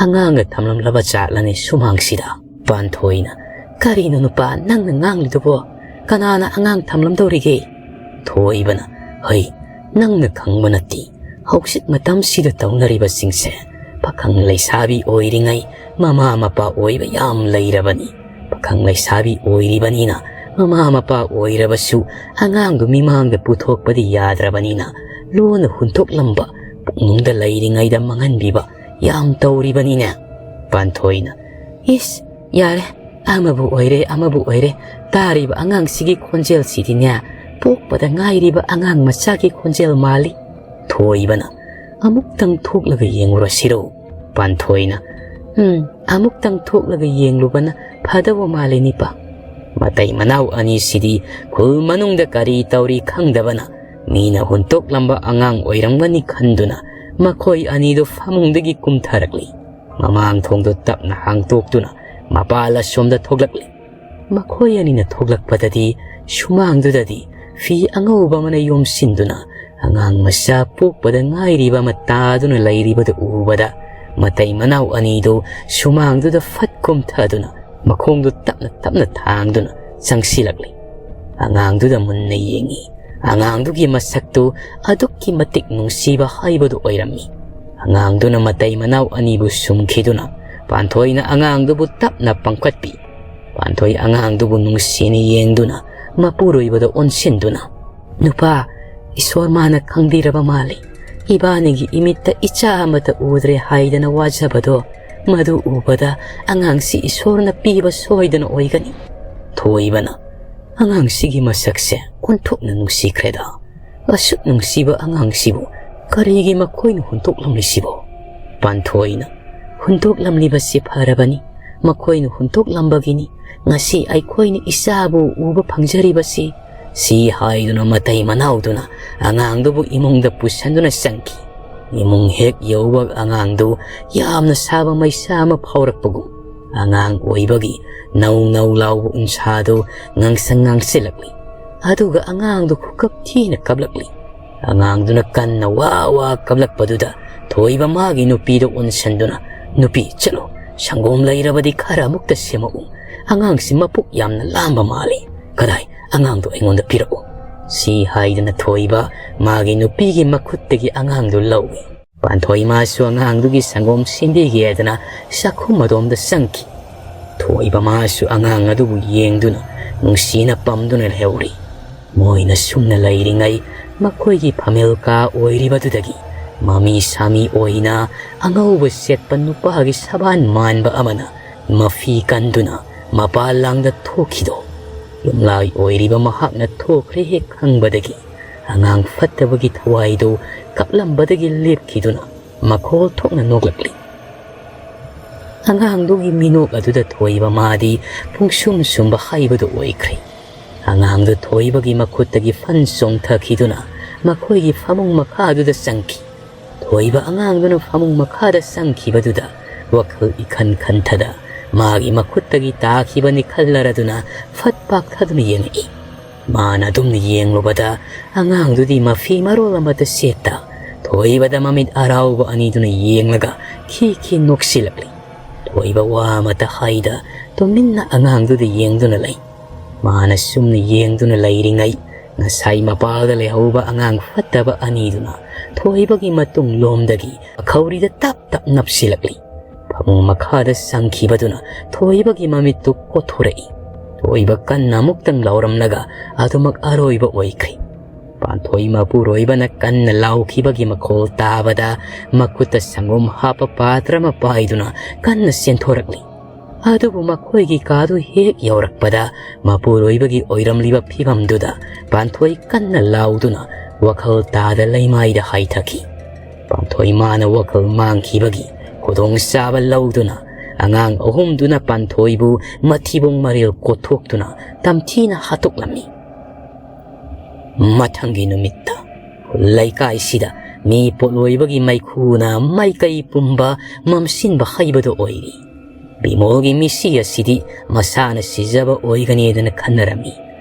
ꯑꯉꯥꯡꯒ ꯊꯝꯂꯝꯂꯕ ꯖꯥꯠꯂꯅꯦ ꯁꯨꯃꯥꯡꯁꯤꯗ?" ꯄꯥꯟꯊꯣꯏꯅ, "ꯀꯔꯤꯅꯣ ꯅꯨꯄꯥ ꯅꯪꯅ ꯉꯥꯡꯂꯤꯗꯨꯕꯣ? ꯀꯅꯥꯅ ꯑꯉꯥꯡ ꯊꯝꯂꯝꯗꯧꯔꯤꯒꯦ?" ꯊꯣꯏꯕꯅ, "ꯍꯩ, ꯅꯪꯅ ꯈꯪꯕ ꯅꯠꯇꯦ꯫ ꯍꯧꯖꯤꯛ ꯃꯇꯝꯁꯤꯗ ꯇꯧꯅꯔꯤꯕꯁꯤꯡꯁꯦ ꯄꯥꯈꯪ ꯂꯩꯁꯥꯕꯤ ꯑꯣꯏꯔꯤꯉꯩ ꯃꯃꯥ ꯃꯄꯥ ꯑꯣꯏꯕ ꯌꯥꯝ ꯂꯩꯔꯕꯅꯤ꯫ ꯄꯥꯈꯪ ꯂꯩꯁꯥꯕꯤ ꯑꯣꯏꯔꯤꯕꯅꯤꯅ ꯃꯃꯥ ꯃꯄꯥ ꯑꯣꯏꯔꯕꯁꯨ ꯑꯉꯥꯡꯗꯨ ꯃꯤꯃꯥꯡꯗ ꯄꯨꯊꯣꯛꯄꯗꯤ ꯌꯥꯗ꯭ꯔꯕꯅꯤꯅ ꯂꯣꯟꯅ ꯍꯨꯟꯊꯣꯛꯂꯝꯕ ꯄꯨꯛꯅꯨꯡꯗ ꯂꯩꯔꯤꯉꯩꯗ ꯃꯥꯡꯍꯟꯕꯤꯕ ꯌꯥꯝ ꯇꯧꯔꯤꯕꯅꯤꯅꯦ꯫" ꯄꯥꯟꯊꯣꯏꯅ, "ꯏꯁ, ꯌꯥꯔꯦ, ꯑꯃꯕꯨ ꯑꯣꯏꯔꯦ ꯑꯃꯕꯨ ꯑꯣꯏꯔꯦ, ꯇꯥꯔꯤꯕ ꯑꯉꯥꯡꯁꯤꯒꯤ ꯈꯣꯟꯖꯦꯜꯁꯤꯗꯤꯅꯦ ꯄꯣꯛꯄꯗ ꯉꯥꯏꯔꯤꯕ ꯑꯉꯥꯡ ꯃꯆꯥꯒꯤ ꯈꯣꯟꯖꯦꯜ ꯃꯥꯜꯂꯤ꯫ ꯊꯣꯏꯕꯅ, "ꯑꯃꯨꯛꯇꯪ ꯊꯣꯛꯂꯒ ꯌꯦꯡꯉꯨꯔꯁꯤꯔꯣ?" ꯄꯥꯟꯊꯣꯏꯅ, "ꯎꯝ, ꯑꯃꯨꯛꯇꯪ ꯊꯣꯛꯂꯒ ꯌꯦꯡꯂꯨꯕꯅ ꯐꯗꯧꯕ ꯃꯥꯜꯂꯤ ꯅꯤꯄꯥ꯫" ꯃꯇꯩ ꯃꯅꯥꯎ ꯑꯅꯤꯁꯤꯗꯤ ꯈꯨꯜ ꯃꯅꯨꯡꯗ ꯀꯔꯤ ꯇꯧꯔꯤ ꯈꯪꯗꯕꯅ, ꯃꯤꯅ ꯍꯨꯟꯇꯣꯛꯂꯝꯕ ꯑꯉꯥꯡ ꯑꯣꯏꯔꯝꯒꯅꯤ ꯈꯟꯗꯨꯅ ꯃꯈꯣꯏ ꯑꯅꯤꯗꯨ ꯐꯃꯨꯡꯗꯒꯤ ꯀꯨꯝꯊꯔꯛꯂꯤ꯫ ꯃꯃꯥꯡ ꯊꯣꯡꯗꯨ ꯇꯞꯅ ꯍꯥꯡꯇꯣꯛꯇꯨꯅ ꯃꯄꯥꯜ ꯑꯁꯣꯝꯗ ꯊꯣꯛꯂꯛꯂꯤ꯫ ꯃꯈꯣꯏ ꯑꯅꯤꯅ ꯊꯣꯛꯂꯛꯄꯗꯗꯤ ꯁꯨꯃꯥꯡꯗꯨꯗꯗꯤ ꯐꯤ ꯑꯉꯧꯕ ꯑꯃꯅ ꯌꯣꯝꯁꯤꯟꯗꯨꯅ ꯑꯉꯥꯡ ꯃꯆꯥ ꯄꯣꯛꯄꯗ ꯉꯥꯏꯔꯤꯕ ꯑꯃ ꯇꯥꯗꯨꯅ ꯂꯩꯔꯤꯕꯗꯨ ꯎꯕꯗ, ꯃꯇꯩ ꯃꯅꯥꯎ ꯑꯅꯤꯗꯨ ꯁꯨꯃꯥꯡꯗꯨꯗ ꯐꯠ ꯀꯨꯝꯊꯗꯨꯅ ꯃꯈꯣꯡꯗꯨ ꯇꯞꯅ ꯇꯞꯅ ꯊꯥꯡꯗꯨꯅ ꯆꯪꯁꯤꯜꯂꯛꯂꯤ꯫ ꯑꯉꯥꯡꯗꯨꯗ ꯃꯨꯟꯅ ꯌꯦꯡꯉꯤ꯫ ꯑꯉꯥꯡꯗꯨꯒꯤ ꯃꯁꯛꯇꯨ ꯑꯗꯨꯛꯀꯤ ꯃꯇꯤꯛ ꯅꯨꯡꯁꯤꯕ ꯍꯥꯏꯕꯗꯨ ꯑꯣꯏꯔꯝꯃꯤ꯫ ꯑꯉꯥꯡꯗꯨꯅ ꯃꯇꯩ ꯃꯅꯥꯎ ꯑꯅꯤꯕꯨ ꯁꯨꯝꯈꯤꯗꯨꯅ ꯄꯥꯟꯊꯣꯏꯅ ꯑꯉꯥꯡꯗꯨꯕꯨ ꯇꯞꯅ ꯄꯝꯈꯠꯄꯤ꯫ ꯄꯥꯟꯊꯣꯏ ꯑꯉꯥꯡꯗꯨꯕꯨ ꯅꯨꯡꯁꯤꯅ ꯌꯦꯡꯗꯨꯅ ꯃꯄꯨꯔꯣꯏꯕꯗ ꯑꯣꯟꯁꯤꯟꯗꯨꯅ, "ꯅꯨꯄꯥ, ꯏꯁꯣꯔ ꯃꯥꯅ ꯈꯪꯕꯤꯔꯕ ꯃꯥꯜꯂꯤ꯫ ꯏꯕꯥꯅꯤꯒꯤ ꯏꯃꯤꯠꯇ ꯏꯆꯥ ꯑꯃꯠꯇ ꯎꯗ꯭ꯔꯦ ꯍꯥꯏꯗꯅ ꯋꯥꯖꯕꯗꯣ, ꯃꯗꯨ ꯎꯕꯗ ꯑꯉꯥꯡꯁꯤ ꯏꯁꯣꯔꯅ ꯄꯤꯕ ꯁꯣꯏꯗꯅ ꯑꯣꯏꯒꯅꯤ꯫" ꯊꯣꯏꯕꯅ, "ꯑꯉꯥꯡꯁꯤꯒꯤ ꯃꯁꯛꯁꯦ ꯑꯣꯟꯊꯣꯛꯅ ꯅꯨꯡꯁꯤꯈ꯭ꯔꯦꯗ꯫ ꯑꯁꯨꯛ ꯅꯨꯡꯁꯤꯕ ꯑꯉꯥꯡꯁꯤꯕꯨ ꯀꯔꯤꯒꯤ ꯃꯈꯣꯏꯅ ꯍꯨꯟꯗꯣꯛꯂꯝꯂꯤꯁꯤꯕꯣ?" ꯄꯥꯟꯊꯣꯏꯅ, "ꯍꯨꯟꯗꯣꯛꯂꯝꯂꯤꯕꯁꯤ ꯐꯔꯕꯅꯤ, ꯃꯈꯣꯏꯅ ꯍꯨꯟꯗꯣꯛꯂꯝꯕꯒꯤꯅꯤ ꯉꯁꯤ ꯑꯩꯈꯣꯏꯅ ꯏꯆꯥꯕꯨ ꯎꯕ ꯐꯪꯖꯔꯤꯕꯁꯤ꯫" ꯁꯤ ꯍꯥꯏꯗꯨꯅ ꯃꯇꯩ ꯃꯅꯥꯎꯗꯨꯅ ꯑꯉꯥꯡꯗꯨꯕꯨ ꯏꯃꯨꯡꯗ ꯄꯨꯁꯟꯗꯨꯅ ꯆꯪꯈꯤ꯫ ꯏꯃꯨꯡ ꯍꯦꯛ ꯌꯧꯕ ꯑꯉꯥꯡꯗꯨ ꯌꯥꯝꯅ ꯁꯥꯕ ꯃꯩꯁꯥ ꯑꯃ ꯐꯥꯎꯔꯛꯄꯒꯨꯝ, ꯑꯉꯥꯡ ꯑꯣꯏꯕꯒꯤ ꯅꯧ ꯅꯧ ꯂꯥꯎꯕ ꯎꯟꯁꯥꯗꯨ ꯉꯥꯡꯁꯪ ꯉꯥꯡꯁꯤꯜꯂꯛꯂꯤ꯫ ꯑꯗꯨꯒ ꯑꯉꯥꯡꯗꯨ ꯈꯨꯀꯞ ꯊꯤꯅ ꯀꯞꯂꯛꯂꯤ꯫ ꯑꯉꯥꯡꯗꯨꯅ ꯀꯟꯅ ꯋꯥ ꯋꯥ ꯀꯞꯂꯛꯄꯗꯨꯗ ꯊꯣꯏꯕ ꯃꯥꯒꯤ ꯅꯨꯄꯤꯗ ꯑꯣꯟꯁꯤꯟꯗꯨꯅ, "ꯅꯨꯄꯤ, ꯆꯠꯂꯣ, ꯁꯪꯒꯣꯝ ꯂꯩꯔꯕꯗꯤ ꯈꯔ ꯑꯃꯨꯛꯇ ꯁꯦꯝꯃꯛꯎ꯫ ꯑꯉꯥꯡꯁꯤ ꯃꯄꯨꯛ ꯌꯥꯝꯅ ꯂꯥꯝꯕ ꯃꯥꯜꯂꯤ꯫ ꯀꯗꯥꯏ, ꯑꯉꯥꯡꯗꯣ ꯑꯩꯉꯣꯟꯗ ꯄꯤꯔꯛꯎ꯫" ꯁꯤ ꯍꯥꯏꯗꯨꯅ ꯊꯣꯏꯕ ꯃꯥꯒꯤ ꯅꯨꯄꯤꯒꯤ ꯃꯈꯨꯠꯇꯒꯤ ꯑꯉꯥꯡꯗꯨ ꯂꯧꯏ꯫ ꯄꯥꯟꯊꯣꯏ ꯃꯥꯁꯨ ꯑꯉꯥꯡꯗꯨꯒꯤ ꯁꯪꯒꯣꯝ ꯁꯦꯝꯕꯤꯒꯦꯗꯅ ꯆꯥꯛꯈꯨꯝ ꯑꯗꯣꯝꯗ ꯆꯪꯈꯤ꯫ ꯊꯣꯏꯕ ꯃꯥꯁꯨ ꯑꯉꯥꯡ ꯑꯗꯨꯕꯨ ꯌꯦꯡꯗꯨꯅ ꯅꯨꯡꯁꯤꯅ ꯄꯝꯗꯨꯅ ꯂꯩꯍꯧꯔꯤ꯫ ꯃꯣꯏꯅ ꯁꯨꯝꯅ ꯂꯩꯔꯤꯉꯩ ꯃꯈꯣꯏꯒꯤ ꯐꯝꯃꯦꯜ ꯀꯥ ꯑꯣꯏꯔꯤꯕꯗꯨꯗꯒꯤ ꯃꯃꯤ ꯁꯥꯃꯤ ꯑꯣꯏꯅ ꯑꯉꯧꯕ ꯁꯦꯠꯄ ꯅꯨꯄꯥꯒꯤ ꯁꯕꯥꯟ ꯃꯥꯟꯕ ꯑꯃꯅ ꯃꯐꯤ ꯀꯟꯗꯨꯅ ꯃꯄꯥꯜ ꯂꯥꯡꯗ ꯊꯣꯛꯈꯤꯗꯣ꯫ ꯌꯨꯝꯂꯥꯏ ꯑꯣꯏꯔꯤꯕ ꯃꯍꯥꯛꯅ ꯊꯣꯛꯈ꯭ꯔꯦ ꯍꯦꯛ ꯈꯪꯕꯗꯒꯤ ꯑꯉꯥꯡ ꯐꯠꯇꯕꯒꯤ ꯊꯋꯥꯏꯗꯨ ꯀꯞꯂꯝꯕꯗꯒꯤ ꯂꯦꯞꯈꯤꯗꯨꯅ ꯃꯈꯣꯜ ꯊꯣꯛꯅ ꯅꯣꯛꯂꯛꯂꯤ꯫ ꯑꯉꯥꯡꯗꯨꯒꯤ ꯃꯤꯅꯣꯛ ꯑꯗꯨꯗ ꯊꯣꯏꯕ ꯃꯥꯗꯤ ꯄꯨꯡꯁꯨꯝ ꯁꯨꯝꯕ ꯍꯩꯕꯗꯨ ꯑꯣꯏꯈ꯭ꯔꯦ꯫ ꯑꯉꯥꯡꯗꯨ ꯊꯣꯏꯕꯒꯤ ꯃꯈꯨꯠꯇꯒꯤ ꯐꯟ ꯆꯣꯡꯊꯈꯤꯗꯨꯅ ꯃꯈꯣꯏꯒꯤ ꯐꯃꯨꯡ ꯃꯈꯥꯗꯨꯗ ꯆꯪꯈꯤ꯫ ꯊꯣꯏꯕ ꯑꯉꯥꯡꯗꯨꯅ ꯐꯃꯨꯡ ꯃꯈꯥꯗ ꯆꯪꯈꯤꯕꯗꯨꯗ ꯋꯥꯈꯜ ꯏꯈꯟ ꯈꯟꯊꯗ ꯃꯥꯒꯤ ꯃꯈꯨꯠꯇꯒꯤ ꯇꯥꯈꯤꯕꯅꯤ ꯈꯜꯂꯔꯗꯨꯅ ꯐꯠ ꯄꯥꯛꯊꯗꯨꯅ ꯌꯦꯡꯉꯛꯏ꯫ ꯃꯥꯅ ꯑꯗꯨꯝꯅ ꯌꯦꯡꯂꯨꯕꯗ ꯑꯉꯥꯡꯗꯨꯗꯤ ꯃꯐꯤ ꯃꯔꯣꯜ ꯑꯃꯠꯇ ꯁꯦꯠꯇ ꯊꯣꯏꯕꯗ ꯃꯃꯤꯠ ꯑꯔꯥꯎꯕ ꯑꯅꯤꯗꯨꯅ ꯌꯦꯡꯂꯒ ꯈꯤ ꯈꯤ ꯅꯣꯛꯁꯤꯜꯂꯛꯂꯤ꯫ ꯊꯣꯏꯕ ꯋꯥ ꯑꯃꯠꯇ ꯍꯥꯏꯗ ꯇꯨꯃꯤꯟꯅ ꯑꯉꯥꯡꯗꯨꯗ ꯌꯦꯡꯗꯨꯅ ꯂꯩ꯫ ꯃꯥꯅ ꯁꯨꯝꯅ ꯌꯦꯡꯗꯨꯅ ꯂꯩꯔꯤꯉꯩ ꯉꯁꯥꯏ ꯃꯄꯥꯜꯗ ꯂꯩꯍꯧꯕ ꯑꯉꯥꯡ ꯐꯠꯇꯕ ꯑꯅꯤꯗꯨꯅ ꯊꯣꯏꯕꯒꯤ ꯃꯇꯨꯡ ꯂꯣꯝꯗꯒꯤ ꯑꯈꯧꯔꯤꯗ ꯇꯞ ꯇꯞ ꯅꯞꯁꯤꯜꯂꯛꯂꯤ꯫ ꯐꯃꯨꯡ ꯃꯈꯥꯗ ꯆꯪꯈꯤꯕꯗꯨꯅ ꯊꯣꯏꯕꯒꯤ ꯃꯃꯤꯠꯇꯨ ꯀꯣꯊꯣꯔꯛꯏ꯫ ꯊꯣꯏꯕ ꯀꯟꯅ ꯑꯃꯨꯛꯇꯪ ꯂꯥꯎꯔꯝꯂꯒ ꯑꯗꯨꯃꯛ ꯑꯔꯣꯏꯕ ꯑꯣꯏꯈ꯭ꯔꯦ꯫ ꯄꯥꯟꯊꯣꯏ ꯃꯄꯨꯔꯣꯏꯕꯅ ꯀꯟꯅ ꯂꯥꯎꯈꯤꯕꯒꯤ ꯃꯈꯣꯜ ꯇꯥꯕꯗ ꯃꯈꯨꯠꯇ ꯁꯪꯒꯣꯝ ꯍꯥꯞꯄ ꯄꯥꯇ꯭ꯔ ꯑꯃ ꯄꯥꯏꯗꯨꯅ ꯀꯟꯅ ꯆꯦꯟꯊꯣꯔꯛꯂꯤ꯫ ꯑꯗꯨꯕꯨ ꯃꯈꯣꯏꯒꯤ ꯀꯥꯗꯨ ꯍꯦꯛ ꯌꯧꯔꯛꯄꯗ ꯃꯄꯨꯔꯣꯏꯕꯒꯤ ꯑꯣꯏꯔꯝꯂꯤꯕ ꯐꯤꯕꯝꯗꯨꯗ ꯄꯥꯟꯊꯣꯏ ꯀꯟꯅ ꯂꯥꯎꯗꯨꯅ ꯋꯥꯈꯜ ꯇꯥꯗ ꯂꯩꯃꯥꯏꯗ ꯍꯥꯏꯊꯈꯤ꯫ ꯄꯥꯟꯊꯣꯏ ꯃꯥꯅ ꯋꯥꯈꯜ ꯃꯥꯡꯈꯤꯕꯒꯤ ꯈꯨꯗꯣꯡꯆꯥꯕ ꯂꯧꯗꯨꯅ ꯑꯉꯥꯡ ꯑꯍꯨꯝꯗꯨꯅ ꯄꯥꯟꯊꯣꯏꯕꯨ ꯃꯊꯤꯕꯣꯡ ꯃꯔꯤꯜ ꯀꯣꯠꯊꯣꯛꯇꯨꯅ ꯇꯝꯊꯤꯅ ꯍꯥꯠꯇꯣꯛꯂꯝꯃꯤ꯫ ꯃꯊꯪꯒꯤ ꯅꯨꯃꯤꯠꯇ ꯂꯩꯀꯥꯏꯁꯤꯗ ꯃꯤ ꯄꯣꯠꯂꯣꯏꯕꯒꯤ ꯃꯩꯈꯨꯅ ꯃꯥꯏꯀꯩ ꯄꯨꯝꯕ ꯃꯝꯁꯤꯟꯕ ꯍꯩꯕꯗꯨ ꯑꯣꯏꯔꯤ꯫ ꯕꯤꯃꯣꯜꯒꯤ ꯃꯤꯁꯤ ꯑꯁꯤꯗꯤ ꯃꯁꯥꯅ ꯁꯤꯖꯕ ꯑꯣꯏꯒꯅꯤꯗꯅ ꯈꯟꯅꯔꯝꯃꯤ꯫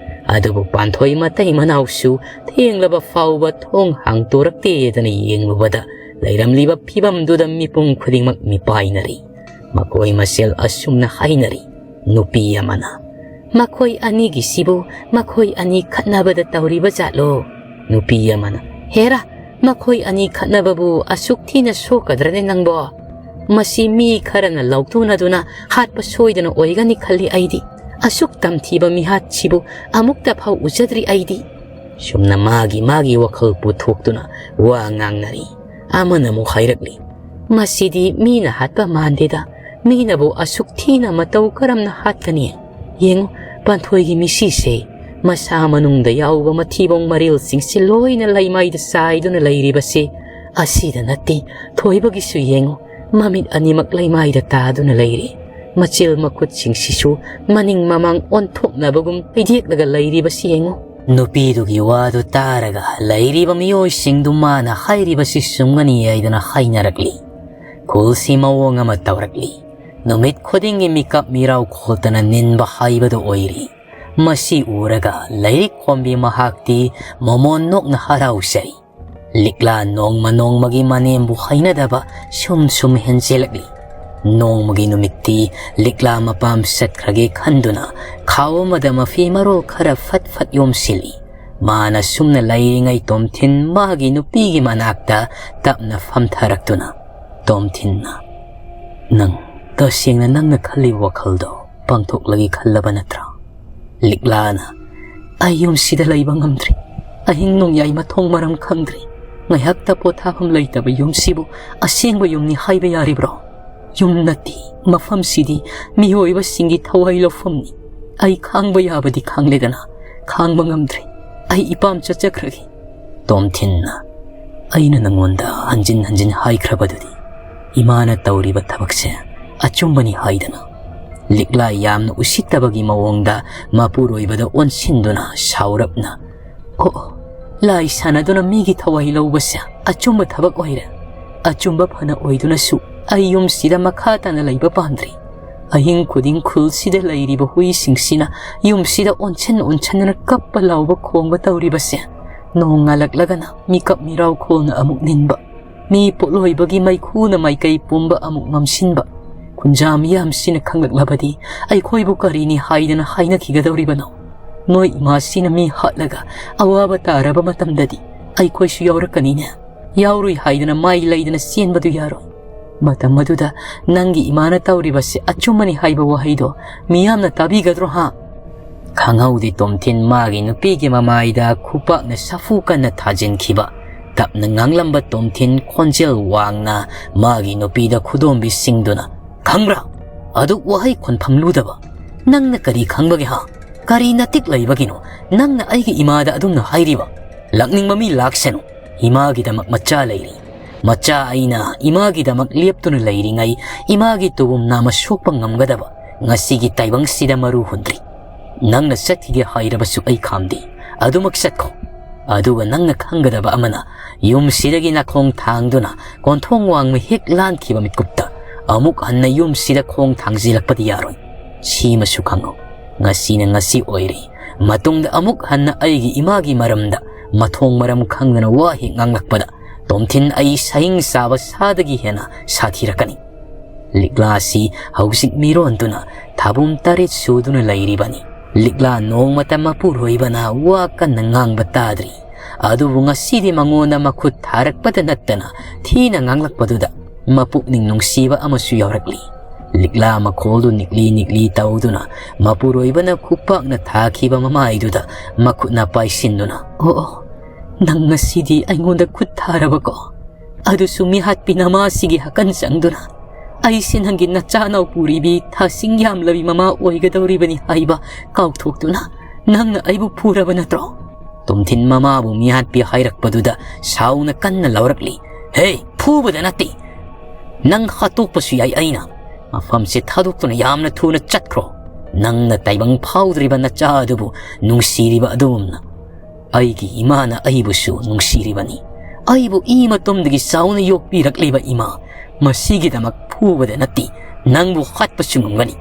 ꯑꯗꯨꯕꯨ ꯄꯥꯟꯊꯣꯏ ꯃꯇꯩ ꯃꯅꯥꯎꯁꯨ ꯊꯦꯡꯂꯕ ꯐꯥꯎꯕ ꯊꯣꯡ ꯍꯥꯡꯇꯣꯔꯛꯇꯦꯗꯅ ꯌꯦꯡꯂꯨꯕꯗ ꯂꯩꯔꯝꯂꯤꯕ ꯐꯤꯕꯝꯗꯨꯗ ꯃꯤꯄꯨꯝ ꯈꯨꯗꯤꯡꯃꯛ ꯃꯤꯄꯥꯏꯅꯔꯤ꯫ ꯃꯈꯣꯏ ꯃꯁꯦꯜ ꯑꯁꯨꯝꯅ ꯍꯥꯏꯅꯔꯤ꯫ ꯅꯨꯄꯤ ꯑꯃꯅ, "ꯃꯈꯣꯏ ꯑꯅꯤꯒꯤꯁꯤꯕꯨ ꯃꯈꯣꯏ ꯑꯅꯤ ꯈꯠꯅꯕꯗ ꯇꯧꯔꯤꯕ ꯖꯥꯠꯂꯣ?" ꯅꯨꯄꯤ ꯑꯃꯅ, "ꯍꯦꯔꯥ, ꯃꯈꯣꯏ ꯑꯅꯤ ꯈꯠꯅꯕꯕꯨ ꯑꯁꯨꯛ ꯊꯤꯅ ꯁꯣꯛꯀꯗ꯭ꯔꯅꯦ ꯅꯪꯕꯣ? ꯃꯁꯤ ꯃꯤ ꯈꯔꯅ ꯂꯧꯊꯣꯛꯅꯗꯨꯅ ꯍꯥꯠꯄ ꯁꯣꯏꯗꯅ ꯑꯣꯏꯒꯅꯤ ꯈꯜꯂꯤ ꯑꯩꯗꯤ꯫ ꯑꯁꯨꯛ ꯇꯝꯊꯤꯕ ꯃꯤꯍꯥꯠꯁꯤꯕꯨ ꯑꯃꯨꯛꯇ ꯐꯥꯎ ꯎꯖꯗ꯭ꯔꯤ ꯑꯩꯗꯤ꯫" ꯁꯨꯝꯅ ꯃꯥꯒꯤ ꯃꯥꯒꯤ ꯋꯥꯈꯜ ꯄꯨꯊꯣꯛꯇꯨꯅ ꯋꯥ ꯉꯥꯡꯅꯔꯤ꯫ ꯑꯃꯅ ꯑꯃꯨꯛ ꯍꯥꯏꯔꯛꯂꯤ, "ꯃꯁꯤꯗꯤ ꯃꯤꯅ ꯍꯥꯠꯄ ꯃꯥꯟꯗꯦꯗ꯫ ꯃꯤꯅꯕꯨ ꯑꯁꯨꯛ ꯊꯤꯅ ꯃꯇꯧ ꯀꯔꯝꯅ ꯍꯥꯠꯀꯅꯤ? ꯌꯦꯡꯉꯨ, ꯄꯥꯟꯊꯣꯏꯒꯤ ꯃꯤꯁꯤꯁꯦ ꯃꯁꯥ ꯃꯅꯨꯡꯗ ꯌꯥꯎꯕ ꯃꯊꯤꯕꯣꯡ ꯃꯔꯤꯜꯁꯤꯡꯁꯤ ꯂꯣꯏꯅ ꯂꯩꯃꯥꯏꯗ ꯆꯥꯏꯗꯨꯅ ꯂꯩꯔꯤꯕꯁꯤ ꯑꯁꯤꯗ ꯅꯠꯇꯦ꯫ ꯊꯣꯏꯕꯒꯤꯁꯨ ꯌꯦꯡꯉꯨ, ꯃꯃꯤꯠ ꯑꯅꯤꯃꯛ ꯂꯩꯃꯥꯏꯗ ꯇꯥꯗꯨꯅ ꯂꯩꯔꯤ꯫ ꯃꯆꯤꯜ ꯃꯈꯨꯠꯁꯤꯡꯁꯤꯁꯨ ꯃꯅꯤꯡ ꯃꯃꯥꯡ ꯑꯣꯟꯊꯣꯛꯅꯕꯒꯨꯝ ꯂꯩꯗꯦꯛꯂꯒ ꯂꯩꯔꯤꯕꯁꯤ ꯌꯦꯡꯉꯨ꯫ ꯅꯨꯄꯤꯗꯨꯒꯤ ꯋꯥꯗꯨ ꯇꯥꯔꯒ ꯂꯩꯔꯤꯕ ꯃꯤꯑꯣꯏꯁꯤꯡꯗꯨ ꯃꯥꯅ ꯍꯥꯏꯔꯤꯕꯁꯤ ꯆꯨꯝꯒꯅꯤ ꯍꯥꯏꯗꯨꯅ ꯍꯥꯏꯅꯔꯛꯂꯤ꯫ ꯈꯨꯜꯁꯤ ꯃꯑꯣꯡ ꯑꯃ ꯇꯧꯔꯛꯂꯤ꯫ ꯅꯨꯃꯤꯠ ꯈꯨꯗꯤꯡꯒꯤ ꯃꯤꯀꯞ ꯃꯤꯔꯥꯎ ꯈꯣꯜꯇꯅ ꯅꯤꯟꯕ ꯍꯥꯏꯕꯗꯨ ꯑꯣꯏꯔꯤ꯫ ꯃꯁꯤ ꯎꯔꯒ ꯂꯥꯏꯔꯤꯛ ꯈꯣꯝꯕꯤ ꯃꯍꯥꯛꯇꯤ ꯃꯃꯣꯟ ꯅꯣꯛꯅ ꯍꯔꯥꯎꯖꯩ꯫ ꯂꯤꯛꯂꯥ ꯅꯣꯡꯃ ꯅꯣꯡꯃꯒꯤ ꯃꯅꯦꯝꯕꯨ ꯍꯩꯅꯗꯕ ꯁꯨꯝ ꯁꯨꯝ ꯍꯦꯟꯖꯦꯜꯂꯛꯂꯤ꯫ ꯅꯣꯡꯃꯒꯤ ꯅꯨꯃꯤꯠꯇꯤ ꯂꯤꯛꯂꯥ ꯃꯄꯥꯝ ꯆꯠꯈ꯭ꯔꯒꯦ ꯈꯟꯗꯨꯅ ꯈꯥꯎ ꯑꯃꯗ ꯃꯐꯤ ꯃꯔꯣꯜ ꯈꯔ ꯐꯠ ꯐꯠ ꯌꯣꯝꯁꯤꯜꯂꯤ꯫ ꯃꯥꯅ ꯁꯨꯝꯅ ꯂꯩꯔꯤꯉꯩ ꯇꯣꯝꯊꯤꯟ ꯃꯥꯒꯤ ꯅꯨꯄꯤꯒꯤ ꯃꯅꯥꯛꯇ ꯇꯞꯅ ꯐꯝꯊꯔꯛꯇꯨꯅ ꯇꯣꯝꯊꯤꯟꯅ, "ꯅꯪ ꯇꯁꯦꯡꯅ ꯅꯪꯅ ꯈꯜꯂꯤꯕ ꯋꯥꯈꯜꯗꯣ ꯄꯥꯡꯊꯣꯛꯂꯒꯦ ꯈꯜꯂꯕ ꯅꯠꯇ꯭ꯔꯥ?" ꯂꯤꯛꯂꯥꯅ, "ꯑꯩ ꯌꯨꯝꯁꯤꯗ ꯂꯩꯕ ꯉꯝꯗ꯭ꯔꯤ꯫ ꯑꯍꯤꯡ ꯅꯣꯡꯌꯥꯏ ꯃꯊꯣꯡ ꯃꯔꯝ ꯈꯪꯗ꯭ꯔꯤ꯫ ꯉꯥꯏꯍꯥꯛꯇ ꯄꯣꯊꯥꯐꯝ ꯂꯩꯇꯕ ꯌꯨꯝꯁꯤꯕꯨ ꯑꯁꯦꯡꯕ ꯌꯨꯝꯅꯤ ꯍꯥꯏꯕ ꯌꯥꯔꯤꯕ꯭ꯔꯣ? ꯌꯨꯝ ꯅꯠꯇꯦ, ꯃꯐꯝꯁꯤꯗꯤ ꯃꯤꯑꯣꯏꯕꯁꯤꯡꯒꯤ ꯊꯋꯥꯏ ꯂꯧꯐꯝꯅꯤ꯫ ꯑꯩ ꯈꯥꯡꯕ ꯌꯥꯕꯗꯤ ꯈꯥꯡꯂꯦꯗꯅ, ꯈꯥꯡꯕ ꯉꯝꯗ꯭ꯔꯦ꯫ ꯑꯩ ꯏꯄꯥꯝ ꯆꯠꯆꯈ꯭ꯔꯒꯦ꯫" ꯇꯣꯝꯊꯤꯟꯅ, "ꯑꯩꯅ ꯅꯉꯣꯟꯗ ꯍꯟꯖꯤꯟ ꯍꯟꯖꯤꯟ ꯍꯥꯏꯈ꯭ꯔꯕꯗꯨꯗꯤ, ꯏꯃꯥꯅ ꯇꯧꯔꯤꯕ ꯊꯕꯛꯁꯦ ꯑꯆꯨꯝꯕꯅꯤ ꯍꯥꯏꯗꯅ꯫" ꯂꯤꯛꯂꯥ ꯌꯥꯝꯅ ꯎꯁꯤꯠꯇꯕꯒꯤ ꯃꯑꯣꯡꯗ ꯃꯄꯨꯔꯣꯏꯕꯗ ꯑꯣꯟꯁꯤꯟꯗꯨꯅ ꯁꯥꯎꯔꯞꯅ, "ꯑꯣ, ꯂꯥꯏ ꯁꯥꯟꯅꯗꯨꯅ ꯃꯤꯒꯤ ꯊꯋꯥꯏ ꯂꯧꯕꯁꯦ ꯑꯆꯨꯝꯕ ꯊꯕꯛ ꯑꯣꯏꯔꯦ꯫ ꯑꯆꯨꯝꯕ ꯐꯅ ꯑꯣꯏꯗꯨꯅꯁꯨ ꯑꯩ ꯌꯨꯝꯁꯤꯗ ꯃꯈꯥ ꯇꯥꯅ ꯂꯩꯕ ꯄꯥꯝꯗ꯭ꯔꯤ꯫ ꯑꯍꯤꯡ ꯈꯨꯗꯤꯡ ꯈꯨꯜꯁꯤꯗ ꯂꯩꯔꯤꯕ ꯍꯨꯏꯁꯤꯡꯁꯤꯅ ꯌꯨꯝꯁꯤꯗ ꯑꯣꯟꯁꯟ ꯑꯣꯟꯁꯟꯗꯨꯅ ꯀꯞꯄ ꯂꯥꯎꯕ ꯈꯣꯡꯕ ꯇꯧꯔꯤꯕꯁꯦ, ꯅꯣꯡ ꯉꯥꯜꯂꯛꯂꯒꯅ ꯃꯤꯀꯞ ꯃꯤꯔꯥꯎ ꯈꯣꯜꯅ ꯑꯃꯨꯛ ꯅꯤꯟꯕ, ꯃꯤ ꯄꯣꯠꯂꯣꯏꯕꯒꯤ ꯃꯩꯈꯨꯅ ꯃꯥꯏꯀꯩ ꯄꯨꯝꯕ ꯑꯃꯨꯛ ꯃꯝꯁꯤꯟꯕ, ꯈꯨꯟꯖꯥ ꯃꯤꯌꯥꯝꯁꯤꯅ ꯈꯪꯂꯛꯂꯕꯗꯤ ꯑꯩꯈꯣꯏꯕꯨ ꯀꯔꯤꯅꯤ ꯍꯥꯏꯗꯅ ꯍꯥꯏꯅꯈꯤꯒꯗꯧꯔꯤꯕꯅꯣ? ꯅꯣꯏ ꯏꯃꯥꯁꯤꯅ ꯃꯤ ꯍꯥꯠꯂꯒ ꯑꯋꯥꯕ ꯇꯥꯔꯕ ꯃꯇꯝꯗꯗꯤ ꯑꯩꯈꯣꯏꯁꯨ ꯌꯥꯎꯔꯛꯀꯅꯤꯅꯦ꯫ ꯌꯥꯎꯔꯨꯏ ꯍꯥꯏꯗꯅ ꯃꯥꯏ ꯂꯩꯗꯅ ꯆꯦꯟꯕꯗꯨ ꯌꯥꯔꯣꯏ꯫ ꯃꯇꯝ ꯑꯗꯨꯗ ꯅꯪꯒꯤ ꯏꯃꯥꯅ ꯇꯧꯔꯤꯕꯁꯤ ꯑꯆꯨꯝꯕꯅꯤ ꯍꯥꯏꯕ ꯋꯥꯍꯩꯗꯣ ꯃꯤꯌꯥꯝꯅ ꯇꯥꯕꯤꯒꯗ꯭ꯔꯣ, ꯍꯥ?" ꯈꯪꯍꯧꯗꯦ ꯇꯣꯝꯊꯤꯟ ꯃꯥꯒꯤ ꯅꯨꯄꯤꯒꯤ ꯃꯃꯥꯏꯗ ꯈꯨꯄꯥꯛꯅ ꯁꯥꯐꯨ ꯀꯟꯅ ꯊꯥꯖꯤꯟꯈꯤꯕ꯫ ꯇꯞꯅ ꯉꯥꯡꯂꯝꯕ ꯇꯣꯝꯊꯤꯟ ꯈꯣꯟꯖꯦꯜ ꯋꯥꯡꯅ ꯃꯥꯒꯤ ꯅꯨꯄꯤꯗ ꯈꯨꯗꯣꯝꯕꯤꯁꯤꯡꯗꯨꯅ, "ꯈꯪꯕ꯭ꯔꯥ? ꯑꯗꯨꯛ ꯋꯥꯍꯩ ꯈꯣꯟꯐꯝ ꯂꯨꯗꯕ, "ꯅꯪꯅ ꯀꯔꯤ ꯈꯪꯕꯒꯦ ꯍꯥ? ꯀꯔꯤ ꯅꯇꯤꯛ ꯂꯩꯕꯒꯤꯅꯣ ꯅꯪꯅ ꯑꯩꯒꯤ ꯏꯃꯥꯗ ꯑꯗꯨꯝꯅ ꯍꯥꯏꯔꯤꯕ? ꯂꯥꯛꯅꯤꯡꯕ ꯃꯤ ꯂꯥꯛꯁꯅꯨ, ꯏꯃꯥꯒꯤꯗꯃꯛ ꯃꯆꯥ ꯂꯩꯔꯤ꯫ ꯃꯆꯥ ꯑꯩꯅ ꯏꯃꯥꯒꯤꯗꯃꯛ ꯂꯦꯞꯇꯨꯅ ꯂꯩꯔꯤꯉꯩ ꯏꯃꯥꯒꯤ ꯇꯨꯕꯨꯝ ꯅꯥꯝꯃ ꯁꯣꯛꯄ ꯉꯝꯒꯗꯕ ꯉꯁꯤꯒꯤ ꯇꯥꯏꯕꯪꯁꯤꯗ ꯃꯔꯨ ꯍꯨꯟꯗ꯭ꯔꯤ꯫ ꯅꯪꯅ ꯆꯠꯈꯤꯒꯦ ꯍꯥꯏꯔꯕꯁꯨ ꯑꯩ ꯈꯥꯝꯗꯦ꯫ ꯑꯗꯨꯃꯛ ꯆꯠꯈꯣ꯫ ꯑꯗꯨꯒ ꯅꯪꯅ ꯈꯪꯒꯗꯕ ꯑꯃꯅ, ꯌꯨꯝꯁꯤꯗꯒꯤ ꯅꯈꯣꯡ ꯊꯥꯡꯗꯨꯅ ꯀꯣꯟꯊꯣꯡ ꯋꯥꯡꯃ ꯍꯦꯛ ꯂꯥꯟꯈꯤꯕ ꯃꯤꯀꯨꯞꯇ ꯑꯃꯨꯛ ꯍꯟꯅ ꯌꯨꯝꯁꯤꯗ ꯈꯣꯡ ꯊꯥꯡꯖꯤꯜꯂꯛꯄꯗꯤ ꯌꯥꯔꯣꯏ꯫ ꯁꯤꯃꯁꯨ ꯈꯪꯉꯨ, ꯉꯁꯤꯅ ꯉꯁꯤ ꯑꯣꯏꯔꯦ꯫ ꯃꯇꯨꯡꯗ ꯑꯃꯨꯛ ꯍꯟꯅ ꯑꯩꯒꯤ ꯏꯃꯥꯒꯤ ꯃꯔꯝꯗ ꯃꯊꯣꯡ ꯃꯔꯝ ꯈꯪꯗꯅ ꯋꯥ ꯍꯦꯛ ꯉꯥꯡꯂꯛꯄꯗ ꯇꯣꯝꯊꯤꯟ ꯑꯩ ꯁꯍꯤꯡ ꯆꯥꯕ ꯁꯥꯗꯒꯤ ꯍꯦꯟꯅ ꯁꯥꯊꯤꯔꯛꯀꯅꯤ꯫" ꯂꯤꯛꯂꯥꯁꯤ ꯍꯧꯖꯤꯛ ꯃꯤꯔꯣꯟꯗꯨꯅ ꯊꯥꯕꯨꯝ ꯇꯔꯦꯠ ꯁꯨꯗꯨꯅ ꯂꯩꯔꯤꯕꯅꯤ꯫ ꯂꯤꯛꯂꯥ ꯅꯣꯡꯃꯇ ꯃꯄꯨꯔꯣꯏꯕꯅ ꯋꯥ ꯀꯟꯅ ꯉꯥꯡꯕ ꯇꯥꯗ꯭ꯔꯤ꯫ ꯑꯗꯨꯕꯨ ꯉꯁꯤꯗꯤ ꯃꯉꯣꯟꯗ ꯃꯈꯨꯠ ꯊꯥꯔꯛꯄꯗ ꯅꯠꯇꯅ ꯊꯤꯅ ꯉꯥꯡꯂꯛꯄꯗꯨꯗ ꯃꯄꯨꯛꯅꯤꯡ ꯅꯨꯡꯁꯤꯕ ꯑꯃꯁꯨ ꯌꯥꯎꯔꯛꯂꯤ꯫ ꯂꯤꯛꯂꯥ ꯃꯈꯣꯜꯗꯨ ꯅꯤꯛꯂꯤ ꯅꯤꯛꯂꯤ ꯇꯧꯗꯨꯅ ꯃꯄꯨꯔꯣꯏꯕꯅ ꯈꯨꯄꯥꯛꯅ ꯊꯥꯈꯤꯕ ꯃꯃꯥꯏꯗꯨꯗ ꯃꯈꯨꯠꯅ ꯄꯥꯏꯁꯤꯟꯗꯨꯅ, "ꯑꯣ, ꯑꯣ, ꯅꯪ ꯉꯁꯤꯗꯤ ꯑꯩꯉꯣꯟꯗ ꯈꯨꯠ ꯊꯥꯔꯕꯀꯣ? ꯑꯗꯨꯁꯨ ꯃꯤꯍꯥꯠꯄꯤ ꯅꯃꯥꯁꯤꯒꯤ ꯍꯀꯟ ꯆꯪꯗꯨꯅ꯫ ꯑꯩꯁꯦ ꯅꯪꯒꯤ ꯅꯆꯥꯅꯥꯎ ꯄꯨꯔꯤꯕꯤ ꯊꯥꯁꯤꯡ ꯌꯥꯝꯂꯕꯤ ꯃꯃꯥ ꯑꯣꯏꯒꯗꯧꯔꯤꯕꯅꯤ ꯍꯥꯏꯕ ꯀꯥꯎꯊꯣꯛꯇꯨꯅ ꯅꯪꯅ ꯑꯩꯕꯨ ꯐꯨꯔꯕ ꯅꯠꯇ꯭ꯔꯣ?" ꯇꯣꯝꯊꯤꯟ ꯃꯃꯥꯕꯨ ꯃꯤꯍꯥꯠꯄꯤ ꯍꯥꯏꯔꯛꯄꯗꯨꯗ ꯁꯥꯎꯅ ꯀꯟꯅ ꯂꯥꯎꯔꯛꯂꯤ, "ꯍꯦ, ꯐꯨꯕꯗ ꯅꯠꯇꯦ꯫ ꯅꯪ ꯍꯥꯠꯇꯣꯛꯄꯁꯨ ꯌꯥꯏ ꯑꯩꯅ꯫ ꯃꯐꯝꯁꯦ ꯊꯥꯗꯣꯛꯇꯨꯅ ꯌꯥꯝꯅ ꯊꯨꯅ ꯆꯠꯈ꯭ꯔꯣ꯫ ꯅꯪꯅ ꯇꯥꯏꯕꯪ ꯐꯥꯎꯗ꯭ꯔꯤꯕ ꯅꯆꯥ ꯑꯗꯨꯕꯨ ꯅꯨꯡꯁꯤꯔꯤꯕ ꯑꯗꯨꯒꯨꯝꯅ ꯑꯩꯒꯤ ꯏꯃꯥꯅ ꯑꯩꯕꯨꯁꯨ ꯅꯨꯡꯁꯤꯔꯤꯕꯅꯤ꯫ ꯑꯩꯕꯨ ꯏ ꯃꯇꯨꯝꯗꯒꯤ ꯆꯥꯎꯅ ꯌꯣꯛꯄꯤꯔꯛꯂꯤꯕ ꯏꯃꯥ, ꯃꯁꯤꯒꯤꯗꯃꯛ ꯐꯨꯕꯗ ꯅꯠꯇꯦ, ꯅꯪꯕꯨ ꯍꯥꯠꯄꯁꯨ ꯉꯝꯒꯅꯤ꯫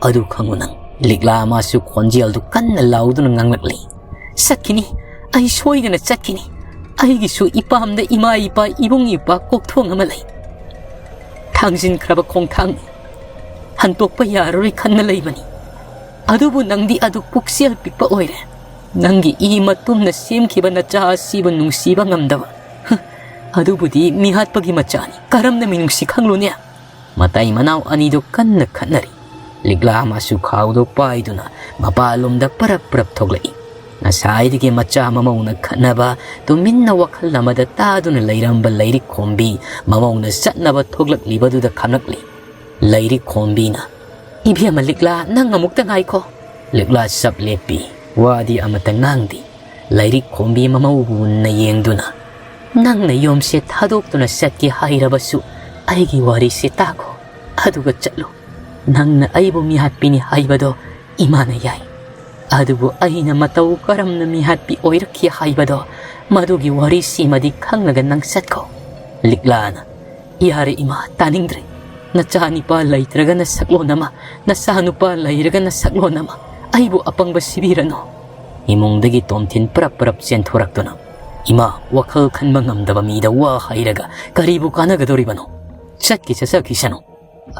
ꯑꯗꯨ ꯈꯪꯉꯨ ꯅꯪ꯫" ꯂꯤꯛꯂꯥ ꯃꯥꯁꯨ ꯈꯣꯟꯖꯦꯜꯗꯨ ꯀꯟꯅ ꯂꯥꯎꯗꯨꯅ ꯉꯥꯡꯂꯛꯂꯤ, "ꯆꯠꯈꯤꯅꯤ, ꯑꯩ ꯁꯣꯏꯗꯅ ꯆꯠꯈꯤꯅꯤ꯫ ꯑꯩꯒꯤꯁꯨ ꯏꯄꯥꯝꯗ ꯏꯃꯥ ꯏꯄꯥ ꯏꯕꯨꯡ ꯏꯄ꯭ꯋꯥ ꯀꯣꯛꯊꯣꯡ ꯑꯃ ꯂꯩ꯫ ꯊꯥꯡꯖꯤꯟꯈ꯭ꯔꯕ ꯈꯣꯡꯊꯥꯡꯅꯤ꯫ ꯍꯟꯇꯣꯛꯄ ꯌꯥꯔꯔꯣꯏ ꯈꯟꯅ ꯂꯩꯕꯅꯤ꯫ ꯑꯗꯨꯕꯨ ꯅꯪꯗꯤ ꯑꯗꯨ ꯄꯨꯛꯆꯦꯜ ꯄꯤꯛꯄ ꯑꯣꯏꯔꯦ꯫ ꯅꯪꯒꯤ ꯏ ꯃꯇꯨꯝꯅ ꯁꯦꯝꯈꯤꯕ ꯅꯆꯥ ꯑꯁꯤꯕꯨ ꯅꯨꯡꯁꯤꯕ ꯉꯝꯗꯕ꯫ ꯍ, ꯑꯗꯨꯕꯨꯗꯤ ꯃꯤꯍꯥꯠꯄꯒꯤ ꯃꯆꯥꯅꯤ꯫ ꯀꯔꯝꯅ ꯃꯤꯅꯨꯡꯁꯤ ꯈꯪꯂꯨꯅꯤ?" ꯃꯇꯩ ꯃꯅꯥꯎ ꯑꯅꯤꯗꯨ ꯀꯟꯅ ꯈꯠꯅꯔꯤ꯫ ꯂꯤꯛꯂꯥ ꯃꯥꯁꯨ ꯈꯥꯎꯗꯨ ꯄꯥꯏꯗꯨꯅ ꯃꯄꯥꯟꯂꯣꯝꯗ ꯄꯔꯞ ꯄꯔꯞ ꯊꯣꯛꯂꯛꯏ꯫ ꯉꯁꯥꯏꯗꯒꯤ ꯃꯆꯥ ꯃꯃꯧꯅ ꯈꯠꯅꯕ ꯇꯨꯃꯤꯟꯅ ꯋꯥꯈꯜ ꯑꯃꯗ ꯇꯥꯗꯨꯅ ꯂꯩꯔꯝꯕ ꯂꯩꯔꯤꯛ ꯈꯣꯝꯕꯤ ꯃꯃꯧꯅ ꯆꯠꯅꯕ ꯊꯣꯛꯂꯛꯂꯤꯕꯗꯨꯗ ꯈꯪꯂꯛꯂꯤ꯫ ꯂꯩꯔꯤꯛ ꯈꯣꯝꯕꯤꯅ, "ꯏꯕꯦꯝꯃ ꯂꯤꯛꯂꯥ, ꯅꯪ ꯑꯃꯨꯛꯇ ꯉꯥꯏꯈꯣ꯫" ꯂꯤꯛꯂꯥ ꯆꯞ ꯂꯦꯞꯄꯤ꯫ ꯋꯥꯗꯤ ꯑꯃꯇ ꯉꯥꯡꯗꯦ꯫ ꯂꯥꯏꯔꯤꯛ ꯈꯣꯝꯕꯤ ꯃꯃꯧꯕꯨ ꯃꯨꯟꯅ ꯌꯦꯡꯗꯨꯅ, "ꯅꯪꯅ ꯌꯨꯝꯁꯦ ꯊꯥꯗꯣꯛꯇꯨꯅ ꯆꯠꯀꯦ ꯍꯥꯏꯔꯕꯁꯨ ꯑꯩꯒꯤ ꯋꯥꯔꯤꯁꯦ ꯇꯥꯈꯣ, ꯑꯗꯨꯒ ꯆꯠꯂꯨ꯫ ꯅꯪꯅ ꯑꯩꯕꯨ ꯃꯤꯍꯥꯠꯄꯤꯅꯤ ꯍꯥꯏꯕꯗꯣ ꯏꯃꯥꯅ ꯌꯥꯏ, ꯑꯗꯨꯕꯨ ꯑꯩꯅ ꯃꯇꯧ ꯀꯔꯝꯅ ꯃꯤꯍꯥꯠꯄꯤ ꯑꯣꯏꯔꯛꯈꯤ ꯍꯥꯏꯕꯗꯣ, ꯃꯗꯨꯒꯤ ꯋꯥꯔꯤꯁꯤꯃꯗꯤ ꯈꯪꯂꯒ ꯅꯪ ꯆꯠꯈꯣ꯫" ꯂꯤꯛꯂꯥꯅ, "ꯌꯥꯔꯦ ꯏꯃꯥ, ꯇꯥꯅꯤꯡꯗ꯭ꯔꯦ꯫ ꯅꯆꯥ ꯅꯤꯄꯥ ꯂꯩꯇ꯭ꯔꯒꯅ ꯁꯛꯂꯣꯟ ꯑꯃ, ꯅꯆꯥ ꯅꯨꯄꯥ ꯂꯩꯔꯒꯅ ꯁꯛꯂꯣꯟ ꯑꯃ꯫ ꯑꯩꯕꯨ ꯑꯄꯪꯕ ꯁꯤꯕꯤꯔꯅꯨ꯫" ꯏꯃꯨꯡꯗꯒꯤ ꯇꯣꯝꯊꯤꯟ ꯄꯔꯞ ꯄꯔꯞ ꯆꯦꯟꯊꯣꯔꯛꯇꯨꯅ, "ꯏꯃꯥ, ꯋꯥꯈꯜ ꯈꯟꯕ ꯉꯝꯗꯕ ꯃꯤꯗ ꯋꯥ ꯍꯥꯏꯔꯒ ꯀꯔꯤꯕꯨ ꯀꯥꯟꯅꯒꯗꯧꯔꯤꯕꯅꯣ? ꯆꯠꯀꯤ ꯆꯠꯆꯈꯤꯁꯅꯨ꯫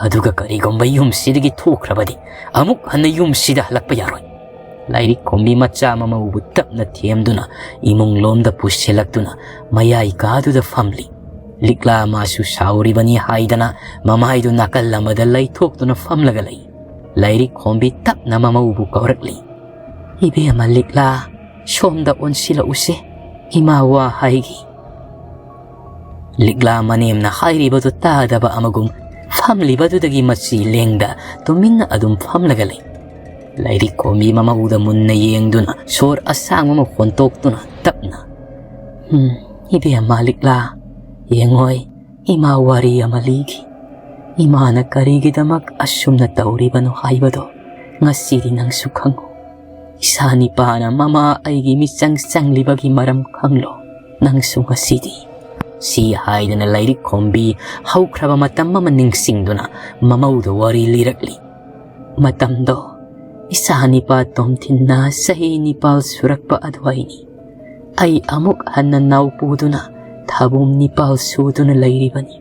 ꯑꯗꯨꯒ ꯀꯔꯤꯒꯨꯝꯕ ꯌꯨꯝꯁꯤꯗꯒꯤ ꯊꯣꯛꯈ꯭ꯔꯕꯗꯤ ꯑꯃꯨꯛ ꯍꯟꯅ ꯌꯨꯝꯁꯤꯗ ꯍꯜꯂꯛꯄ ꯌꯥꯔꯣꯏ꯫" ꯂꯥꯏꯔꯤꯛ ꯈꯣꯝꯕꯤ ꯃꯆꯥ ꯃꯃꯧꯕꯨ ꯇꯞꯅ ꯊꯦꯝꯗꯨꯅ ꯏꯃꯨꯡ ꯂꯣꯝꯗ ꯄꯨꯁꯤꯜꯂꯛꯇꯨꯅ ꯃꯌꯥꯏ ꯀꯥꯗꯨꯗ ꯐꯝꯂꯤ꯫ ꯂꯤꯛꯂꯥ ꯃꯥꯁꯨ ꯁꯥꯎꯔꯤꯕꯅꯤ ꯍꯥꯏꯗꯅ ꯃꯃꯥꯏꯗꯨ ꯅꯥꯀꯜ ꯑꯃꯗ ꯂꯩꯊꯣꯛꯇꯨꯅ ꯐꯝꯂꯒ ꯂꯩ꯫ ꯂꯥꯏꯔꯤꯛ ꯈꯣꯝꯕꯤ ꯇꯞꯅ ꯃꯃꯧꯕꯨ ꯀꯧꯔꯛꯂꯤ꯫ "ꯏꯕꯦꯝꯃ ꯂꯤꯛꯂꯥ, ꯁꯣꯝꯗ ꯑꯣꯟꯁꯤꯜꯂꯛꯎꯁꯦ, ꯏꯃꯥ ꯋꯥ ꯍꯥꯏꯒꯦ꯫" ꯂꯤꯛꯂꯥ ꯃꯅꯦꯝꯅ ꯍꯥꯏꯔꯤꯕꯗꯨ ꯇꯥꯗꯕ ꯑꯃꯒꯨꯝ ꯐꯝꯂꯤꯕꯗꯨꯗꯒꯤ ꯃꯆꯤ ꯂꯦꯡꯗ ꯇꯨꯃꯤꯟꯅ ꯑꯗꯨꯝ ꯐꯝꯂꯒ ꯂꯩ꯫ ꯂꯥꯏꯔꯤꯛ ꯈꯣꯝꯕꯤ ꯃꯃꯧꯗ ꯃꯨꯟꯅ ꯌꯦꯡꯗꯨꯅ ꯁꯣꯔ ꯑꯁꯥꯡꯕ ꯑꯃ ꯍꯣꯟꯇꯣꯛꯇꯨꯅ ꯇꯞꯅ, "ꯎꯝ, ꯏꯕꯦꯝꯃ ꯂꯤꯛꯂꯥ, ꯌꯦꯡꯉꯣꯏ, ꯏꯃꯥ ꯋꯥꯔꯤ ꯑꯃ ꯂꯤꯒꯦ꯫ ꯏꯃꯥꯅ ꯀꯔꯤꯒꯤꯗꯃꯛ ꯑꯁꯨꯝꯅ ꯇꯧꯔꯤꯕꯅꯣ ꯍꯥꯏꯕꯗꯣ ꯉꯁꯤꯗꯤ ꯅꯪꯁꯨ ꯈꯪꯉꯨ꯫ ꯏꯁꯥ ꯅꯤꯄꯥꯅ ꯃꯃꯥ ꯑꯩꯒꯤ ꯃꯤꯆꯪ ꯆꯪꯂꯤꯕꯒꯤ ꯃꯔꯝ ꯈꯪꯂꯣ ꯅꯪꯁꯨ ꯉꯁꯤꯗꯤ꯫" ꯁꯤ ꯍꯥꯏꯗꯅ ꯂꯥꯏꯔꯤꯛ ꯈꯣꯝꯕꯤ ꯍꯧꯈ꯭ꯔꯕ ꯃꯇꯝ ꯑꯃ ꯅꯤꯡꯁꯤꯡꯗꯨꯅ ꯃꯃꯧꯗ ꯋꯥꯔꯤ ꯂꯤꯔꯛꯂꯤ꯫ ꯃꯇꯝꯗꯣ ꯏꯆꯥ ꯅꯤꯄꯥ ꯇꯣꯝꯊꯤꯟꯅ ꯆꯍꯤ ꯅꯤꯄꯥꯜ ꯁꯨꯔꯛꯄ ꯑꯗꯨꯋꯥꯏꯅꯤ꯫ ꯑꯩ ꯑꯃꯨꯛ ꯍꯟꯅ ꯅꯥꯎ ꯄꯨꯗꯨꯅ ꯊꯥꯕꯨꯝ ꯅꯤꯄꯥꯜ ꯁꯨꯗꯨꯅ ꯂꯩꯔꯤꯕꯅꯤ꯫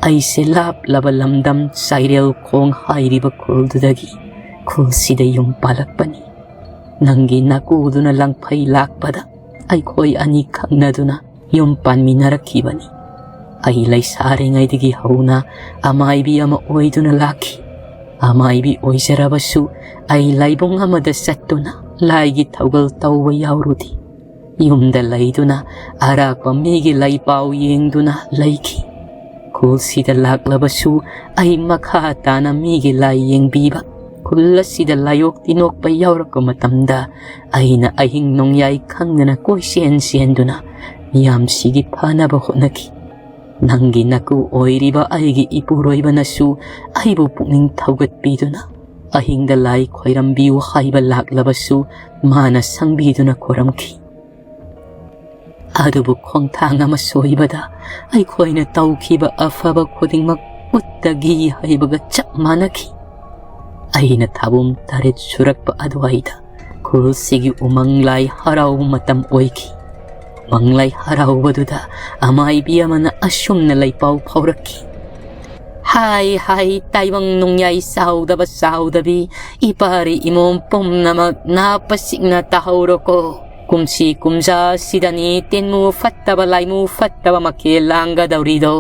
ꯑꯩꯁꯦ ꯂꯥꯞꯂꯕ ꯂꯝꯗꯝ ꯆꯥꯏꯔꯦꯜ ꯈꯣꯡ ꯍꯥꯏꯔꯤꯕ ꯈꯨꯜꯗꯨꯗꯒꯤ ꯈꯨꯜꯁꯤꯗ ꯌꯨꯝ ꯄꯥꯜꯂꯛꯄꯅꯤ꯫ ꯅꯪꯒꯤ ꯅꯥꯀꯨꯗꯨꯅ ꯂꯪꯐꯩ ꯂꯥꯛꯄꯗ ꯑꯩꯈꯣꯏ ꯑꯅꯤ ꯈꯪꯅꯗꯨꯅ ꯌꯨꯝ ꯄꯥꯟꯃꯤꯟꯅꯔꯛꯈꯤꯕꯅꯤ꯫ ꯑꯩ ꯂꯩꯁꯥꯔꯤꯉꯩꯗꯒꯤ ꯍꯧꯅ ꯑꯃꯥꯏꯕꯤ ꯑꯃ ꯑꯣꯏꯗꯨꯅ ꯂꯥꯛꯈꯤ꯫ ꯑꯃꯥꯏꯕꯤ ꯑꯣꯏꯖꯔꯕꯁꯨ ꯑꯩ ꯂꯥꯏꯕꯨꯡ ꯑꯃꯗ ꯆꯠꯇꯨꯅ ꯂꯥꯏꯒꯤ ꯊꯧꯒꯜ ꯇꯧꯕ ꯌꯥꯎꯔꯨꯗꯦ꯫ ꯌꯨꯝꯗ ꯂꯩꯗꯨꯅ ꯑꯔꯥꯛꯄ ꯃꯤꯒꯤ ꯂꯩꯄꯥꯎ ꯌꯦꯡꯗꯨꯅ ꯂꯩꯈꯤ꯫ ꯁ꯭ꯀꯨꯜꯁꯤꯗ ꯂꯥꯛꯂꯕꯁꯨ ꯑꯩ ꯃꯈꯥ ꯇꯥꯅ ꯃꯤꯒꯤ ꯂꯥꯏ ꯌꯦꯡꯕꯤꯕ, ꯈꯨꯜ ꯑꯁꯤꯗ ꯂꯥꯏꯑꯣꯛ ꯇꯤꯟꯑꯣꯛꯄ ꯌꯥꯎꯔꯛꯄ ꯃꯇꯝꯗ ꯑꯩꯅ ꯑꯍꯤꯡ ꯅꯣꯡꯌꯥꯏ ꯈꯪꯗꯅ ꯀꯣꯏꯆꯦꯟ ꯆꯦꯟꯗꯨꯅ ꯃꯤꯌꯥꯝꯁꯤꯒꯤ ꯐꯅꯕ ꯍꯣꯠꯅꯈꯤ꯫ ꯅꯪꯒꯤ ꯅꯀꯨ ꯑꯣꯏꯔꯤꯕ ꯑꯩꯒꯤ ꯏꯄꯨꯔꯣꯏꯕꯅꯁꯨ ꯑꯩꯕꯨ ꯄꯨꯛꯅꯤꯡ ꯊꯧꯒꯠꯄꯤꯗꯨꯅ ꯑꯍꯤꯡꯗ ꯂꯥꯏ ꯈꯣꯏꯔꯝꯕꯤꯌꯨ ꯍꯥꯏꯕ ꯂꯥꯛꯂꯕꯁꯨ ꯃꯥꯅ ꯁꯪꯕꯤꯗꯨꯅ ꯈꯣꯏꯔꯝꯈꯤ꯫ ꯑꯗꯨꯕꯨ ꯈꯣꯡꯊꯥꯡ ꯑꯃ ꯁꯣꯏꯕꯗ ꯑꯩꯈꯣꯏꯅ ꯇꯧꯈꯤꯕ ꯑꯐꯕ ꯈꯨꯗꯤꯡꯃꯛ ꯎꯠꯇꯒꯤ ꯍꯩꯕꯒ ꯆꯞ ꯃꯥꯟꯅꯈꯤ꯫ ꯑꯩꯅ ꯊꯥꯕꯨꯝ ꯇꯔꯦꯠ ꯁꯨꯔꯛꯄ ꯑꯗꯨꯋꯥꯏꯗ ꯈꯨꯜꯁꯤꯒꯤ ꯎꯃꯪ ꯂꯥꯏ ꯍꯔꯥꯎꯕ ꯃꯇꯝ ꯑꯣꯏꯈꯤ꯫ ꯎꯃꯪ ꯂꯥꯏ ꯍꯔꯥꯎꯕꯗꯨꯗ ꯑꯃꯥꯏꯕꯤ ꯑꯃꯅ ꯑꯁꯨꯝꯅ ꯂꯩꯄꯥꯎ ꯐꯥꯎꯔꯛꯈꯤ: "ꯍꯥꯏ ꯍꯥꯏ, ꯇꯥꯏꯕꯪ ꯅꯣꯡꯌꯥꯏ ꯆꯥꯎꯗꯕ ꯆꯥꯎꯗꯕꯤ, ꯏꯄꯥꯔꯤ ꯏꯃꯣꯝ ꯄꯨꯝꯅꯃꯛ ꯅꯥꯞꯄ ꯁꯤꯡꯅ ꯇꯥꯍꯧꯔꯣꯀꯣ꯫ ꯀꯨꯝꯁꯤ ꯀꯨꯝꯖꯥ ꯁꯤꯗꯅꯤ ꯇꯤꯟꯃꯨ ꯐꯠꯇꯕ ꯂꯥꯏꯃꯨ ꯐꯠꯇꯕ ꯃꯈꯦꯜ ꯂꯥꯡꯒꯗꯧꯔꯤꯗꯣ꯫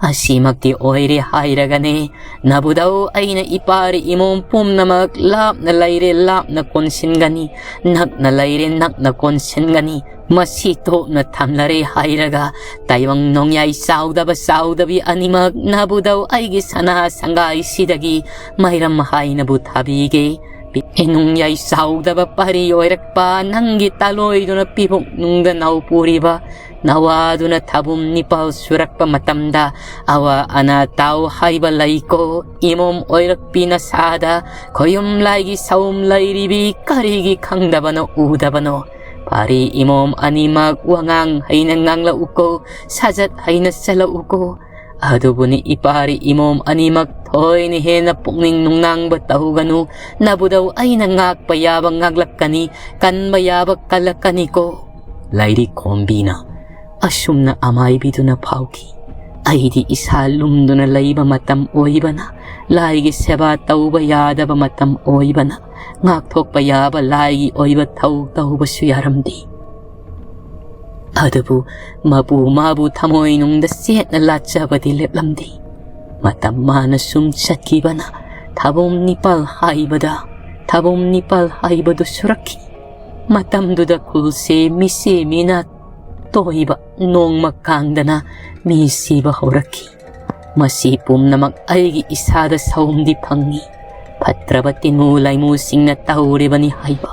ꯑꯁꯤꯃꯛꯇꯤ ꯑꯣꯏꯔꯦ ꯍꯥꯏꯔꯒꯅꯦ ꯅꯕꯨꯗꯧ ꯑꯩꯅ ꯏꯄꯥꯔꯤ ꯏꯃꯣꯝ ꯄꯨꯝꯅꯃꯛ ꯂꯥꯞꯅ ꯂꯩꯔꯦ ꯂꯥꯞꯅ ꯀꯣꯟꯁꯤꯟꯒꯅꯤ, ꯅꯛꯅ ꯂꯩꯔꯦ ꯅꯛꯅ ꯀꯣꯟꯁꯤꯟꯒꯅꯤ꯫ ꯃꯁꯤ ꯇꯣꯛꯅ ꯊꯝꯂꯔꯦ ꯍꯥꯏꯔꯒ ꯇꯥꯏꯕꯪ ꯅꯣꯡꯌꯥꯏ ꯆꯥꯎꯗꯕ ꯆꯥꯎꯗꯕꯤ ꯑꯅꯤꯃꯛ ꯅꯕꯨꯗꯧ ꯑꯩꯒꯤ ꯁꯅꯥ ꯁꯪꯒꯥꯏꯁꯤꯗꯒꯤ ꯃꯩꯔꯝ ꯍꯥꯏꯅꯕꯨ ꯊꯥꯕꯤꯒꯦ꯫ ꯏꯅꯨꯡ ꯌꯥꯏ ꯆꯥꯎꯗꯕ ꯄꯥꯔꯤ ꯑꯣꯏꯔꯛꯄ ꯅꯪꯒꯤ ꯇꯥꯂꯣꯏꯗꯨꯅ ꯄꯤꯕꯨꯛ ꯅꯨꯡꯗ ꯅꯧ ꯄꯨꯔꯤꯕ ꯅꯋꯥꯗꯨꯅ ꯊꯥꯕꯨꯝ ꯅꯤꯄꯥꯜ ꯁꯨꯔꯛꯄ ꯃꯇꯝꯗ ꯑꯋꯥ ꯑꯅꯥ ꯇꯥꯎ ꯍꯥꯏꯕ ꯂꯩꯀꯣ꯫ ꯏꯃꯣꯝ ꯑꯣꯏꯔꯛꯄꯤ ꯅꯁꯥꯗ ꯈꯣꯌꯨꯝ ꯂꯥꯏꯒꯤ ꯁꯥꯎꯝ ꯂꯩꯔꯤꯕꯤ ꯀꯔꯤꯒꯤ ꯈꯪꯗꯕꯅꯣ ꯎꯗꯕꯅꯣ? ꯄꯥꯔꯤ ꯏꯃꯣꯝ ꯑꯅꯤꯃꯛ ꯋꯥꯉꯥꯡ ꯍꯩꯅ ꯉꯥꯡꯂꯛꯎꯀꯣ, ꯁꯥꯖꯠ ꯍꯩꯅ ꯆꯠꯂꯛꯎꯀꯣ꯫ ꯑꯗꯨꯕꯨꯅꯤ ꯏꯄꯥꯔꯤ ꯏꯃꯣꯝ ꯑꯅꯤꯃꯛ ꯊꯣꯏꯅ ꯍꯦꯟꯅ ꯄꯨꯛꯅꯤꯡ ꯅꯨꯡꯅꯥꯡꯕ ꯇꯧꯒꯅꯨ꯫ ꯅꯕꯨꯗꯧ ꯑꯩꯅ ꯉꯥꯛꯄ ꯌꯥꯕ ꯉꯥꯛꯂꯛꯀꯅꯤ, ꯀꯟꯕ ꯌꯥꯕ ꯀꯜꯂꯛꯀꯅꯤꯀꯣ꯫ ꯂꯥꯏꯔꯤꯛ ꯈꯣꯝꯕꯤꯅ ꯑꯁꯨꯝꯅ ꯑꯃꯥꯏꯕꯤꯗꯨꯅ ꯐꯥꯎꯈꯤ꯫ ꯑꯩꯗꯤ ꯏꯁꯥ ꯂꯨꯝꯗꯨꯅ ꯂꯩꯕ ꯃꯇꯝ ꯑꯣꯏꯕꯅ, ꯂꯥꯏꯒꯤ ꯁꯦꯕꯥ ꯇꯧꯕ ꯌꯥꯗꯕ ꯃꯇꯝ ꯑꯣꯏꯕꯅ, ꯉꯥꯛꯊꯣꯛꯄ ꯌꯥꯕ ꯂꯥꯏꯒꯤ ꯑꯣꯏꯕ ꯊꯧ ꯇꯧꯕꯁꯨ ꯌꯥꯔꯝꯗꯦ꯫ ꯑꯗꯨꯕꯨ ꯃꯄꯨ ꯃꯥꯕꯨ ꯊꯃꯣꯏꯅꯨꯡꯗ ꯆꯦꯠꯅ ꯂꯥꯠꯆꯕꯗꯤ ꯂꯦꯞꯂꯝꯗꯦ꯫ ꯃꯇꯝ ꯃꯥꯅ ꯁꯨꯝ ꯆꯠꯈꯤꯕꯅ ꯊꯥꯕꯣꯝ ꯅꯤꯄꯥꯜ ꯍꯥꯏꯕꯗ, ꯊꯥꯕꯣꯝ ꯅꯤꯄꯥꯜ ꯍꯥꯏꯕꯗꯨ ꯁꯨꯔꯛꯈꯤ꯫ ꯃꯇꯝꯗꯨꯗ ꯈꯨꯜꯁꯦ ꯃꯤꯁꯤ ꯃꯤꯅ ꯇꯣꯏꯕ ꯅꯣꯡꯃ ꯀꯥꯡꯗꯅ ꯃꯤ ꯁꯤꯕ ꯍꯧꯔꯛꯈꯤ꯫ ꯃꯁꯤ ꯄꯨꯝꯅꯃꯛ ꯑꯩꯒꯤ ꯏꯁꯥꯗ ꯁꯥꯎꯝꯗꯤ ꯐꯪꯏ꯫ ꯐꯠꯇ꯭ꯔꯕ ꯇꯤꯟꯃꯨ ꯂꯥꯏꯃꯨꯁꯤꯡꯅ ꯇꯧꯔꯤꯕꯅꯤ ꯍꯥꯏꯕ꯫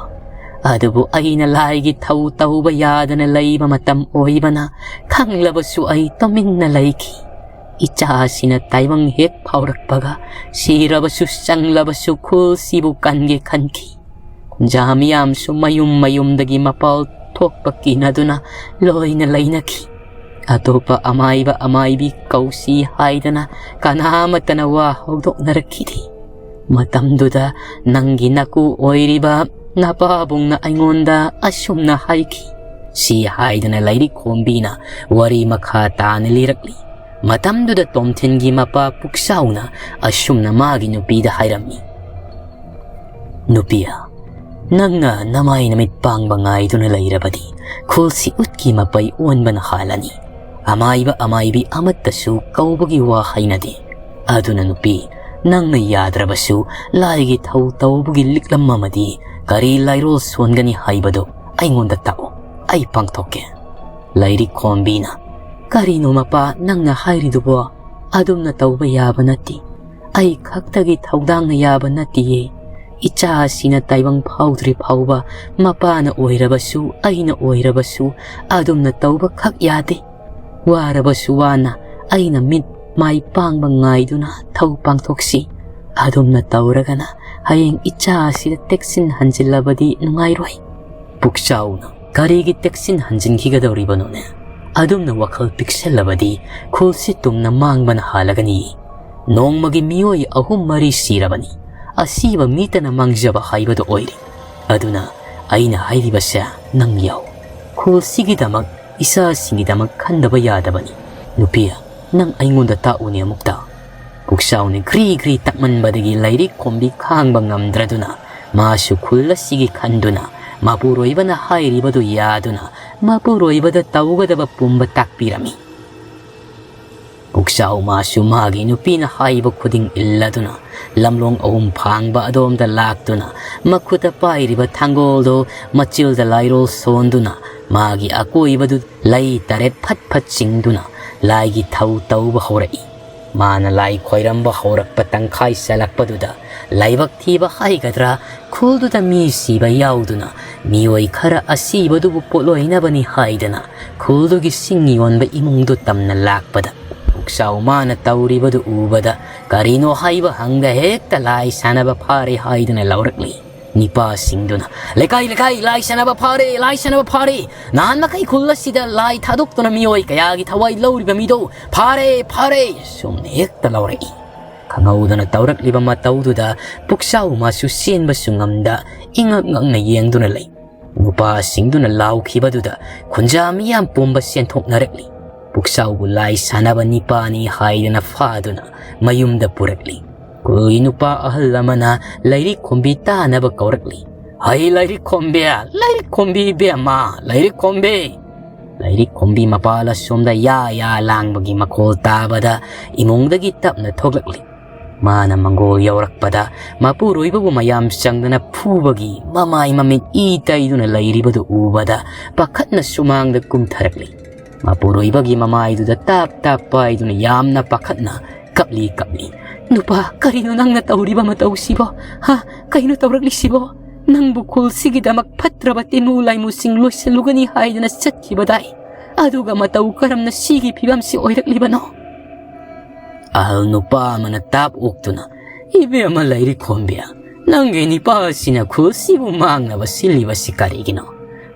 ꯑꯗꯨꯕꯨ ꯑꯩꯅ ꯂꯥꯏꯒꯤ ꯊꯧ ꯇꯧꯕ ꯌꯥꯗꯅ ꯂꯩꯕ ꯃꯇꯝ ꯑꯣꯏꯕꯅ ꯈꯪꯂꯕꯁꯨ ꯑꯩ ꯇꯨꯃꯤꯟꯅ ꯂꯩꯈꯤ꯫ ꯏꯆꯥꯁꯤꯅ ꯇꯥꯏꯕꯪ ꯍꯦꯛ ꯐꯥꯎꯔꯛꯄꯒ ꯁꯤꯔꯕꯁꯨ ꯆꯪꯂꯕꯁꯨ ꯈꯨꯜꯁꯤꯕꯨ ꯀꯟꯒꯦ ꯈꯟꯈꯤ꯫ ꯈꯨꯟꯖꯥ ꯃꯤꯌꯥꯝꯁꯨ ꯃꯌꯨꯝ ꯃꯌꯨꯝꯗꯒꯤ ꯃꯄꯥꯜ ꯊꯣꯛꯄ ꯀꯤꯅꯗꯨꯅ ꯂꯣꯏꯅ ꯂꯩꯅꯈꯤ꯫ ꯑꯇꯣꯞꯄ ꯑꯃꯥꯏꯕ ꯑꯃꯥꯏꯕꯤ ꯀꯧꯁꯤ ꯍꯥꯏꯗꯅ ꯀꯅꯥ ꯑꯃꯠꯇꯅ ꯋꯥ ꯍꯧꯗꯣꯛꯅꯔꯛꯈꯤꯗꯦ꯫ ꯃꯇꯝꯗꯨꯗ ꯅꯪꯒꯤ ꯅꯀꯨ ꯑꯣꯏꯔꯤꯕ ꯅꯄꯥꯕꯨꯡꯅ ꯑꯩꯉꯣꯟꯗ ꯑꯁꯨꯝꯅ ꯍꯥꯏꯈꯤ꯫ ꯁꯤ ꯍꯥꯏꯗꯅ ꯂꯥꯏꯔꯤꯛ ꯈꯣꯝꯕꯤꯅ ꯋꯥꯔꯤ ꯃꯈꯥ ꯇꯥꯅ ꯂꯤꯔꯛꯂꯤ꯫ ꯃꯇꯝꯗꯨꯗ ꯇꯣꯝꯊꯤꯟꯒꯤ ꯃꯄꯥ ꯄꯨꯛꯆꯥꯎꯅ ꯑꯁꯨꯝꯅ ꯃꯥꯒꯤ ꯅꯨꯄꯤꯗ ꯍꯥꯏꯔꯝꯃꯤ, "ꯅꯨꯄꯤꯌꯥ, ꯅꯪꯅ ꯅꯃꯥꯏ ꯅꯃꯤꯠ ꯄꯥꯡꯕ ꯉꯥꯏꯗꯨꯅ ꯂꯩꯔꯕꯗꯤ ꯈꯨꯜꯁꯤ ꯎꯠꯀꯤ ꯃꯄꯩ ꯑꯣꯟꯕꯅ ꯍꯥꯜꯂꯅꯤ꯫ ꯑꯃꯥꯏꯕ ꯑꯃꯥꯏꯕꯤ ꯑꯃꯠꯇꯁꯨ ꯀꯧꯕꯒꯤ ꯋꯥ ꯍꯩꯅꯗꯦ꯫ ꯑꯗꯨꯅ ꯅꯨꯄꯤ, ꯅꯪꯅ ꯌꯥꯗ꯭ꯔꯕꯁꯨ ꯂꯥꯏꯒꯤ ꯊꯧ ꯇꯧꯕꯒꯤ ꯂꯤꯛꯂꯝ ꯑꯃꯗꯤ ꯀꯔꯤ ꯂꯥꯏꯔꯣꯜ ꯁꯣꯟꯒꯅꯤ ꯍꯥꯏꯕꯗꯨ ꯑꯩꯉꯣꯟꯗ ꯇꯥꯛꯑꯣ, ꯑꯩ ꯄꯥꯡꯊꯣꯛꯀꯦ꯫" ꯂꯥꯏꯔꯤꯛ ꯈꯣꯝꯕꯤꯅ, "ꯀꯔꯤꯅꯣ ꯃꯄꯥ ꯅꯪꯅ ꯍꯥꯏꯔꯤꯗꯨꯕꯣ? ꯑꯗꯨꯝꯅ ꯇꯧꯕ ꯌꯥꯕ ꯅꯠꯇꯦ꯫ ꯑꯩ ꯈꯛꯇꯒꯤ ꯊꯧꯗꯥꯡꯅ ꯌꯥꯕ ꯅꯠꯇꯤꯌꯦ꯫ ꯏꯆꯥ ꯑꯁꯤꯅ ꯇꯥꯏꯕꯪ ꯐꯥꯎꯗ꯭ꯔꯤ ꯐꯥꯎꯕ ꯃꯄꯥꯅ ꯑꯣꯏꯔꯕꯁꯨ ꯑꯩꯅ ꯑꯣꯏꯔꯕꯁꯨ ꯑꯗꯨꯝꯅ ꯇꯧꯕ ꯈꯛ ꯌꯥꯗꯦ꯫ ꯋꯥꯔꯕꯁꯨ ꯋꯥꯅ ꯑꯩꯅ ꯃꯤꯠ ꯃꯥꯏ ꯄꯥꯡꯕ ꯉꯥꯏꯗꯨꯅ ꯊꯧ ꯄꯥꯡꯊꯣꯛꯁꯤ꯫ ꯑꯗꯨꯝꯅ ꯇꯧꯔꯒꯅ ꯍꯌꯦꯡ ꯏꯆꯥ ꯑꯁꯤꯗ ꯇꯦꯛꯁꯤꯟ ꯍꯟꯖꯤꯜꯂꯕꯗꯤ ꯅꯨꯡꯉꯥꯏꯔꯣꯏ꯫" ꯄꯨꯛꯆꯥꯎꯅ, "ꯀꯔꯤꯒꯤ ꯇꯦꯛꯁꯤꯟ ꯍꯟꯖꯤꯟꯈꯤꯒꯗꯧꯔꯤꯕꯅꯣꯅꯦ? ꯑꯗꯨꯝꯅ ꯋꯥꯈꯜ ꯄꯤꯛꯁꯜꯂꯕꯗꯤ ꯈꯨꯜꯁꯤ ꯇꯨꯝꯅ ꯃꯥꯡꯕꯅ ꯍꯥꯜꯂꯒꯅꯤ꯫ ꯅꯣꯡꯃꯒꯤ ꯃꯤꯑꯣꯏ ꯑꯍꯨꯝ ꯃꯔꯤ ꯁꯤꯔꯕꯅꯤ꯫ ꯑꯁꯤꯕ ꯃꯤꯇꯅ ꯃꯥꯡꯖꯕ ꯍꯥꯏꯕꯗꯨ ꯑꯣꯏꯔꯦ꯫ ꯑꯗꯨꯅ ꯑꯩꯅ ꯍꯥꯏꯔꯤꯕꯁꯦ ꯅꯪ ꯌꯥꯎ꯫ ꯈꯨꯜꯁꯤꯒꯤꯗꯃꯛ, ꯏꯆꯥꯁꯤꯡꯒꯤꯗꯃꯛ ꯈꯟꯗꯕ ꯌꯥꯗꯕꯅꯤ꯫ ꯅꯨꯄꯤ, ꯅꯪ ꯑꯩꯉꯣꯟꯗ ꯇꯥꯛꯎꯅꯦ ꯑꯃꯨꯛꯇ꯫" ꯄꯨꯛꯆꯥꯎꯅ ꯘ꯭ꯔꯤ ꯘ꯭ꯔꯤ ꯇꯛꯃꯟꯕꯗꯒꯤ ꯂꯥꯏꯔꯤꯛ ꯈꯣꯝꯕꯤ ꯈꯥꯡꯕ ꯉꯝꯗ꯭ꯔꯗꯨꯅ ꯃꯥꯁꯨ ꯈꯨꯜ ꯑꯁꯤꯒꯤ ꯈꯟꯗꯨꯅ ꯃꯄꯨꯔꯣꯏꯕꯅ ꯍꯥꯏꯔꯤꯕꯗꯨ ꯌꯥꯗꯨꯅ ꯃꯄꯨꯔꯣꯏꯕꯗ ꯇꯧꯒꯗꯕ ꯄꯨꯝꯕ ꯇꯥꯛꯄꯤꯔꯝꯃꯤ꯫ ꯄꯨꯛꯆꯥꯎ ꯃꯥꯁꯨ ꯃꯥꯒꯤ ꯅꯨꯄꯤꯅ ꯍꯥꯏꯕ ꯈꯨꯗꯤꯡ ꯏꯜꯂꯗꯨꯅ ꯂꯝꯂꯣꯡ ꯑꯍꯨꯝ ꯐꯥꯡꯕ ꯑꯗꯣꯝꯗ ꯂꯥꯛꯇꯨꯅ ꯃꯈꯨꯠꯇ ꯄꯥꯏꯔꯤꯕ ꯊꯥꯡꯒꯣꯜꯗꯨ ꯃꯆꯤꯜꯗ ꯂꯥꯏꯔꯣꯜ ꯁꯣꯟꯗꯨꯅ ꯃꯥꯒꯤ ꯑꯀꯣꯏꯕꯗꯨ ꯂꯩ ꯇꯔꯦꯠ ꯐꯠ ꯐꯠ ꯆꯤꯡꯗꯨꯅ ꯂꯥꯏꯒꯤ ꯊꯧ ꯇꯧꯕ ꯍꯧꯔꯛꯏ꯫ ꯃꯥꯅ ꯂꯥꯏ ꯈꯣꯏꯔꯝꯕ ꯍꯧꯔꯛꯄ ꯇꯪꯈꯥꯏ ꯆꯜꯂꯛꯄꯗꯨꯗ, ꯂꯥꯏꯕꯛ ꯊꯤꯕ ꯍꯥꯏꯒꯗ꯭ꯔꯥ, ꯈꯨꯜꯗꯨꯗ ꯃꯤ ꯁꯤꯕ ꯌꯥꯎꯗꯨꯅ ꯃꯤꯑꯣꯏ ꯈꯔ ꯑꯁꯤꯕꯗꯨꯕꯨ ꯄꯣꯠꯂꯣꯏꯅꯕꯅꯤ ꯍꯥꯏꯗꯅ ꯈꯨꯜꯗꯨꯒꯤ ꯁꯤꯡ ꯌꯣꯟꯕ ꯏꯃꯨꯡꯗꯨ ꯇꯝꯅ ꯂꯥꯛꯄꯗ, ꯄꯨꯛꯆꯥꯎ ꯃꯥꯅ ꯇꯧꯔꯤꯕꯗꯨ ꯎꯕꯗ, ꯀꯔꯤꯅꯣ ꯍꯥꯏꯕ ꯍꯪꯗ ꯍꯦꯛꯇ ꯂꯥꯏ ꯁꯥꯟꯅꯕ ꯐꯥꯔꯦ ꯍꯥꯏꯗꯨꯅ ꯂꯧꯔꯛꯂꯤ꯫ ꯅꯤꯄꯥꯁꯤꯡꯗꯨꯅ, "ꯂꯩꯀꯥꯏ, ꯂꯩꯀꯥꯏ, ꯂꯥꯏ ꯁꯥꯟꯅꯕ ꯐꯥꯔꯦ, ꯂꯥꯏ ꯁꯥꯟꯅꯕ ꯐꯥꯔꯦ! ꯅꯍꯥꯟ ꯃꯈꯩ ꯈꯨꯜ ꯑꯁꯤꯗ ꯂꯥꯏ ꯊꯥꯗꯣꯛꯇꯨꯅ ꯃꯤꯑꯣꯏ ꯀꯌꯥꯒꯤ ꯊꯋꯥꯏ ꯂꯧꯔꯤꯕ ꯃꯤꯗꯣ ꯐꯥꯔꯦ, ꯐꯥꯔꯦ!" ꯁꯨꯝꯅ ꯍꯦꯛꯇ ꯂꯧꯔꯛꯏ꯫ ꯈꯪꯍꯧꯗꯅ ꯇꯧꯔꯛꯂꯤꯕ ꯃꯇꯧꯗꯨꯗ ꯄꯨꯛꯆꯥꯎ ꯃꯥꯁꯨ ꯆꯦꯟꯕꯁꯨ ꯉꯝꯗ ꯏꯉꯛ ꯉꯛꯅ ꯌꯦꯡꯗꯨꯅ ꯂꯩ꯫ ꯅꯨꯄꯥꯁꯤꯡꯗꯨꯅ ꯂꯥꯎꯈꯤꯕꯗꯨꯗ ꯈꯨꯟꯖꯥ ꯃꯤꯌꯥꯝ ꯄꯨꯝꯕ ꯆꯦꯟꯊꯣꯛꯅꯔꯛꯂꯤ꯫ ꯄꯨꯛꯆꯥꯎꯕꯨ ꯂꯥꯏ ꯁꯥꯟꯅꯕ ꯅꯤꯄꯥꯅꯤ ꯍꯥꯏꯗꯨꯅ ꯐꯥꯗꯨꯅ ꯃꯌꯨꯝꯗ ꯄꯨꯔꯛꯂꯤ꯫ ꯈꯨꯜꯒꯤ ꯅꯨꯄꯥ ꯑꯍꯜ ꯑꯃꯅ ꯂꯥꯏꯔꯤꯛ ꯈꯣꯝꯕꯤ ꯇꯥꯅꯕ ꯀꯧꯔꯛꯂꯤ꯫ "ꯍꯩ ꯂꯥꯏꯔꯤꯛ ꯈꯣꯝꯕꯤ, ꯂꯥꯏꯔꯤꯛ ꯈꯣꯝꯕꯤ ꯏꯕꯦꯝꯃ, ꯂꯥꯏꯔꯤꯛ ꯈꯣꯝꯕꯤ!" ꯂꯥꯏꯔꯤꯛ ꯈꯣꯝꯕꯤ ꯃꯄꯥꯜ ꯑꯁꯣꯝꯗ ꯌꯥ ꯌꯥ ꯂꯥꯡꯕꯒꯤ ꯃꯈꯣꯜ ꯇꯥꯕꯗ ꯏꯃꯨꯡꯗꯒꯤ ꯇꯞꯅ ꯊꯣꯛꯂꯛꯂꯤ꯫ ꯃꯥꯅ ꯃꯪꯒꯣꯜ ꯌꯧꯔꯛꯄꯗ ꯃꯄꯨꯔꯣꯏꯕꯕꯨ ꯃꯌꯥꯝ ꯆꯪꯗꯅ ꯐꯨꯕꯒꯤ ꯃꯃꯥꯏ ꯃꯃꯤꯠ ꯏ ꯇꯩꯗꯨꯅ ꯂꯩꯔꯤꯕꯗꯨ ꯎꯕꯗ ꯄꯥꯈꯠꯅ ꯁꯨꯃꯥꯡꯗ ꯀꯨꯝꯊꯔꯛꯂꯤ꯫ ꯃꯄꯨꯔꯣꯏꯕꯒꯤ ꯃꯃꯥꯏꯗꯨꯗ ꯇꯥꯞ ꯇꯥꯞ ꯄꯥꯏꯗꯨꯅ ꯌꯥꯝꯅ ꯄꯥꯈꯠꯅ ꯀꯞꯂꯤ ꯀꯞꯂꯤ꯫ "ꯅꯨꯄꯥ, ꯀꯔꯤꯅꯣ ꯅꯪꯅ ꯇꯧꯔꯤꯕ ꯃꯇꯧꯁꯤꯕꯣ? ꯍꯥ? ꯀꯩꯅꯣ ꯇꯧꯔꯛꯂꯤꯁꯤꯕꯣ? ꯅꯪꯕꯨ ꯈꯨꯜꯁꯤꯒꯤꯗꯃꯛ ꯐꯠꯇ꯭ꯔꯕ ꯇꯤꯟꯃꯨ ꯂꯥꯏꯃꯨꯁꯤꯡ ꯂꯣꯏꯁꯤꯜꯂꯨꯒꯅꯤ ꯍꯥꯏꯗꯅ ꯆꯠꯈꯤꯕꯗꯥꯏ꯫ ꯑꯗꯨꯒ ꯃꯇꯧ ꯀꯔꯝꯅ ꯁꯤꯒꯤ ꯐꯤꯕꯝꯁꯤ ꯑꯣꯏꯔꯛꯂꯤꯕꯅꯣ?" ꯑꯍꯜ ꯅꯨꯄꯥ ꯑꯃꯅ ꯇꯥꯞ ꯑꯣꯛꯇꯨꯅ, "ꯏꯕꯦꯝꯃ ꯂꯥꯏꯔꯤꯛ ꯈꯣꯝꯕꯤ, ꯅꯪꯒꯤ ꯅꯤꯄꯥ ꯑꯁꯤꯅ ꯈꯨꯜꯁꯤꯕꯨ ꯃꯥꯡꯅꯕ ꯁꯤꯜꯂꯤꯕꯁꯤ ꯀꯔꯤꯒꯤꯅꯣ?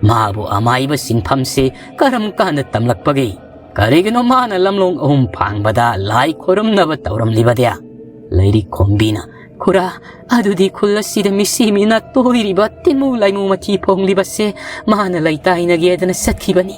ꯃꯥꯕꯨ ꯑꯃꯥꯏꯕ ꯁꯤꯟꯐꯝꯁꯤ ꯀꯔꯝ ꯀꯥꯟꯗ ꯇꯝꯂꯛꯄꯒꯦ? ꯀꯔꯤꯒꯤꯅꯣ ꯃꯥꯅ ꯂꯝꯂꯣꯡ ꯑꯍꯨꯝ ꯐꯥꯡꯕꯗ ꯂꯥꯏ ꯈꯣꯏꯔꯝꯅꯕ ꯇꯧꯔꯝꯂꯤꯕꯗꯤ?" ꯂꯥꯏꯔꯤꯛ ꯈꯣꯝꯕꯤꯅ, "ꯈꯨꯔꯥ, ꯑꯗꯨꯗꯤ ꯈꯨꯜ ꯑꯁꯤꯗ ꯃꯤꯁꯤ ꯃꯤꯅ ꯇꯣꯏꯔꯤꯕ ꯇꯤꯟꯃꯨ ꯂꯥꯏꯃꯨ ꯃꯊꯤ ꯐꯣꯡꯂꯤꯕꯁꯦ ꯃꯥꯅ ꯂꯩꯇꯥꯏꯅꯒꯦꯗꯅ ꯆꯠꯈꯤꯕꯅꯤ꯫"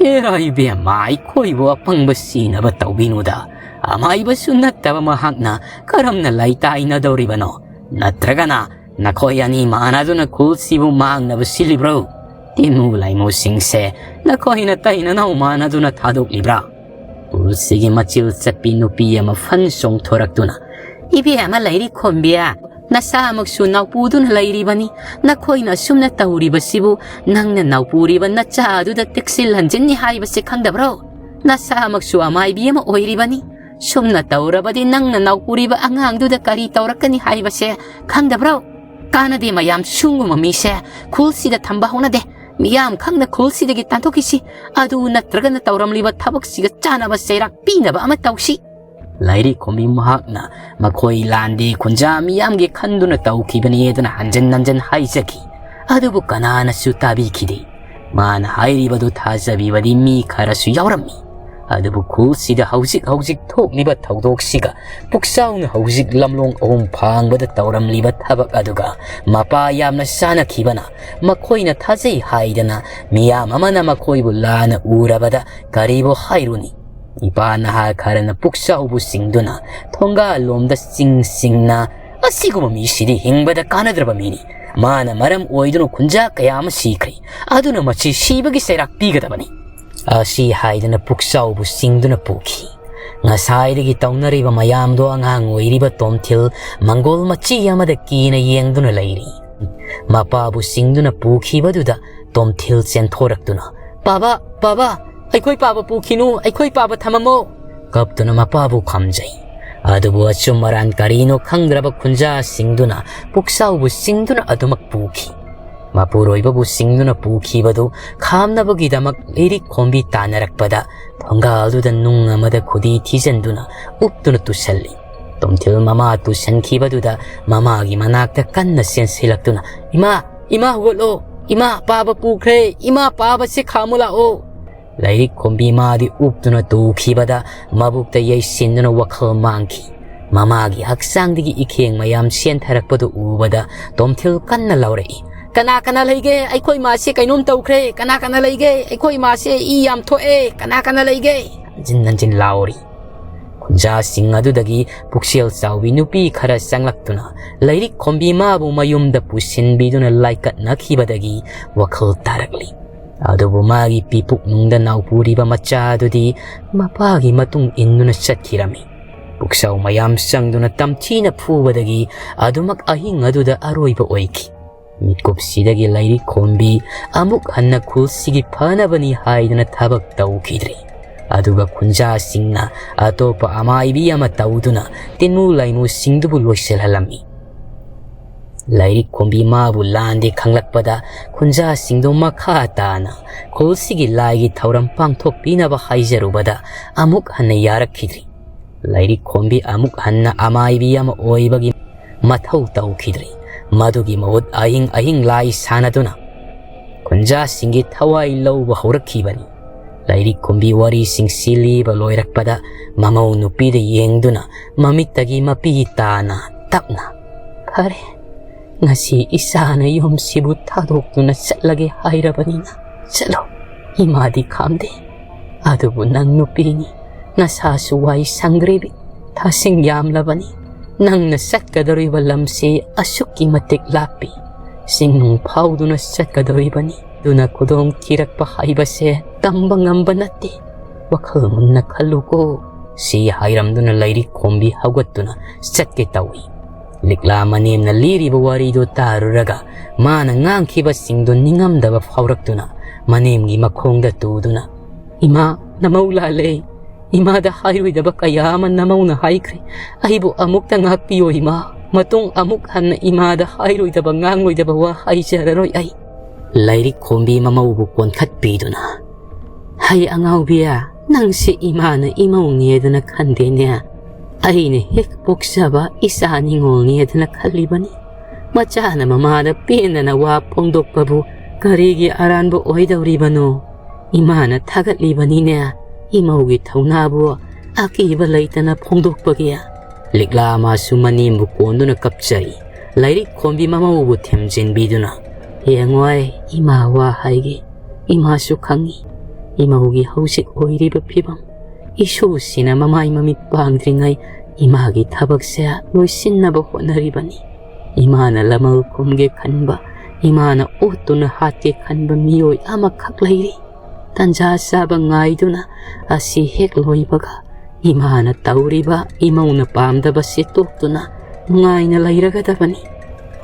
"ꯑꯦꯔꯥ ꯏꯕꯦꯝꯃ, ꯑꯩꯈꯣꯏꯕꯨ ꯑꯄꯪꯕ ꯁꯤꯅꯕ ꯇꯧꯕꯤꯅꯨꯗ꯫ ꯑꯃꯥꯏꯕꯁꯨ ꯅꯠꯇꯕ ꯃꯍꯥꯛꯅ ꯀꯔꯝꯅ ꯂꯩꯇꯥꯏꯅꯗꯧꯔꯤꯕꯅꯣ? ꯅꯠꯇ꯭ꯔꯒꯅ ꯅꯈꯣꯏ ꯑꯅꯤ ꯃꯥꯟꯅꯗꯨꯅ ꯈꯨꯜꯁꯤꯕꯨ ꯃꯥꯡꯅꯕ ꯁꯤꯜꯂꯤꯕ꯭ꯔꯣ? ꯇꯤꯟꯃꯨ ꯂꯥꯏꯃꯨꯁꯤꯡꯁꯦ ꯅꯈꯣꯏꯅ ꯇꯩꯅꯅꯧ ꯃꯥꯟꯅꯗꯨꯅ ꯊꯥꯗꯣꯛꯂꯤꯕ꯭ꯔꯥ?" ꯈꯨꯜꯁꯤꯒꯤ ꯃꯆꯤꯜ ꯆꯠꯄꯤ ꯅꯨꯄꯤ ꯑꯃ ꯐꯟ ꯆꯣꯡꯊꯣꯔꯛꯇꯨꯅ, "ꯏꯕꯦꯝꯃ ꯂꯥꯏꯔꯤꯛ ꯈꯣꯝꯕꯤ, ꯅꯁꯥꯃꯛꯁꯨ ꯅꯥꯎꯄꯨꯗꯨꯅ ꯂꯩꯔꯤꯕꯅꯤ꯫ ꯅꯈꯣꯏꯅ ꯑꯁꯨꯝꯅ ꯇꯧꯔꯤꯕꯁꯤꯕꯨ ꯅꯪꯅ ꯅꯥꯎꯄꯨꯔꯤꯕ ꯅꯆꯥ ꯑꯗꯨꯗ ꯇꯦꯛꯁꯤꯜ ꯍꯟꯖꯤꯟꯅꯤ ꯍꯥꯏꯕꯁꯤ ꯈꯪꯗꯕ꯭ꯔꯣ? ꯅꯁꯥꯃꯛꯁꯨ ꯑꯃꯥꯏꯕꯤ ꯑꯃ ꯑꯣꯏꯔꯤꯕꯅꯤ꯫ "ꯁꯨꯝꯅ ꯇꯧꯔꯕꯗꯤ ꯅꯪꯅ ꯅꯥꯎꯄꯨꯔꯤꯕ ꯑꯉꯥꯡꯗꯨꯗ ꯀꯔꯤ ꯇꯧꯔꯛꯀꯅꯤ ꯍꯥꯏꯕꯁꯦ ꯈꯪꯗꯕ꯭ꯔꯣ? ꯀꯥꯟꯅꯗꯦ ꯃꯌꯥꯝ, ꯁꯨꯡꯒꯨꯝꯕ ꯃꯤꯁꯦ ꯈꯨꯜꯁꯤꯗ ꯊꯝꯕ ꯍꯧꯅꯗꯦ꯫ ꯃꯤꯌꯥꯝ ꯈꯪꯅ ꯈꯨꯜꯁꯤꯗꯒꯤ ꯇꯥꯟꯊꯣꯛꯈꯤꯁꯤ꯫ ꯑꯗꯨ ꯅꯠꯇ꯭ꯔꯒꯅ ꯇꯧꯔꯝꯂꯤꯕ ꯊꯕꯛꯁꯤꯒ ꯆꯥꯅꯕ ꯆꯩꯔꯥꯛ ꯄꯤꯅꯕ ꯑꯃ ꯇꯧꯁꯤ"꯫ ꯂꯥꯏꯔꯤꯛ ꯈꯣꯝꯕꯤ ꯃꯍꯥꯛꯅ ꯃꯈꯣꯏ ꯂꯥꯟꯗꯦ ꯈꯨꯟꯖꯥ ꯃꯤꯌꯥꯝꯒꯤ ꯈꯟꯗꯨꯅ ꯇꯧꯈꯤꯕꯅꯤ ꯑꯗꯨꯅ ꯍꯟꯖꯟ ꯍꯟꯖꯟ ꯍꯥꯏꯖꯈꯤ꯫ ꯑꯗꯨꯕꯨ ꯀꯅꯥꯅꯁꯨ ꯇꯥꯕꯤꯈꯤꯗꯦ꯫ ꯃꯥꯅ ꯍꯥꯏꯔꯤꯕꯗꯨ ꯊꯥꯖꯕꯤꯕꯗꯤ ꯃꯤ ꯈꯔꯁꯨ ꯌꯥꯎꯔꯝꯃꯤ꯫ ꯑꯗꯨꯕꯨ ꯈꯨꯜꯁꯤꯗ ꯍꯧꯖꯤꯛ ꯍꯧꯖꯤꯛ ꯊꯣꯛꯂꯤꯕ ꯊꯧꯗꯣꯛꯁꯤꯒ ꯄꯨꯛꯆꯥꯎꯅ ꯍꯧꯖꯤꯛ ꯂꯝꯂꯣꯡ ꯑꯍꯨꯝ ꯐꯥꯡꯕꯗ ꯇꯧꯔꯝꯂꯤꯕ ꯊꯕꯛ ꯑꯗꯨꯒ ꯃꯄꯥ ꯌꯥꯝꯅ ꯆꯥꯅꯈꯤꯕꯅ ꯃꯈꯣꯏꯅ ꯊꯥꯖꯩ ꯍꯥꯏꯗꯅ ꯃꯤꯌꯥꯝ ꯑꯃꯅ ꯃꯈꯣꯏꯕꯨ ꯂꯥꯟꯅ ꯎꯔꯕꯗ ꯀꯔꯤꯕꯨ ꯍꯥꯏꯔꯨꯅꯤ? ꯏꯄꯥ ꯅꯍꯥ ꯈꯔꯅ ꯄꯨꯛꯆꯥꯎꯕꯨ ꯆꯤꯡꯗꯨꯅ ꯊꯣꯡꯒꯥꯜꯂꯣꯝꯗ ꯆꯤꯡ ꯆꯤꯡꯅ, "ꯑꯁꯤꯒꯨꯝꯕ ꯃꯤꯁꯤꯗꯤ ꯍꯤꯡꯕꯗ ꯀꯥꯟꯅꯗ꯭ꯔꯕ ꯃꯤꯅꯤ꯫ ꯃꯥꯅ ꯃꯔꯝ ꯑꯣꯏꯗꯨꯅ ꯈꯨꯟꯖꯥ ꯀꯌꯥ ꯑꯃ ꯁꯤꯈ꯭ꯔꯦ꯫ ꯑꯗꯨꯅ ꯃꯁꯤ ꯁꯤꯕꯒꯤ ꯆꯩꯔꯥꯛ ꯄꯤꯒꯗꯕꯅꯤ"꯫ ꯑꯁꯤ ꯍꯥꯏꯗꯨꯅ ꯄꯨꯛꯆꯥꯎꯕꯨ ꯆꯤꯡꯗꯨꯅ ꯄꯨꯈꯤ꯫ ꯉꯁꯥꯏꯗꯒꯤ ꯇꯧꯅꯔꯤꯕ ꯃꯌꯥꯝꯗꯣ ꯑꯉꯥꯡ ꯑꯣꯏꯔꯤꯕ ꯇꯣꯝꯊꯤꯜ ꯃꯪꯒꯣꯜ ꯃꯆꯤ ꯑꯃꯗ ꯀꯤꯅ ꯌꯦꯡꯗꯨꯅ ꯂꯩꯔꯤ꯫ ꯃꯄꯥꯕꯨ ꯆꯤꯡꯗꯨꯅ ꯄꯨꯈꯤꯕꯗꯨꯗ ꯇꯣꯝꯊꯤꯜ ꯆꯦꯟꯊꯣꯔꯛꯇꯨꯅ, "ꯄꯥꯕ, ꯄꯥꯕ, ꯑꯩꯈꯣꯏ ꯄꯥꯕ ꯄꯨꯈꯤꯅꯨ, ꯑꯩꯈꯣꯏ ꯄꯥꯕ ꯊꯝꯃꯝꯃꯣ!" ꯀꯞꯇꯨꯅ ꯃꯄꯥꯕꯨ ꯈꯝꯖꯩ꯫ ꯑꯗꯨꯕꯨ ꯑꯆꯨꯝ ꯑꯔꯥꯟ ꯀꯔꯤꯅꯣ ꯈꯪꯗ꯭ꯔꯕ ꯈꯨꯟꯖꯥꯁꯤꯡꯗꯨꯅ ꯄꯨꯛꯆꯥꯎꯕꯨ ꯆꯤꯡꯗꯨꯅ ꯑꯗꯨꯃꯛ ꯄꯨꯈꯤ꯫ ꯃꯄꯨꯔꯣꯏꯕꯕꯨ ꯆꯤꯡꯗꯨꯅ ꯄꯨꯈꯤꯕꯗꯨ ꯈꯥꯝꯅꯕꯒꯤꯗꯃꯛ ꯂꯤꯔꯤꯛ ꯈꯣꯝꯕꯤ ꯇꯥꯟꯅꯔꯛꯄꯗ ꯊꯣꯡꯒꯥꯜꯗꯨꯗ ꯅꯨꯡ ꯑꯃꯗ ꯈꯨꯗꯤ ꯊꯤꯖꯤꯟꯗꯨꯅ ꯎꯞꯇꯨꯅ ꯇꯨꯁꯜꯂꯤ꯫ ꯇꯣꯝꯊꯤꯜ ꯃꯃꯥ ꯇꯨꯁꯟꯈꯤꯕꯗꯨꯗ ꯃꯃꯥꯒꯤ ꯃꯅꯥꯛꯇ ꯀꯟꯅ ꯆꯦꯟꯁꯤꯜꯂꯛꯇꯨꯅ, "ꯏꯃꯥ, ꯏꯃꯥ ꯍꯧꯒꯠꯂꯣ, ꯏꯃꯥ ꯄꯥꯕ ꯄꯨꯈ꯭ꯔꯦ, ꯏꯃꯥ ꯄꯥꯕꯁꯦ ꯈꯥꯝꯃꯨ ꯂꯥꯛꯑꯣ"꯫ ꯂꯥꯏꯔꯤꯛ ꯈꯣꯝꯕꯤ ꯃꯥꯗꯤ ꯎꯞꯇꯨꯅ ꯇꯨꯈꯤꯕꯗ ꯃꯕꯨꯛꯇ ꯌꯩꯁꯤꯟꯗꯨꯅ ꯋꯥꯈꯜ ꯃꯥꯡꯈꯤ꯫ ꯃꯃꯥꯒꯤ ꯍꯛꯆꯥꯡꯗꯒꯤ ꯏꯈꯦꯡ ꯃꯌꯥꯝ ꯆꯦꯟꯊꯔꯛꯄꯗꯨ ꯎꯕꯗ ꯇꯣꯝꯊꯤꯜ ꯀꯟꯅ ꯂꯥꯎꯔꯛꯏ, "ꯀꯅꯥ ꯀꯅꯥ ꯂꯩꯒꯦ? ꯑꯩꯈꯣꯏ ꯃꯥꯁꯦ ꯀꯩꯅꯣꯝ ꯇꯧꯈ꯭ꯔꯦ꯫ ꯀꯅꯥ ꯀꯅꯥ ꯂꯩꯒꯦ? ꯑꯩꯈꯣꯏ ꯃꯥꯁꯦ ꯏ ꯌꯥꯝ ꯊꯣꯛꯑꯦ꯫ ꯀꯅꯥ ꯀꯅꯥ ꯂꯩꯒꯦ?" ꯍꯟꯖꯤꯟ ꯍꯟꯖꯤꯟ ꯂꯥꯎꯔꯤ꯫ ꯈꯨꯟꯖꯥꯁꯤꯡ ꯑꯗꯨꯗꯒꯤ ꯄꯨꯛꯆꯦꯜ ꯆꯥꯎꯕꯤ ꯅꯨꯄꯤ ꯈꯔ ꯆꯪꯂꯛꯇꯨꯅ ꯂꯥꯏꯔꯤꯛ ꯈꯣꯝꯕꯤ ꯃꯥꯕꯨ ꯃꯌꯨꯝꯗ ꯄꯨꯁꯤꯟꯕꯤꯗꯨꯅ ꯂꯥꯏꯀꯠꯅꯈꯤꯕꯗꯒꯤ ꯋꯥꯈꯜ ꯇꯥꯔꯛꯂꯤ꯫ ꯑꯗꯨꯕꯨ ꯃꯥꯒꯤ ꯄꯤꯄꯨꯛꯅꯨꯡꯗ ꯅꯥꯎꯄꯨꯔꯤꯕ ꯃꯆꯥ ꯑꯗꯨꯗꯤ ꯃꯄꯥꯒꯤ ꯃꯇꯨꯡ ꯏꯟꯗꯨꯅ ꯆꯠꯈꯤꯔꯝꯃꯤ꯫ ꯄꯨꯛꯆꯥꯎ ꯃꯌꯥꯝ ꯆꯪꯗꯨꯅ ꯇꯝꯊꯤꯅ ꯐꯨꯕꯗꯒꯤ ꯑꯗꯨꯃꯛ ꯑꯍꯤꯡ ꯑꯗꯨꯗ ꯑꯔꯣꯏꯕ ꯑꯣꯏꯈꯤ꯫ ꯃꯤꯠꯀꯨꯞꯁꯤꯗꯒꯤ ꯂꯥꯏꯔꯤꯛ ꯈꯣꯝꯕꯤ ꯑꯃꯨꯛ ꯍꯟꯅ ꯈꯨꯜꯁꯤꯒꯤ ꯐꯅꯕꯅꯤ ꯍꯥꯏꯗꯨꯅ ꯊꯕꯛ ꯇꯧꯈꯤꯗ꯭ꯔꯦ꯫ ꯑꯗꯨꯒ ꯈꯨꯟꯖꯥꯁꯤꯡꯅ ꯑꯇꯣꯞꯄ ꯑꯃꯥꯏꯕꯤ ꯑꯃ ꯇꯧꯗꯨꯅ ꯇꯤꯟꯃꯨ ꯂꯥꯏꯃꯨꯁꯤꯡꯗꯨꯕꯨ ꯂꯣꯏꯁꯤꯜꯍꯜꯂꯝꯃꯤ꯫ ꯂꯥꯏꯔꯤꯛ ꯈꯣꯝꯕꯤ ꯃꯥꯕꯨ ꯂꯥꯟꯗꯦ ꯈꯪꯂꯛꯄꯗ ꯈꯨꯟꯖꯥꯁꯤꯡꯗꯨ ꯃꯈꯥ ꯇꯥꯅ ꯈꯨꯜꯁꯤꯒꯤ ꯂꯥꯏꯒꯤ ꯊꯧꯔꯝ ꯄꯥꯡꯊꯣꯛꯄꯤꯅꯕ ꯍꯥꯏꯖꯔꯨꯕꯗ ꯑꯃꯨꯛ ꯍꯟꯅ ꯌꯥꯔꯛꯈꯤꯗ꯭ꯔꯤ꯫ ꯂꯥꯏꯔꯤꯛ ꯈꯣꯝꯕꯤ ꯑꯃꯨꯛ ꯍꯟꯅ ꯑꯃꯥꯏꯕꯤ ꯑꯃ ꯑꯣꯏꯕꯒꯤ ꯃꯊꯧ ꯇꯧꯈꯤꯗ꯭ꯔꯤ꯫ ꯃꯗꯨꯒꯤ ꯃꯍꯨꯠ ꯑꯍꯤꯡ ꯑꯍꯤꯡ ꯂꯥꯏ ꯁꯥꯟꯅꯗꯨꯅ ꯈꯨꯟꯖꯥꯁꯤꯡꯒꯤ ꯊꯋꯥꯏ ꯂꯧꯕ ꯍꯧꯔꯛꯈꯤꯕꯅꯤ꯫ ꯂꯥꯏꯔꯤꯛ ꯈꯣꯝꯕꯤ ꯋꯥꯔꯤꯁꯤꯡꯁꯤ ꯂꯤꯕ ꯂꯣꯏꯔꯛꯄꯗ ꯃꯃꯧ ꯅꯨꯄꯤꯗ ꯌꯦꯡꯗꯨꯅ ꯃꯃꯤꯠꯇꯒꯤ ꯃꯄꯤ ꯇꯥꯅ ꯇꯞꯅ, "ꯐꯔꯦ, ꯉꯁꯤ ꯏꯆꯥꯅ ꯌꯨꯝꯁꯤꯕꯨ ꯊꯥꯗꯣꯛꯇꯨꯅ ꯆꯠꯂꯒꯦ ꯍꯥꯏꯔꯕꯅꯤꯅ ꯆꯠꯂꯣ꯫ ꯏꯃꯥꯗꯤ ꯈꯥꯝꯗꯦ꯫ ꯑꯗꯨꯕꯨ ꯅꯪ ꯅꯨꯄꯤꯅꯤ, ꯅꯁꯥꯁꯨ ꯋꯥꯏ ꯁꯪꯗ꯭ꯔꯤꯕꯤ, ꯊꯥꯁꯤꯡ ꯌꯥꯝꯂꯕꯅꯤ꯫ ꯅꯪꯅ ꯆꯠꯀꯗꯧꯔꯤꯕ ꯂꯝꯁꯤ ꯑꯁꯨꯛꯀꯤ ꯃꯇꯤꯛ ꯂꯥꯞꯄꯤ꯫ ꯆꯤꯡꯅꯨꯡ ꯐꯥꯎꯗꯨꯅ ꯆꯠꯀꯗꯧꯔꯤꯕꯅꯤ꯫ ꯑꯗꯨꯅ ꯈꯨꯗꯣꯡ ꯊꯤꯔꯛꯄ ꯍꯥꯏꯕꯁꯦ ꯇꯝꯕ ꯉꯝꯕ ꯅꯠꯇꯦ꯫ ꯋꯥꯈꯜ ꯃꯨꯟꯅ ꯈꯜꯂꯨꯀꯣ"꯫ ꯁꯤ ꯍꯥꯏꯔꯝꯗꯨꯅ ꯂꯥꯏꯔꯤꯛ ꯈꯣꯝꯕꯤ ꯍꯧꯒꯠꯇꯨꯅ ꯆꯠꯀꯦ ꯇꯧꯏ꯫ ꯂꯤꯛꯂꯥ ꯃꯅꯦꯝꯅ ꯂꯤꯔꯤꯕ ꯋꯥꯔꯤꯗꯨ ꯇꯥꯔꯨꯔꯒ ꯃꯥꯅ ꯉꯥꯡꯈꯤꯕꯁꯤꯡꯗꯨ ꯅꯤꯡꯉꯝꯗꯕ ꯐꯥꯎꯔꯛꯇꯨꯅ ꯃꯅꯦꯝꯒꯤ ꯃꯈꯣꯡꯗ ꯇꯨꯗꯨꯅ, "ꯏꯃꯥ, ꯅꯃꯧ ꯂꯥꯜꯂꯦ꯫ ꯏꯃꯥꯗ ꯍꯥꯏꯔꯣꯏꯗꯕ ꯀꯌꯥ ꯑꯃ ꯅꯃꯧꯅ ꯍꯥꯏꯈ꯭ꯔꯦ꯫ ꯑꯩꯕꯨ ꯑꯃꯨꯛꯇ ꯉꯥꯛꯄꯤꯌꯣ ꯏꯃꯥ꯫ ꯃꯇꯨꯡ ꯑꯃꯨꯛ ꯍꯟꯅ ꯏꯃꯥꯗ ꯍꯥꯏꯔꯣꯏꯗꯕ ꯉꯥꯡꯂꯣꯏꯗꯕ ꯋꯥ ꯍꯥꯏꯖꯔꯔꯣꯏ ꯑꯩ"꯫ ꯂꯥꯏꯔꯤꯛ ꯈꯣꯝꯕꯤ ꯃꯃꯧꯕꯨ ꯀꯣꯟꯈꯠꯄꯤꯗꯨꯅ, "ꯍꯩ ꯑꯉꯥꯎꯕꯤ, ꯅꯪꯁꯦ ꯏꯃꯥꯅ ꯏꯃꯧꯅꯦꯗꯅ ꯈꯟꯗꯦꯅꯦ꯫ ꯑꯩꯅ ꯍꯦꯛ ꯄꯣꯛꯆꯕ ꯏꯆꯥ ꯅꯤꯉꯣꯜꯅꯦꯗꯅ ꯈꯜꯂꯤꯕꯅꯤ꯫ ꯃꯆꯥꯅ ꯃꯃꯥꯗ ꯄꯦꯟꯗꯅ ꯋꯥ ꯐꯣꯡꯗꯣꯛꯄꯕꯨ ꯀꯔꯤꯒꯤ ꯑꯔꯥꯟꯕ ꯑꯣꯏꯗꯧꯔꯤꯕꯅꯣ? ꯏꯃꯥꯅ ꯊꯥꯒꯠꯂꯤꯕꯅꯤꯅꯦ, ꯏꯃꯧꯒꯤ ꯊꯧꯅꯥꯕꯨ ꯑꯀꯤꯕ ꯂꯩꯇꯅ ꯐꯣꯡꯗꯣꯛꯄꯒꯤ"꯫ ꯂꯤꯛꯂꯥ ꯃꯥꯁꯨ ꯃꯅꯦꯝꯕꯨ ꯀꯣꯟꯗꯨꯅ ꯀꯞꯆꯔꯤ꯫ ꯂꯥꯏꯔꯤꯛ ꯈꯣꯝꯕꯤ ꯃꯃꯧꯕꯨ ꯊꯦꯝꯖꯤꯟꯕꯤꯗꯨꯅ, "ꯌꯦꯡꯉꯣꯏ, ꯏꯃꯥ ꯋꯥ ꯍꯥꯏꯒꯦ꯫ ꯏꯃꯥꯁꯨ ꯈꯪꯏ ꯏꯃꯧꯒꯤ ꯍꯧꯖꯤꯛ ꯑꯣꯏꯔꯤꯕ ꯐꯤꯕꯝ꯫ ꯏꯁꯨꯁꯤꯅ ꯃꯃꯥꯏ ꯃꯃꯤꯠ ꯄꯥꯡꯗ꯭ꯔꯤꯉꯩ ꯏꯃꯥꯒꯤ ꯊꯕꯛꯁꯦ ꯂꯣꯏꯁꯤꯟꯅꯕ ꯍꯣꯠꯅꯔꯤꯕꯅꯤ꯫ ꯏꯃꯥꯅ ꯂꯃꯜ ꯈꯨꯝꯒꯦ ꯈꯟꯕ, ꯏꯃꯥꯅ ꯑꯣꯠꯇꯨꯅ ꯍꯥꯠꯀꯦ ꯈꯟꯕ ꯃꯤꯑꯣꯏ ꯑꯃꯈꯛ ꯂꯩꯔꯤ꯫ ꯇꯟꯖꯥ ꯆꯥꯕ ꯉꯥꯏꯗꯨꯅ ꯑꯁꯤ ꯍꯦꯛ ꯂꯣꯏꯕꯒ ꯏꯃꯥꯅ ꯇꯧꯔꯤꯕ ꯏꯃꯧꯅ ꯄꯥꯝꯗꯕꯁꯤ ꯇꯣꯛꯇꯨꯅ ꯅꯨꯡꯉꯥꯏꯅ ꯂꯩꯔꯒꯗꯕꯅꯤ"꯫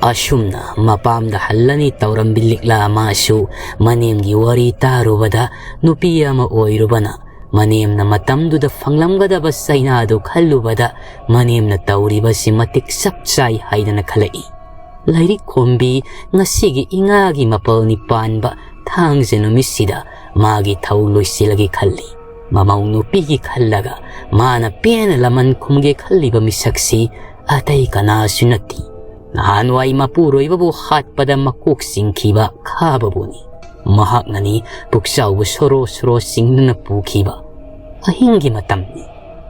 ꯑꯁꯨꯝꯅ ꯃꯄꯥꯝꯗ ꯍꯜꯂꯅꯤ ꯇꯧꯔꯝꯕꯤ ꯂꯤꯛꯂꯥ ꯃꯥꯁꯨ ꯃꯅꯦꯝꯒꯤ ꯋꯥꯔꯤ ꯇꯥꯔꯨꯕꯗ ꯅꯨꯄꯤ ꯑꯃ ꯑꯣꯏꯔꯨꯕꯅ ꯃꯅꯦꯝꯅ ꯃꯇꯝꯗꯨꯗ ꯐꯪꯂꯝꯒꯗꯕ ꯆꯩꯅꯥꯗꯨ ꯈꯜꯂꯨꯕꯗ ꯃꯅꯦꯝꯅ ꯇꯧꯔꯤꯕꯁꯤ ꯃꯇꯤꯛ ꯆꯞ ꯆꯥꯏ ꯍꯥꯏꯗꯅ ꯈꯜꯂꯛꯏ꯫ ꯂꯥꯏꯔꯤꯛ ꯈꯣꯝꯕꯤ ꯉꯁꯤꯒꯤ ꯏꯉꯥꯒꯤ ꯃꯥꯄꯜꯅꯤ ꯄꯥꯟꯕ ꯊꯥꯡꯖ ꯅꯨꯃꯤꯠꯁꯤꯗ ꯃꯥꯒꯤ ꯊꯧ ꯂꯣꯏꯁꯤꯜꯂꯒꯦ ꯈꯜꯂꯤ꯫ ꯃꯃꯧ ꯅꯨꯄꯤꯒꯤ ꯈꯜꯂꯒ ꯃꯥꯅ ꯄꯦꯟꯅ ꯂꯃꯟ ꯈꯨꯝꯒꯦ ꯈꯜꯂꯤꯕ ꯃꯤꯁꯛꯁꯤ ꯑꯇꯩ ꯀꯅꯥꯁꯨ ꯅꯠꯇꯦ꯫ ꯅꯍꯥꯟꯋꯥꯏ ꯃꯄꯨꯔꯣꯏꯕꯕꯨ ꯍꯥꯠꯄꯗ ꯃꯀꯣꯛ ꯆꯤꯡꯈꯤꯕ ꯈꯥꯕꯕꯨꯅꯤ꯫ ꯃꯍꯥꯛꯅꯅꯤ ꯄꯨꯛꯆꯥꯎꯕꯨ ꯁꯣꯔꯣ ꯁꯣꯔꯣ ꯆꯤꯡꯗꯨꯅ ꯄꯨꯈꯤꯕ꯫ ꯑꯍꯤꯡꯒꯤ ꯃꯇꯝꯅꯤ꯫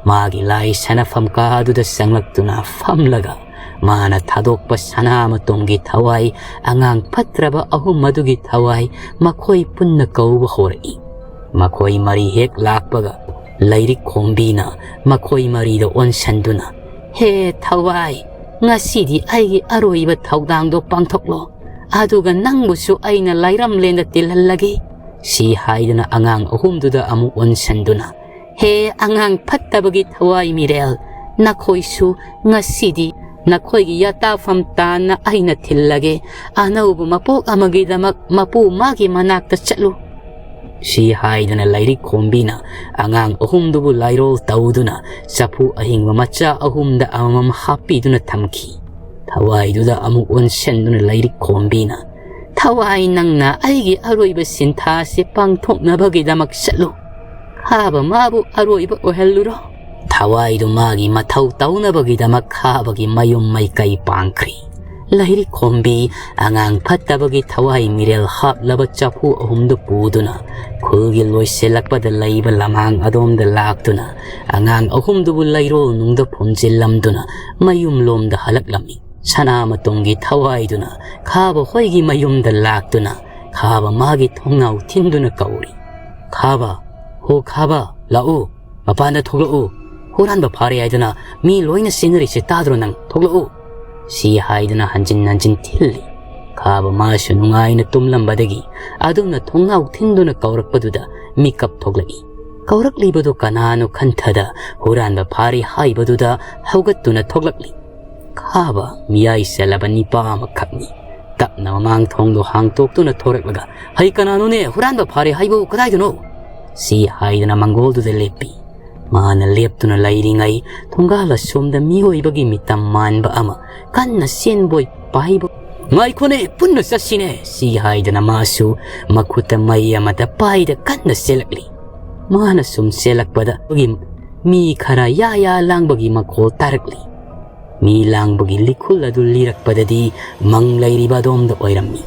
ꯃꯥꯒꯤ ꯂꯥꯏ ꯁꯥꯟꯅꯐꯝ ꯀꯥ ꯑꯗꯨꯗ ꯆꯪꯂꯛꯇꯨꯅ ꯐꯝꯂꯒ ꯃꯥꯅ ꯊꯥꯗꯣꯛꯄ ꯁꯅꯥ ꯃꯇꯨꯝꯒꯤ ꯊꯋꯥꯏ ꯑꯉꯥꯡ ꯐꯠꯇ꯭ꯔꯕ ꯑꯍꯨꯝ ꯑꯗꯨꯒꯤ ꯊꯋꯥꯏ ꯃꯈꯣꯏ ꯄꯨꯟꯅ ꯀꯧꯕ ꯍꯧꯔꯛꯏ꯫ ꯃꯈꯣꯏ ꯃꯔꯤ ꯍꯦꯛ ꯂꯥꯛꯄꯒ ꯂꯥꯏꯔꯤꯛ ꯈꯣꯝꯕꯤꯅ ꯃꯈꯣꯏ ꯃꯔꯤꯗ ꯑꯣꯟꯁꯟꯗꯨꯅ, "ꯍꯦ ꯊꯋꯥꯏ, ꯉꯁꯤꯗꯤ ꯑꯩꯒꯤ ꯑꯔꯣꯏꯕ ꯊꯧꯗꯥꯡꯗꯣ ꯄꯥꯡꯊꯣꯛꯂꯣ, ꯑꯗꯨꯒ ꯅꯪꯕꯨꯁꯨ ꯑꯩꯅ ꯂꯥꯏꯔꯝꯂꯦꯟꯗ ꯇꯤꯜꯍꯜꯂꯒꯦ," ꯁꯤ ꯍꯥꯏꯗꯨꯅ ꯑꯉꯥꯡ ꯑꯍꯨꯝꯗꯨꯗ ꯑꯃꯨꯛ ꯑꯣꯟꯁꯟꯗꯨꯅ, "ꯍꯦ ꯑꯉꯥꯡ ꯐꯠꯇꯕꯒꯤ ꯊꯋꯥꯏ ꯃꯤꯔꯦꯜ, ꯅꯈꯣꯏꯁꯨ ꯉꯁꯤꯗꯤ ꯅꯈꯣꯏꯒꯤ ꯌꯥꯇꯥꯐꯝ ꯇꯥꯟꯅ ꯑꯩꯅ ꯊꯤꯜꯂꯒꯦ꯫ ꯑꯅꯧꯕ ꯃꯄꯣꯛ ꯑꯃꯒꯤꯗꯃꯛ ꯃꯄꯨ ꯃꯥꯒꯤ ꯃꯅꯥꯛꯇ ꯆꯠꯂꯨ," ꯁꯤ ꯍꯥꯏꯗꯨꯅ ꯂꯥꯏꯔꯤꯛ ꯈꯣꯝꯕꯤꯅ ꯑꯉꯥꯡ ꯑꯍꯨꯝꯗꯨꯕꯨ ꯂꯥꯏꯔꯣꯜ ꯇꯧꯗꯨꯅ ꯆꯐꯨ ꯑꯍꯤꯡꯕ ꯃꯆꯥ ꯑꯍꯨꯝꯗ ꯑꯃꯃꯝ ꯍꯥꯞꯄꯤꯗꯨꯅ ꯊꯝꯈꯤ꯫ ꯊꯋꯥꯏꯗꯨꯗ ꯑꯃꯨꯛ ꯑꯣꯟꯁꯤꯟꯗꯨꯅ ꯂꯥꯏꯔꯤꯛ ꯈꯣꯝꯕꯤꯅ, "ꯊꯋꯥꯏ, ꯅꯪꯅ ꯑꯩꯒꯤ ꯑꯔꯣꯏꯕ ꯁꯤꯟꯊꯥꯁꯤ ꯄꯥꯡꯊꯣꯛꯅꯕꯒꯤꯗꯃꯛ ꯆꯠꯂꯨ꯫ ꯈꯥꯕ ꯃꯥꯕꯨ ꯑꯔꯣꯏꯕ ꯑꯣꯏꯍꯜꯂꯨꯔꯣ꯫" ꯊꯋꯥꯏꯗꯨ ꯃꯥꯒꯤ ꯃꯊꯧ ꯇꯧꯅꯕꯒꯤꯗꯃꯛ ꯈꯥꯕꯒꯤ ꯃꯌꯨꯝ ꯃꯥꯏꯀꯩ ꯄꯥꯡꯈ꯭ꯔꯤ꯫ ꯂꯥꯏꯔꯤꯛ ꯈꯣꯝꯕꯤ ꯑꯉꯥꯡ ꯐꯠꯇꯕꯒꯤ ꯊꯋꯥꯏ ꯃꯤꯔꯦꯜ ꯍꯥꯞꯂꯕ ꯆꯐꯨ ꯑꯍꯨꯝꯗꯨ ꯄꯨꯗꯨꯅ ꯈꯨꯜꯒꯤ ꯂꯣꯏꯁꯤꯜꯂꯛꯄꯗ ꯂꯩꯕ ꯂꯃꯥꯡ ꯑꯗꯣꯝꯗ ꯂꯥꯛꯇꯨꯅ ꯑꯉꯥꯡ ꯑꯍꯨꯝꯗꯨꯕꯨ ꯂꯩꯔꯣꯜ ꯅꯨꯡꯗ ꯐꯨꯝꯖꯤꯜꯂꯝꯗꯨꯅ ꯃꯌꯨꯝꯂꯣꯝꯗ ꯍꯜꯂꯛꯂꯝꯃꯤ꯫ ꯁꯅꯥ ꯃꯇꯨꯝꯒꯤ ꯊꯋꯥꯏꯗꯨꯅ ꯈꯥꯕ ꯍꯣꯏꯒꯤ ꯃꯌꯨꯝꯗ ꯂꯥꯛꯇꯨꯅ ꯈꯥꯕ ꯃꯥꯒꯤ ꯊꯣꯡꯅꯥꯎ ꯊꯤꯟꯗꯨꯅ ꯀꯧꯔꯤ, "ꯈꯥꯕ, ꯍꯣ ꯈꯥꯕ, ꯂꯥꯛꯎ, ꯃꯄꯥꯟꯗ ꯊꯣꯛꯂꯛꯎ꯫ ꯍꯨꯔꯥꯟꯕ ꯐꯥꯔꯦ ꯍꯥꯏꯗꯨꯅ ꯃꯤ ꯂꯣꯏꯅ ꯆꯦꯟꯅꯔꯤꯁꯦ ꯇꯥꯗ꯭ꯔꯣ ꯅꯪ? ꯊꯣꯛꯂꯛꯎ," ꯁꯤ ꯍꯥꯏꯗꯨꯅ ꯍꯟꯖꯤꯟ ꯍꯟꯖꯤꯟ ꯊꯤꯜꯂꯤ꯫ ꯈꯥꯕ ꯃꯥꯁꯨ ꯅꯨꯡꯉꯥꯏꯅ ꯇꯨꯝꯂꯝꯕꯗꯒꯤ ꯑꯗꯨꯝꯅ ꯊꯣꯡꯅꯥꯎ ꯊꯤꯟꯗꯨꯅ ꯀꯧꯔꯛꯄꯗꯨꯗ ꯃꯤꯀꯞ ꯊꯣꯛꯂꯛꯏ꯫ ꯀꯧꯔꯛꯂꯤꯕꯗꯨ ꯀꯅꯥꯅꯣ ꯈꯟꯊꯗ ꯍꯨꯔꯥꯟꯕ ꯐꯥꯔꯦ ꯍꯥꯏꯕꯗꯨꯗ ꯍꯧꯒꯠꯇꯨꯅ ꯊꯣꯛꯂꯛꯂꯤ꯫ ꯈꯥꯕ ꯃꯤꯌꯥꯏ ꯆꯜꯂꯕ ꯅꯤꯄꯥ ꯑꯃꯈꯛꯅꯤ꯫ ꯇꯞꯅ ꯃꯃꯥꯡ ꯊꯣꯡꯗꯣ ꯍꯥꯡꯇꯣꯛꯇꯨꯅ ꯊꯣꯔꯛꯂꯒ, "ꯍꯩ, ꯀꯅꯥꯅꯣꯅꯦ? ꯍꯨꯔꯥꯟꯕ ꯐꯥꯔꯦ ꯍꯥꯏꯕꯨ ꯀꯗꯥꯏꯗꯅꯣ?" ꯁꯤ ꯍꯥꯏꯗꯨꯅ ꯃꯪꯒꯣꯜꯗꯨꯗ ꯂꯦꯞꯄꯤ꯫ ꯃꯥꯅ ꯂꯦꯞꯇꯨꯅ ꯂꯩꯔꯤꯉꯩ ꯊꯣꯡꯒꯥꯜ ꯑꯁꯣꯝꯗ ꯃꯤꯑꯣꯏꯕꯒꯤ ꯃꯤꯇꯝ ꯃꯥꯟꯕ ꯑꯃ ꯀꯟꯅ ꯆꯦꯟꯕꯣꯏ ꯄꯥꯏꯕ, "ꯉꯥꯏꯈꯣꯅꯦ, ꯄꯨꯟꯅ ꯆꯠꯁꯤꯅꯦ!" ꯁꯤ ꯍꯥꯏꯗꯅ ꯃꯥꯁꯨ ꯃꯈꯨꯠꯇ ꯃꯩ ꯑꯃꯗ ꯄꯥꯏꯗ ꯀꯟꯅ ꯆꯦꯜꯂꯛꯂꯤ꯫ ꯃꯥꯅ ꯁꯨꯝ ꯆꯦꯜꯂꯛꯄꯗ ꯃꯤ ꯈꯔ ꯌꯥ ꯌꯥ ꯂꯥꯡꯕꯒꯤ ꯃꯈꯣꯜ ꯇꯥꯔꯛꯂꯤ꯫ ꯃꯤ ꯂꯥꯡꯕꯒꯤ ꯂꯤꯈꯨꯜ ꯑꯗꯨ ꯂꯤꯔꯛꯄꯗꯗꯤ ꯃꯪ ꯂꯩꯔꯤꯕ ꯑꯗꯣꯝꯗ ꯑꯣꯏꯔꯝꯃꯤ꯫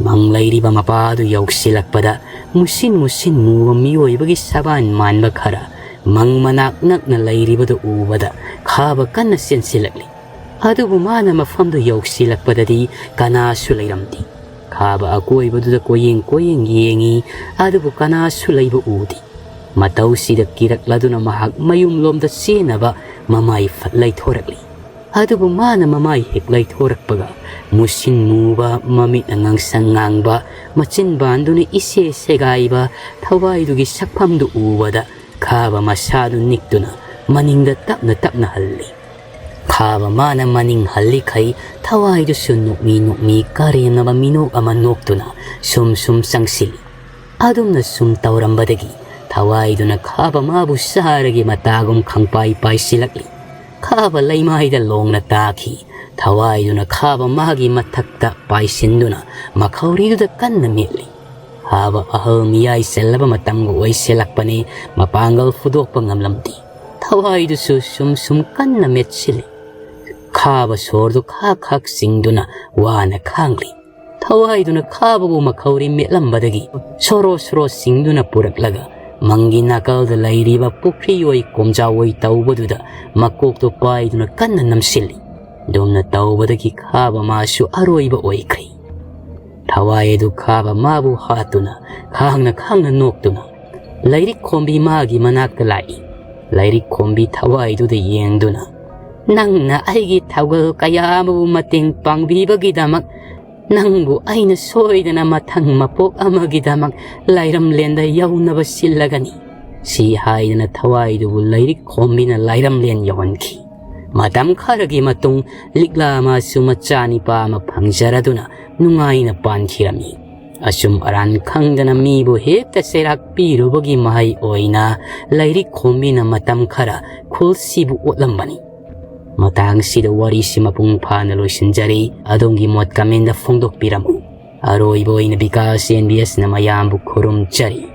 ꯃꯪ ꯂꯩꯔꯤꯕ ꯃꯄꯥ ꯑꯗꯨ ꯌꯧꯁꯤꯜꯂꯛꯄꯗ ꯃꯨꯁꯤꯟ ꯃꯨꯁꯤꯟ ꯃꯨꯕ ꯃꯤꯑꯣꯏꯕꯒꯤ ꯁꯕꯥꯟ ꯃꯥꯟꯕ ꯈꯔ ꯃꯪ ꯃꯅꯥꯛ ꯅꯛꯅ ꯂꯩꯔꯤꯕꯗꯨ ꯎꯕꯗ ꯈꯥꯕ ꯀꯟꯅ ꯆꯦꯟꯁꯤꯜꯂꯛꯂꯤ꯫ ꯑꯗꯨꯕꯨ ꯃꯥꯅ ꯃꯐꯝꯗꯨ ꯌꯧꯁꯤꯜꯂꯛꯄꯗꯗꯤ ꯀꯅꯥꯁꯨ ꯂꯩꯔꯝꯗꯦ꯫ ꯈꯥꯕ ꯑꯀꯣꯏꯕꯗꯨꯗ ꯀꯣꯏꯌꯦꯡ ꯀꯣꯏꯌꯦꯡ ꯌꯦꯡꯉꯤ, ꯑꯗꯨꯕꯨ ꯀꯅꯥꯁꯨ ꯂꯩꯕ ꯎꯗꯦ꯫ ꯃꯇꯧꯁꯤꯗ ꯀꯤꯔꯛꯂꯗꯨꯅ ꯃꯍꯥꯛ ꯃꯌꯨꯝꯂꯣꯝꯗ ꯆꯦꯟꯅꯕ ꯃꯃꯥꯏ ꯐꯠ ꯂꯩꯊꯣꯔꯛꯂꯤ꯫ ꯑꯗꯨꯕꯨ ꯃꯥꯅ ꯃꯃꯥꯏ ꯍꯦꯛ ꯂꯩꯊꯣꯔꯛꯄꯒ ꯃꯨꯁꯤꯟ ꯃꯨꯕ, ꯃꯃꯤꯠꯅ ꯉꯥꯡꯁꯪ ꯉꯥꯡꯕ, ꯃꯆꯤꯟ ꯕꯥꯟꯗꯨꯅ ꯏꯁꯦ ꯁꯦꯒꯥꯏꯕ ꯊꯋꯥꯏꯗꯨꯒꯤ ꯁꯛꯐꯝꯗꯨ ꯎꯕꯗ ꯈꯥꯕ ꯃꯁꯥꯗꯨ ꯅꯤꯛꯇꯨꯅ ꯃꯅꯤꯡꯗ ꯇꯞꯅ ꯇꯞꯅ ꯍꯜꯂꯤ꯫ ꯈꯥꯕ ꯃꯥꯅ ꯃꯅꯤꯡ ꯍꯜꯂꯤꯈꯩ ꯊꯋꯥꯏꯗꯨꯁꯨ ꯅꯣꯛꯃꯤ ꯅꯣꯛꯃꯤ ꯀꯔꯦꯝꯅꯕ ꯃꯤꯅꯣꯛ ꯑꯃ ꯅꯣꯛꯇꯨꯅ ꯁꯨꯝ ꯁꯨꯝ ꯆꯪꯁꯤꯜꯂꯤ꯫ ꯑꯗꯨꯝꯅ ꯁꯨꯝ ꯇꯧꯔꯝꯕꯗꯒꯤ ꯊꯋꯥꯏꯗꯨꯅ ꯈꯥꯕ ꯃꯥꯕꯨ ꯆꯥꯔꯒꯤ ꯃꯇꯥꯒꯨꯝ ꯈꯪꯄꯥꯏ ꯄꯥꯏꯁꯤꯜꯂꯛꯂꯤ꯫ ꯈꯥꯕ ꯂꯩꯃꯥꯏꯗ ꯂꯣꯡꯅ ꯇꯥꯈꯤ꯫ ꯊꯋꯥꯏꯗꯨꯅ ꯈꯥꯕ ꯃꯥꯒꯤ ꯃꯊꯛꯇ ꯄꯥꯏꯁꯤꯟꯗꯨꯅ ꯃꯈꯧꯔꯤꯗꯨꯗ ꯀꯟꯅ ꯃꯦꯠꯂꯤ꯫ ꯈꯥꯕ ꯑꯍꯜ ꯃꯤꯌꯥꯏ ꯆꯜꯂꯕ ꯃꯇꯝꯒ ꯑꯣꯏꯁꯤꯜꯂꯛꯄꯅꯤ, ꯃꯄꯥꯡꯒꯜ ꯐꯨꯗꯣꯛꯄ ꯉꯝꯂꯝꯗꯦ꯫ ꯊꯋꯥꯏꯗꯨꯁꯨ ꯁꯨꯝ ꯁꯨꯝ ꯀꯟꯅ ꯃꯦꯠꯁꯤꯜꯂꯤ꯫ ꯈꯥꯕ ꯁꯣꯔꯗꯨ ꯈꯥꯛ ꯈꯥꯛ ꯆꯤꯡꯗꯨꯅ ꯋꯥꯅ ꯈꯥꯡꯂꯤ꯫ ꯊꯋꯥꯏꯗꯨꯅ ꯈꯥꯕꯕꯨ ꯃꯈꯧꯔꯤ ꯃꯦꯠꯂꯝꯕꯗꯒꯤ ꯁꯣꯔꯣ ꯁꯣꯔꯣ ꯆꯤꯡꯗꯨꯅ ꯄꯨꯔꯛꯂꯒ ꯃꯪꯒꯤ ꯅꯥꯀꯜꯗ ꯂꯩꯔꯤꯕ ꯄꯨꯈ꯭ꯔꯤ ꯑꯣꯏ ꯀꯣꯝꯖꯥ ꯑꯣꯏ ꯇꯧꯕꯗꯨꯗ ꯃꯀꯣꯛꯇꯨ ꯄꯥꯏꯗꯨꯅ ꯀꯟꯅ ꯅꯝꯁꯤꯜꯂꯤ꯫ ꯑꯗꯨꯝꯅ ꯇꯧꯕꯗꯒꯤ ꯈꯥꯕ ꯃꯥꯁꯨ ꯑꯔꯣꯏꯕ ꯑꯣꯏꯈ꯭ꯔꯦ꯫ ꯊꯋꯥꯏ ꯑꯗꯨ ꯈꯥꯕ ꯃꯥꯕꯨ ꯍꯥꯠꯇꯨꯅ ꯈꯥꯡꯅ ꯈꯥꯡꯅ ꯅꯣꯛꯇꯨꯅ ꯂꯥꯏꯔꯤꯛ ꯈꯣꯝꯕꯤ ꯃꯥꯒꯤ ꯃꯅꯥꯛꯇ ꯂꯥꯛꯏ꯫ ꯂꯥꯏꯔꯤꯛ ꯈꯣꯝꯕꯤ ꯊꯋꯥꯏꯗꯨꯗ ꯌꯦꯡꯗꯨꯅ, "ꯅꯪꯅ ꯑꯩꯒꯤ ꯊꯧꯒꯜ ꯀꯌꯥ ꯑꯃꯕꯨ ꯃꯇꯦꯡ ꯄꯥꯡꯕꯤꯕꯒꯤꯗꯃꯛ ꯅꯪꯕꯨ ꯑꯩꯅ ꯁꯣꯏꯗꯅ ꯃꯊꯪ ꯃꯄꯣꯛ ꯑꯃꯒꯤꯗꯃꯛ ꯂꯥꯏꯔꯝꯂꯦꯟꯗ ꯌꯧꯅꯕ ꯁꯤꯜꯂꯒꯅꯤ" ꯁꯤ ꯍꯥꯏꯗꯅ ꯊꯋꯥꯏꯗꯨꯕꯨ ꯂꯥꯏꯔꯤꯛ ꯈꯣꯝꯕꯤꯅ ꯂꯥꯏꯔꯝꯂꯦꯟ ꯌꯧꯍꯟꯈꯤ꯫ ꯃꯇꯝ ꯈꯔꯒꯤ ꯃꯇꯨꯡ ꯂꯤꯛꯂꯥ ꯃꯥꯁꯨ ꯃꯆꯥꯅꯤꯄꯥ ꯑꯃ ꯐꯪꯖꯔꯗꯨꯅ ꯅꯨꯡꯉꯥꯏꯅ ꯄꯥꯟꯈꯤꯔꯝꯃꯤ꯫ ꯑꯆꯨꯝ ꯑꯔꯥꯟ ꯈꯪꯗꯅ ꯃꯤꯕꯨ ꯍꯦꯛꯇ ꯆꯩꯔꯥꯛ ꯄꯤꯔꯨꯕꯒꯤ ꯃꯍꯩ ꯑꯣꯏꯅ ꯂꯥꯏꯔꯤꯛ ꯈꯣꯝꯕꯤꯅ ꯃꯇꯝ ꯈꯔ ꯈꯨꯜꯁꯤꯕꯨ ꯑꯣꯠꯂꯝꯕꯅꯤ꯫ ꯃꯇꯥꯡꯁꯤꯗ ꯋꯥꯔꯤꯁꯤ ꯃꯄꯨꯡ ꯐꯥꯅ ꯂꯣꯏꯁꯤꯟꯖꯔꯤ꯫ ꯑꯗꯣꯝꯒꯤ ꯃꯣꯠ comment ꯐꯣꯡꯗꯣꯛꯄꯤꯔꯝꯃꯨ꯫ ꯑꯔꯣꯏꯕ ꯑꯣꯏꯅ ꯕꯤꯀꯥꯁ ꯑꯦꯟ ꯕꯤ ꯑꯦꯁꯅ ꯃꯌꯥꯝꯕꯨ ꯈꯨꯔꯨꯝꯖꯔꯤ꯫